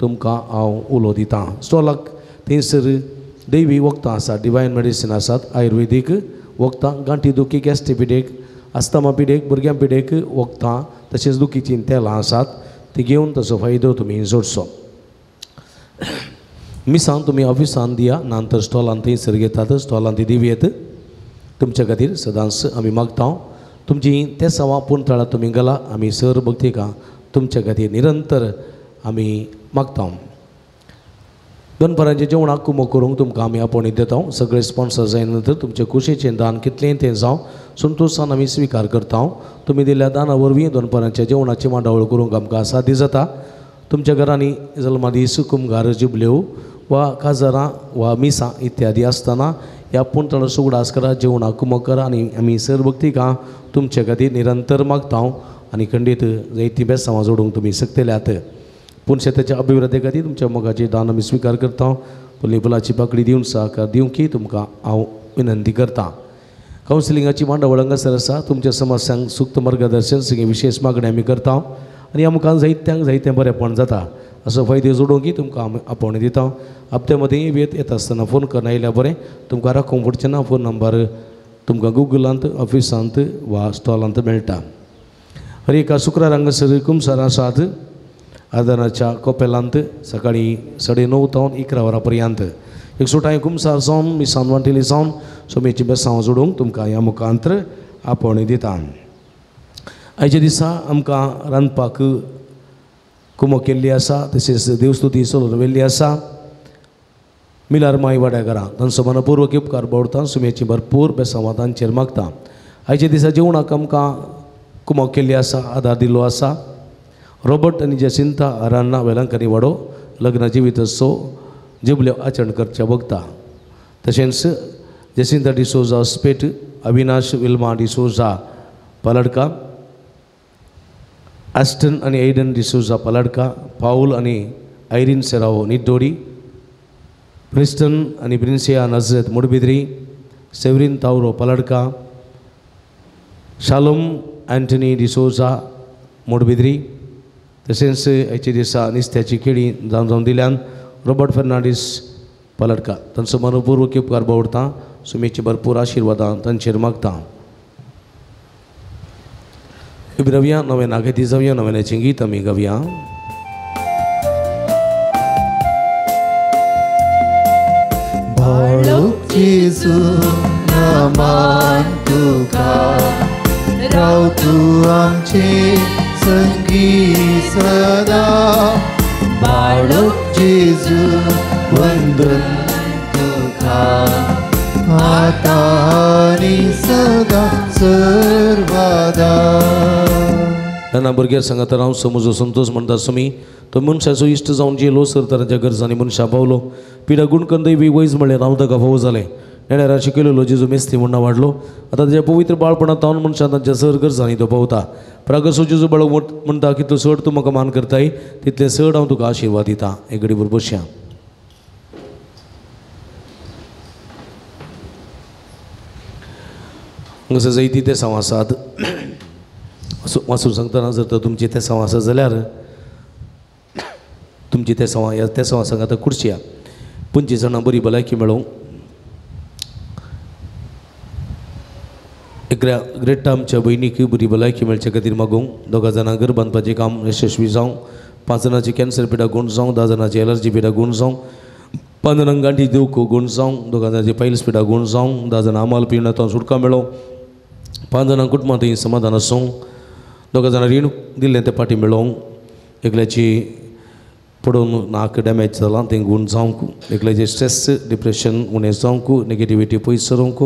तुमकां हांव उलो दितां. स्टॉलाक थंयसर दैवी वखदां आसात, डिवायन मेडिसीन आसात, आयुर्वेदीक वखदां, गांठी दुखी, गॅस्ट्री पिडेक, आस्तमा पिडेक, भुरग्यां पिडेक वखदां, तशेंच दुखीचीं तेलां आसात. ती घेवन ताचो फायदो तुमी जोडचो. मिसां तुमी ऑफिसान दिया, ना तर स्टॉलान थंयसर घेतात, स्टॉलान ती दिवयेत. तुमच्या खातीर सदांच आमी मागता. तुमची ते सवां पुणतळां तुमी गेला आमी सर भक्तिका तुमच्या खातीर निरंतर आमी मागता. दनपारांचें जेवणाक कुमो करूंक तुमकां आमी आपोवणी दिता. सगळे स्पॉन्सर जाय नंतर तुमचे कुशीचें दान कितलें तें जावं संतोशान आमी स्विकार करता. तुमी दिल्ल्या दाना वरवीं दनपारांच्या जेवणाची मांडावळ करूंक आमकां साध्य जाता. तुमच्या घरांनी जल्मादीस, कुमगार, जिबल्यो वा काजरां वा मिसां इत्यादी आसतना ह्या पुणतळाचो उगडास करा, जेवणाक कुमो करा आनी आमी सर भक्तिका तुमचे खातीर निरंतर मागता. आनी खंडीत जायतीं बेसांवां जोडूंक तुमी शकतल्यात. पूण शेताच्या अभिवृद्धी खातीर तुमच्या मोगाचें दान आमी स्विकार करता. फुली फुलाची पाकळी दिवन सहकार दिवंक तुमकां हांव विनंती करता. कावन्सिलिंगाची मांडावळ हांगासर आसा. तुमच्या समस्यांक सुक्त मार्गदर्शन सगळीं विशेष मागणी आमी करता आनी आमकां जायत्यांक जायतें बरेंपण जाता. असो फायदो जोडूंक तुमकां आमी आपोवणें दिता. हप्त्या मदीं वेत येता आसतना फोन करून आयल्यार बरें, तुमकां राखूंक पडचें ना. फोन नंबर तुमकां गुगलांत, ऑफिसांत वा स्टॉलांत मेळटा. हर एका शुक्रार हांगासर कुमसार आसात आदाराच्या कोपेलांत सकाळीं 9:30 तावन 11 वरां पर्यंत. एक सुटांय कुमसार जावन मिसान वांटेली जावन सोमेची बेसांव जोडूंक तुमकां ह्या मुखांत्र आपोवणें दिता. आयच्या दिसा आमकां रांदपाक कुमो केल्ली आसा, तशेंच देवस्तुती चलोवन व्हेल्ली आसा. मिलार माई वाड्याघरां तांचो मनपूर्वक उपकार बावडता. सुमेची भरपूर बेसांवां तांचेर मागता. आयच्या दिसा जेवणाक आमकां कुमो केल्ली आसा, आदार दिल्लो आसा. रॉबर्ट आनी जसिंता अरान्ना वेलंकरी वाडो लग्न जिविताचो जिबल्यो आचरण करच्या बघता. तशेंच जसिंता डिसोजा स्पेट, अविनाश विल्मा डिसोजा पालडका, आस्टन आनी एडन डिसोजा पालडका, पाऊल आनी आयरीन सेरावो निड्डोडी, प्रिस्टन आनी प्रिन्सिया नजरेत मुडबिद्री, सेवरीन तावरो पालडका, शालोम अँटनी डिसोजा मुडबिद्री, तशेंच आयच्या दिसा निस्त्याची केळी जावन जावन दिल्यान रॉबर्ट फर्नांडीस पालटकार तांचो मनपूर्वक उपकार बावडता. सुमेची भरपूर आशिर्वादां तांचेर मागता. उबी रावया, नवें नागेती जावया, नव्याचें गीत आमी गावया. बाळूक जेजू नमान तुका, राव तूं आमचे संगी सदा. बाळूक जेजू वंदन तुका, आतां आनी सदा सर्वदा. तेन्ना भुरग्यां सांगता हांव समजो संतोष म्हणटा सुमी तो मनशाचो इश्ट जावन जेलो सर तरांच्या गरजांनी मनशां पावलो. पिडा गुणकंदय बी वैज म्हणलें हांव ताका फावो जालें. नेण्यारा शिकयलेलो जेजू मेस्ती म्हूण वाडलो. आतां ताच्या पवित्र बाळपणांत तावन मनशां तांच्या सर गरजांनी तो पावता. प्रागसो जेजू बाळक म्हणटा कितलो चड तूं म्हाका मान करताय तितलें चड हांव तुका आशिर्वाद दिता. एक घडी बसया. हांगासर जैती ते सांव आसात वाचून सांगतना जर तर तुमची ते सांव आसा जाल्यार तुमची ते सांव ह्या ते सांव सांगात कुर्शिया 25 जाणां बरी भलायकी मेळोवंक. एकल्या ग्रेटा आमच्या भयणीक बरी भलायकी मेळचे खातीर मागूंक. 2 जाणां घर बांदपाचें काम यशस्वी जावं. 5 जाणांची कॅन्सर पिडा गूण जावं. 10 जाणांची एलर्जी पिडा गूण जावं. 5 जाणांक गांठी दुख गूण जावं. 2 जाणांची पायल्स पिडा गूण जावं. 10 जाणां आमाल पिवणांत सुटका मेळोवं. 5 जाणां कुटुंबांत समाधान आसूं. 2 जाणां रीण दिल्लें तें फाटीं मेळोवंक. एकल्याची पडून नाक डॅमेज जालां तें गूण जावंक. एकल्याचें स्ट्रेस डिप्रेशन उणें जावंक, नेगेटिविटी पयस सरोवंक.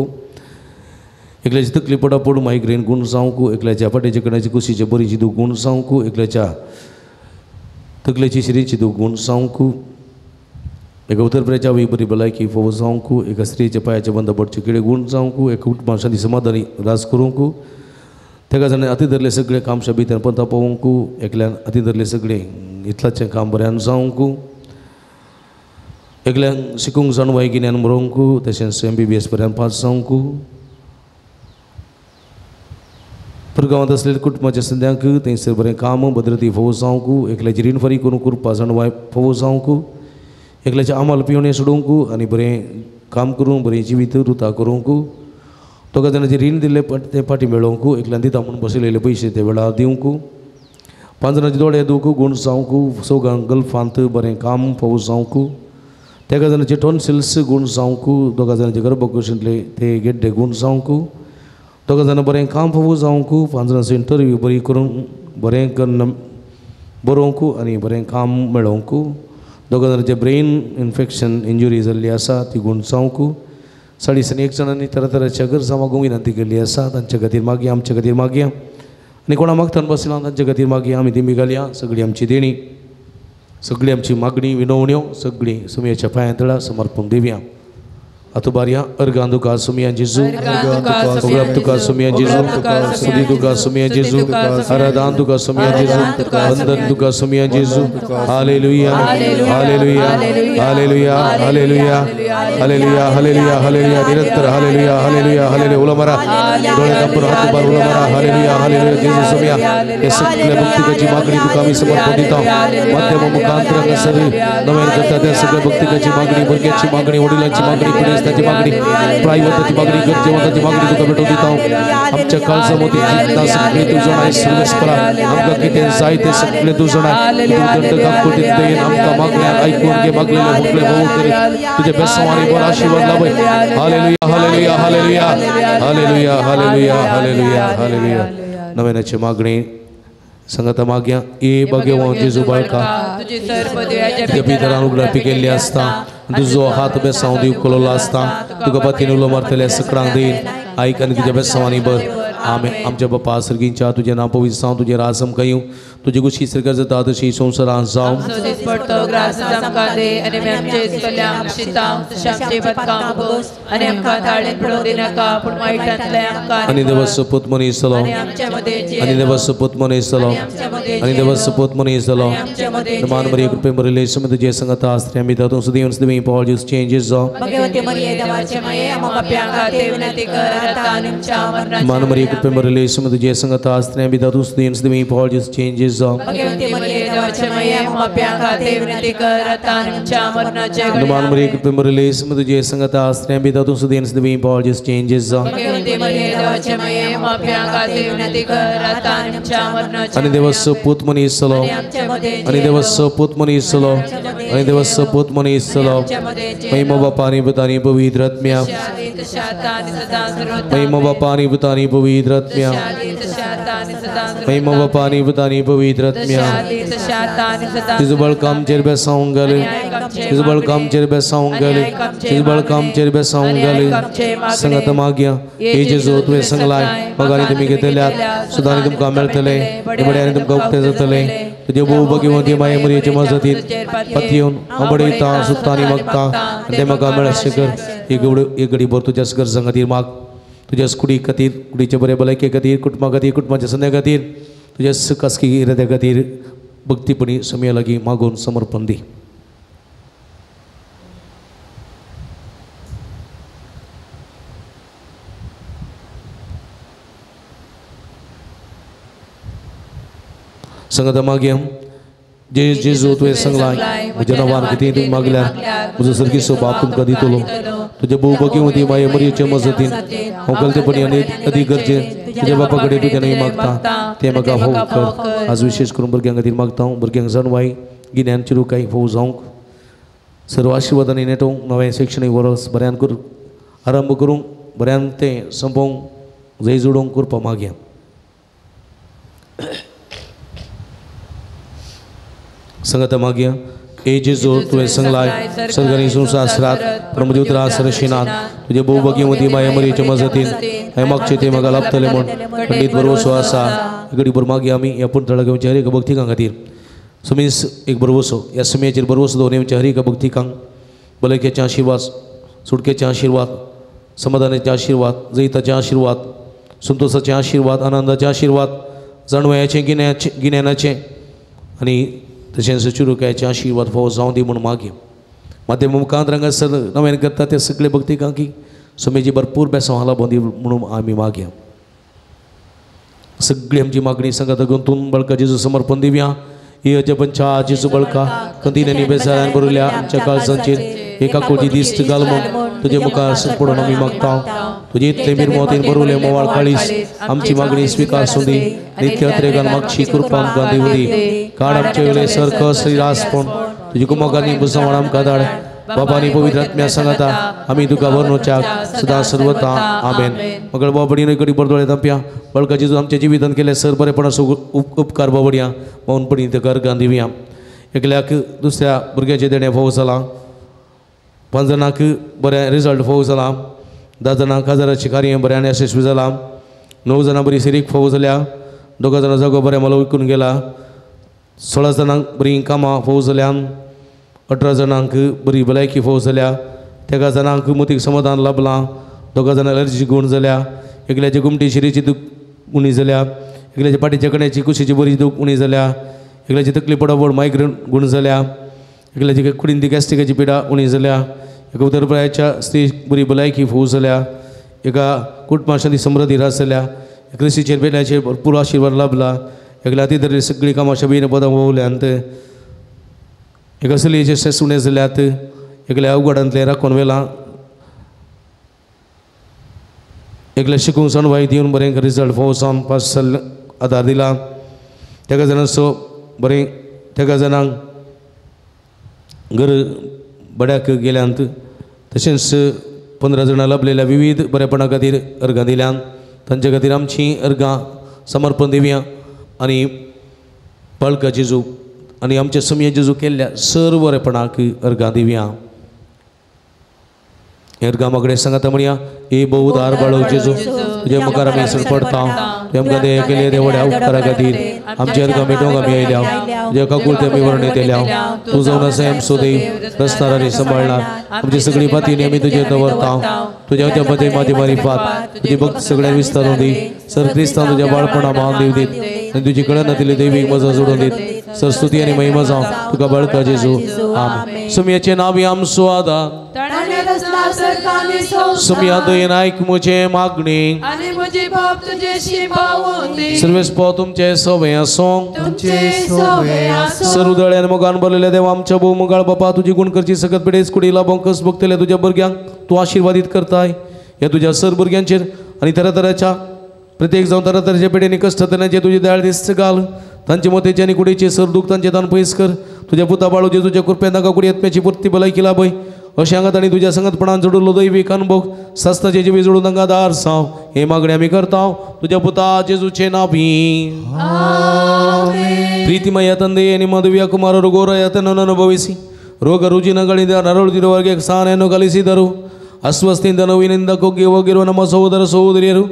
एकल्याची तकली पडा पडून मायग्रेन गूण जावंक. एकल्याच्या फाटीचे कण्याची कुशीचे बरीची दूख गूण जावंक. एकल्याच्या तकलेची शिरीची दूख गूण जावंक. एका उतरप्याच्या आवय बरी भलायकी फोव जावंक. एका स्त्रीच्या पांयाचे बंद पडचे किडे गूण जावंक. एका कुटुंबान शांती समाधानी राज करूंक. तेका जाणें हाती धरलें सगळें काम शबीत्यान पंता पावोवंक. एकल्यान हाती धरलें सगळें इतलाचें काम बऱ्यान जावंक. एकल्यान शिकूंक जाणवाय गिन्यान बरोवंक. तशेंच MBBS पर्यंत पास जावंक. पुरगांवांत आसलेल्या कुटुंबाच्या सद्यांक थंयसर बरें काम भद्रती फोव जावंक. एकल्याची रीण फारीक करूंक कृपा जाणवाय फोव जावंक. एकल्याचें आमाल पिवणें सोडूंक आनी बरें काम करूंक बरें जिवीत रुता करूंक. 2 जाणांचें रीण दिल्लें तें फाटीं मेळोवंक. एकल्यान दिता म्हूण बसयलेले पयशे ते वेळार दिवंक. 5 जाणांचे दोळे दूख गूण जावंक. 4 गल्फांत बरें काम फोव जावंक. 3 जाणांचे टॉन्सिल्स गूण जावंक. 2 जाणांचे गर्भकुशींतले ते गेड्डे गूण जावंक. 2 जाणां बरें काम फोव जावंक. 5 जाणांचो इंटरव्यू बरी करूंक बरें कन्न बरोवंक आनी बरें काम मेळोवंक. 2 जाणांचे ब्रेन इन्फेक्शन इंजुरी जाल्ली आसा ती गूण जावंक. 1.5 जाणांनी तरातराच्या गरजां मागूंक विनंती केल्ली आसा तांचे खातीर मागया, आमचे खातीर मागया आनी कोणा मागतान बसला तांचे खातीर मागया. आमी दिमी घालया. सगळी आमची देणी, सगळी आमची मागणी विनवण्यो सगळी सुमयाच्या पांयां तळा समर्पण दिवया. आतां बारया अर्गां तुका सुमया जेजू, उगडाप तुका सुमया जेजू, स्तुती तुका सुमया जेजू, आराधन तुका सुमया जेजू, वंदन तुका सुमया जेजू. Hallelujah, hallelujah, hallelujah, hallelujah, hallelujah, hallelujah, hallelujah. निरंतर हालेलुया, हालेलुया, हालेलुया. उलो मारा डोळे धांपून हात उबार उलो मारा. हालेलुया, हालेलुया जेजू सुमया. हे सगळ्या भक्तिकाची मागणी तुका आमी समर्पण दिता. माध्यम मुखांतर हांगासर नव्यान करता त्या सगळ्या भक्तिकाची मागणी, भुरग्यांची मागणी, वडिलांची मागणी, पिडेस्ताची मागणी, प्रायवताची मागणी, गरजेवंताची मागणी तुका भेटोवन दिता. आमच्या काळजा मदीं जितना सगळें तूं जाणाय सर्वेस्परा. आमकां कितें जाय तें सगळें तूं जाणाय. तूं दंड काकुळटीन दयेन आमकां मागण्यांक आयकून घे. मागलेलें मुखलें भोव करी तुज्या बेसांवांनी बरो आशिर्वाद लाबय. Hallelujah, hallelujah, hallelujah, hallelujah, hallelujah, hallelujah, hallelujah. नव्याची मागणी संगता मागया. ए भाग्यवान जेजू बाळका, तुज्या पितरान उगडापी केल्ली आसता, तुजो हात बेसांव दिवंक कोलोलो आसता, तुका पातीन उलो मारतल्या सकडांक देन आयक आनी तुज्या बेसांवांनी बर. आमेन. आमच्या बापा सर्गींच्या तुजें नांव पवित्र जावं, तुजें राज आमकां येवं, तुजी गुशी सरकार जाता तशी संवसारांत जावं. आनी देवाचो पूत मनीस जालो, आनी देवाचो पूत मनीस जालो, आनी देवाचो पूत मनीस जालो. मान मरिये कृपे भरिल्ले सुमी तुजे संगता आसतली आमी तातूंत सुदेवन सुदेवी पावल ज्यूस चेंजीस जावं. मान मरिये कृपे भरिल्ले सुमी तुजे संगता आसतली आमी तातूंत सुदेवन सुदेवी पावल ज्यूस चेंजीस जावं. Numan Maria कृपे मरले तुझे संगता स्त्रियां भी तू सुदेन सदवी पॉल जिस चेंजेस आणि देवस पूत मनी इसलो आणि देवस पूत मनी इसलो आणि देवस पूत मनी इसलो महिमा बापानी पुतानी पवित्र आत्म्या महिमा बापानी पुतानी पवित्र आत्म्या महिमा बापानी पुतानी पवित्र आत्म्या तुझं बळकाम चेर बेसावंक घाले तुझं बळकाम चेर बेसावंक घाले तुझं बळकाम चेर बेसावंक घाले संगत मागया हे जेजू तुवें संगलाय मगानी तुमी घेतल्यात सुदानी तुमकां मेळटले बड्यानी तुमकां उक्ते जातले तुजे भोव भगिवंती माये मरियेचे मजतीन पतयेवन हांव बडयता सुत्ता आनी मागता आनी तें म्हाका मेळशें कर. एक घडी भर तुज्याच गरजां खातीर माग, तुज्याच कुडी खातीर, कुडीचे बरे भलायके खातीर, कुटुंबा खातीर, कुटुंबाच्या संद्या खातीर, तुज्या खासगी इराद्या खातीर भक्तीपणी समया लागीं मागून समर्पण दी. संगत मागया जे जेजू तुवें संगलाय म्हज्या नांवान कितें तुवें मागल्यार म्हजो सर्गेस्त बाप तुमकां दितलो. तुज्या भोव भगिवंती माये मरियेचे मजतीन हांव गलतेपणी आनी अदीक गरजे तुज्या बापा कडेन तुज्या न्हय मागता तें म्हाका फोव कर. आज विशेष करून भुरग्यां खातीर मागता हांव, भुरग्यांक जाणवाय गिन्यान चिरुकाय फोव जावंक सर्व आशिर्वादांनी नेटोवंक, नवें शैक्षणीक वर्स बऱ्यान करूंक आरंभ करूंक, बऱ्यान तें सोंपोवंक, जय जोडूंक कृपा मागया. संगत मागया ए जेजू तुवें संगलाय सर्गानी संवसारांत प्रभुदेवत्रा सरशिनात तुजे भोव भगिवंती माये मरियेचे मजतीन हें मागचें तें म्हाका लाभतलें म्हूण खंडीत भरवसो आसा. घडीभर मागया आमी ह्या पुणतळा घेवच्या हर एका भक्तिकां खातीर सुमीस एक भरवसो ह्या सुमयाचेर भरवसो दवरून येवच्या हर एका भक्तिकांक भलायकेचे आशिर्वाद, सुटकेचे आशिर्वाद, समाधानाचे आशिर्वाद, जैताचे आशिर्वाद, संतोषाचे आशिर्वाद, आनंदाचे आशिर्वाद, जाणवयाचे गिन्यानाचे आनी तशेंच चुरुकायचे आशिर्वाद फावो जावं दी म्हूण मागया. माध्यम मुखांत हांगासर नव्यान करता ते सगळे भक्तिकांक सुमेची भरपूर बेसांव हाला दी म्हणून आमी मागया. सगळी आमची मागणी संगत गुंतून बळका जेजू समर्पण दिवया. ही अजबंच्या जेजू बळका कंदिन्यांनी बेजारान भरिल्ल्या आमच्या काळजांचेर एका कोटी दिस्त घाल म्हूण तुजे मुखार पडून आमी मागता. तुजे इतले मिरमोतीन भरिल्ले मोवाळ काळीस आमची मागणी स्विकार सुंदी नित्य त्रेगान मागची कृपा आमकां दिवं दी. काड आमचे वयले सरकस रासपण तुजी कुमोगांनी बुजवण आमकां धाड. बाबांनी पवित्र आत्म्या सांगता आमी तुका वर्णोच्याक सदां सर्वता. आमेन. मगळ बाबडीन कडी बरदोळे तांपया बळका जेजू आमच्या जिवितान केले सर बरेपणाचो उपकार बाबडया मौनपणी ते अर्गां दिवया. एकल्याक दुसऱ्या भुरग्याचें देणें फोव जालां, 5 जाणांक बरें रिजल्ट फोव जालां, 10 जाणांक हजाराचें कार्य बऱ्यान यशस्वी जालां, 9 जाणां बरी सिरीक फोव जाल्या, 2 जाणां जागो बरें मोलो विकून गेला, 16 जाणांक बरीं कामां फोव जाल्यां, 18 जाणांक बरी भलायकी फोव जाल्या, 13 जाणांक मतीक समाधान लाभलां, 2 जाणांक एलर्जी गूण जाल्या, एकल्याची गुमटी शिरीची दूख उणी जाल्या, एकल्याच्या फाटीच्या कण्याची कुशीची बरी दूख उणी जाल्या, एकल्याची तकली पडोबड मायग्रेन गूण जाल्या, एकल्याची कुडीन ती गॅस्ट्रिकाची पिडा उणी जाल्या, एका उदरप्रायाच्या स्त्री बरी भलायकी फोव जाल्या, एका कुटुंबा शांती समृद्धी रास जाल्या, क्रिस्तीचेर भेटल्याचेर भरपूर आशिर्वाद लाभला, एकल्या हाती सगळीं कामां शबीन पदां वोवल्यांत, एका चलयेचे सेस उणें जाल्यात, एकल्या अवघडांतलें राखून व्हेलां, एकल्या शिकूंक सणवाय दिवन बरें रिजल्ट फोव जावन पास जाल्ले आदार दिला, 13 जाणांचो बरें 13 जाणांक घर बड्याक गेल्यांत, तशेंच 15 जाणां लाभलेल्या विविध बरेपणा खातीर अर्गां दिल्यात. तांचे खातीर आमचीं अर्गां समर्पण दिवया आनी बळका जेजू आनी आमच्या समया जेजू केल्ल्या सर्व बरेपणाक अर्गां दिवया. अर्गां मागणे सांगता म्हणया. ए बहुदार बाळो जेजू तुज्या मुखार आमी सडपडटा, तुवें आमकां दया केली देवड्या उपकारा खातीर आमचे अर्गां मेटोवंक आमी आयल्या, तुज्या काकुळते आमी वर्णीत येयल्या. तूं जावन आसा आमचो देव रस्तार आनी सांबाळणार आमची सगळी पातीनी आमी तुजेर दवरता. तुज्या मदें मादी मारिफात तुजी भक्त सगळ्यांक विस्तारून दी. सर क्रिस्तांव तुज्या बाळपणा मान दिव दीत. आनी तुजी कळनातिल्ली दैवीक मजा जोडून दीत सरस्वती आनी महिमा जावं तुका बळका जेजू आमेन. सुमयाचे नांव आमचो आदार सुमया दयेन आयक म्हजें मागणें सर्वेस्पो तुमचे सवे आसूं. सरुदळ्यान मोगान भरलेल्या देवा आमच्या भोव मोगाळ बापा तुजी गुण करची सकत पिडेस कुडी लाभोंक कस भोगतल्या तुज्या भुरग्यांक तूं आशिर्वादीत करताय. ह्या तुज्या सर भुरग्यांचेर आनी तरातराच्या प्रत्येक जावन तरातराच्या पेडेनी कश्ट जातल्यांचेर तुजी दयाळ दिस्त घाल. तांचे मोतेचे आनी कुडीचे सर दूख तांचे तान पयस कर. तुज्या पुता बाळू जे तुज्या कृपेन तांकां कुडी आत्म्याची पुर्ती भलायकी लाभय. अशें हांगा तांणी तुज्या संगतपणान जोडिल्लो दैवीक अनुभव सासणाचे जिवी जोडून तांकां दार साव हे मागणी आमी करता तुज्या पुता जेजूचे नांवी. प्रीतिमय ತಂದೆಯೇ ನಿಮ್ಮ ದಿವ್ಯ ಕುಮಾರರು ಘೋರ ಯಾತನನ್ನು ಅನುಭವಿಸಿ ರೋಗ ರುಜಿನಗಳಿಂದ ನರಳುತ್ತಿರುವವರಿಗೆ ಸಹನೆಯನ್ನು ಕಲಿಸಿದರು. ಅಸ್ವಸ್ಥೆಯಿಂದ ನೋವಿನಿಂದ ಕುಗ್ಗಿ ಹೋಗಿರುವ ನಮ್ಮ ಸಹೋದರ ಸಹೋದರಿಯರು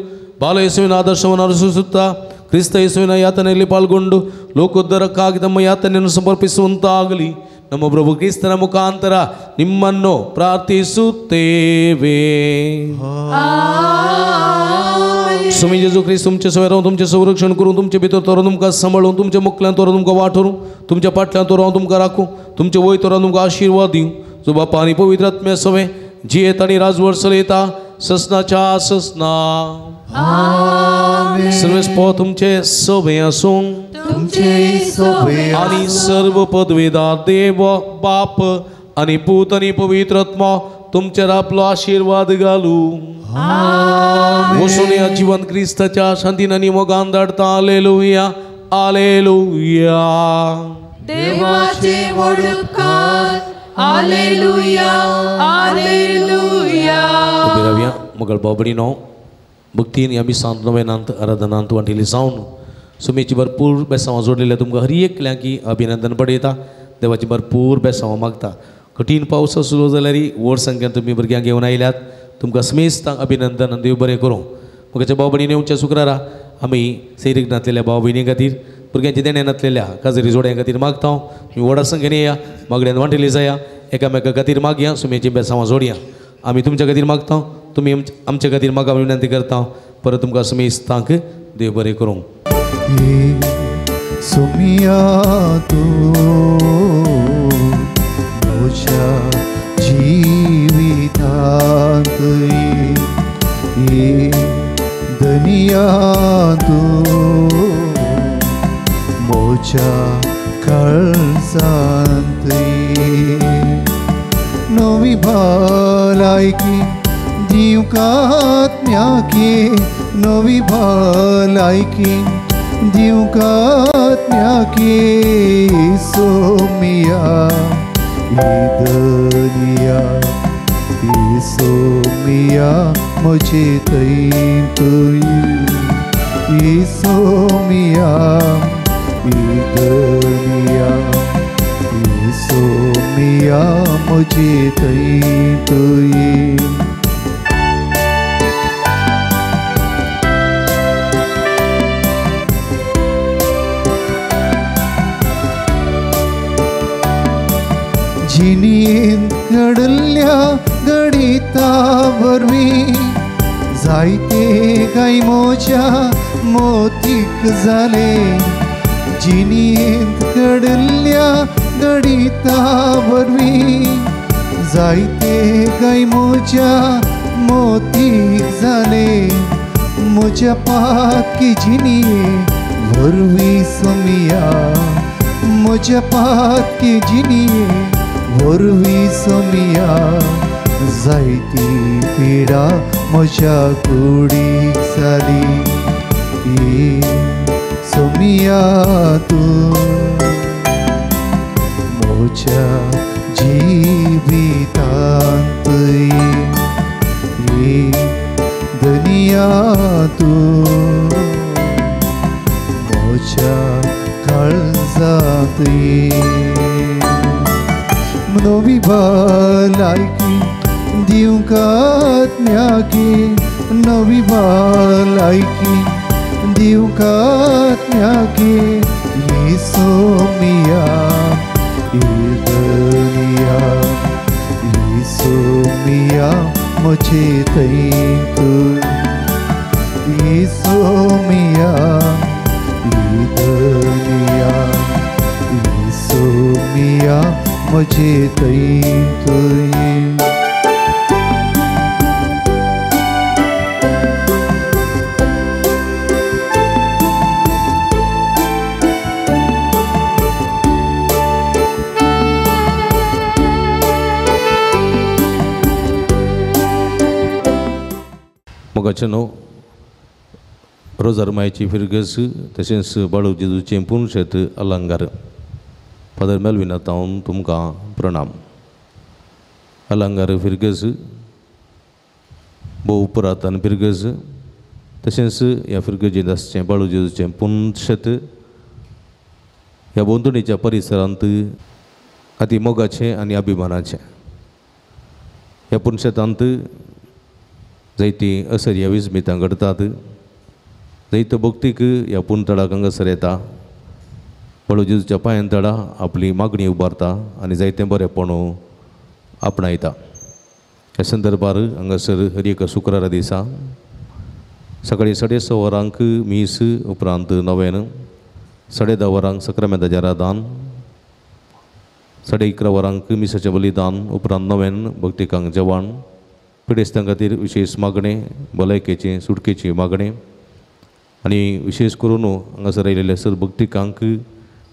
ಬಾಲಯೇಸುವಿನ ಆದರ್ಶವನ್ನು ಅನುಸರಿಸುತ್ತಾ ಕ್ರಿಸ್ತ ಯೇಸುವಿನ ಯಾತನೆಯಲ್ಲಿ ಪಾಲ್ಗೊಂಡು ಲೋಕೋದ್ಧಾರಕ್ಕಾಗಿ ತಮ್ಮ ಯಾತನೆಯನ್ನು ಸಮರ್ಪಿಸುವಂತಾಗಲಿ. ನಮ್ಮ ಪ್ರಭು ಕ್ರಿಸ್ತನ ಮುಖಾಂತರ ನಿಮ್ಮನ್ನು ಪ್ರಾರ್ಥಿಸುತ್ತೇವೆ. स्वामी जेजू ख्रिस्त तुमचे सवय रावून तुमचें संरक्षण करून तुमचे भितर तोरून तुमकां सांबाळून तुमच्या मुखल्यान तोरून तुमकां वाट व्हरूं तुमच्या फाटल्यान तोरून हांव तुमकां राखूं तुमचे वय तोरून तुमकां आशिर्वाद दिवं. जो बापा आनी पवित्र आत्म्या सवें जियेत आनी राजवट चलयता ससनाच्या ससना. सर्वेस्पो तुमचे सवे आसूं आनी सर्व पदवेदार देव बाप आनी पूत आनी पवित्र आत्मा तुमचेर आपलो आशिर्वाद घालूं. वचून ह्या जिवन क्रिस्ताच्या शांतीन आनी मोगान धाडता. आलेलुया आलेलुया. देवाचे व्हड उपकार. आलेलुया आलेलुया. उबी रावया. मगळ बाबडीनो भक्तीन ह्या मिसांत नवेनांत आराधनांत वांटिल्ली जावन सुमेची भरपूर बेसांवां जोडलेल्या तुमकां हर एकल्यांकी अभिनंदन पडयता. देवाची भरपूर बेसांवां मागता. कठीण पावस आसलो जाल्यार व्हड संख्येन तुमी भुरग्यांक घेवन आयल्यात. तुमकां समेस्तांक अभिनंदन आनी देव बरें करूं. म्हज्या भाव भयणीन येवच्या शुक्रारा आमी सैरीक नातलेल्या भाव भयणी खातीर भुरग्यांचे देणे नातलेल्या काजरी जोड्यां खातीर मागता. तुमी व्हडा संख्येन येया मागड्यान वांटिल्ली जाया एकामेका खातीर मागया सुमेची बेसांवां जोडया. आमी तुमच्या खातीर मागता तुमी आमच्या खातीर मागा विनंती करता. परत तुमकां समेस्तांक देव बरें करूं. सुमिया तूं म्हज्या जिवितांत ये दनिया तूं म्हज्या काळजांत नवी भलायकी दिवंक आत्म्याकी नवी भलायकी दिवंक आत्म्याकी सोमिया दनिया सोमिया म्हजे थंय तुई सोमिया दनिया सोमिया म्हजे थंय तुई. जिणेंत घडल्या गणिता वरवीं जायते काय म्हज्या मोतीक जाले. जिणेंत घडल्या गणिता वरवीं जायते काय म्हज्या मोतीक जाले. म्हज्या पातकी जिणये वरवीं सोमिया म्हज्या पातकी जिणये वरवीं सोमिया जायती पिडा म्हज्या कुडीक जाली. सोमिया तूं म्हज्या जिवितांत दनिया तूं म्हज्या काळजांत नवी भलायकी दिवंक आत्म्याकी नवी भलायकी दिवंक आत्म्याकी सोमिया दनिया सोमिया म्हजे थंय सोमिया मरिया म्हजे थंय तुवें. मोगाचें न्हू रोजार मायची फिरगस तशेंच बाळू जेजूचें पुनशेत अलंगार. फादर मेलविना तावन तुमकां प्रणाम. अलंगार फिरगस भोव पुरातन फिरगस तशेंच ह्या फिरगजेंत आसचें बाळू जेजूचें पुनशेत ह्या भोंवतणीच्या परिसरांत अती मोगाचें आनी अभिमानाचें. ह्या पुनशेतांत जायतीं असर्या विस्मितां घडटात. जायतो भक्तीक ह्या पुनतळाक हांगासर येता, बाळू जेजूच्या पांयां तळा आपली मागणी उबारता आनी जायतें बरेंपण आपणायता. ह्या संदर्भार हांगासर हर एका शुक्रारा दिसा सकाळीं 6:30 वरांक मीस, उपरांत नवेन 10:30 वरांक सक्रामेंताचें आराधन, 11:30 वरांक मिसाचें बलिदान, उपरांत नवेन भक्तिकांक जेवण, पिडेस्तां खातीर विशेश मागणें, भलायकेचें सुटकेची मागणें आनी विशेश करून हांगासर आयिल्ल्या सर भक्तिकांक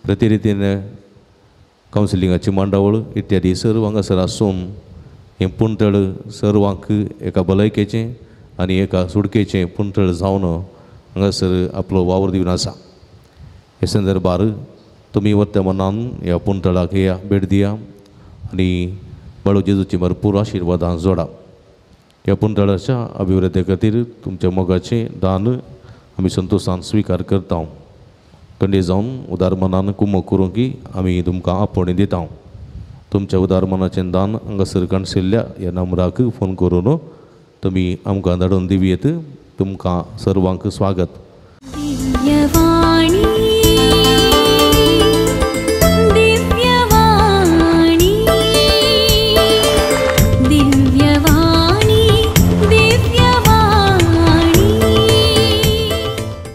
प्रतिरितीन कावन्सिलिंगाची मांडावळ इत्यादी सर्व हांगासर आसून हें पुणतळ सर्वांक एका भलायकेचें आनी एका सुटकेचें पुणतळ जावन हांगासर आपलो वावर दिवन आसा. हे संदर्भार तुमी वर्तमानान ह्या पुणतळाक या भेट दिया आनी बाळू जेजूची भरपूर आशिर्वादां जोडा. ह्या पुणतळाच्या अभिवृद्धी खातीर तुमच्या मोगाचें दान आमी संतोशान स्विकार करता. कंडे जावन उदार मनान कुमक करूंक की आमी तुमकां आपोवणें दिता. तुमच्या उदार मनाचें दान हांगासर काणशिल्ल्या ह्या नंबराक फोन करून तुमी आमकां धाडून दिवयेत. तुमकां सर्वांक स्वागत. दिव्यवाणी.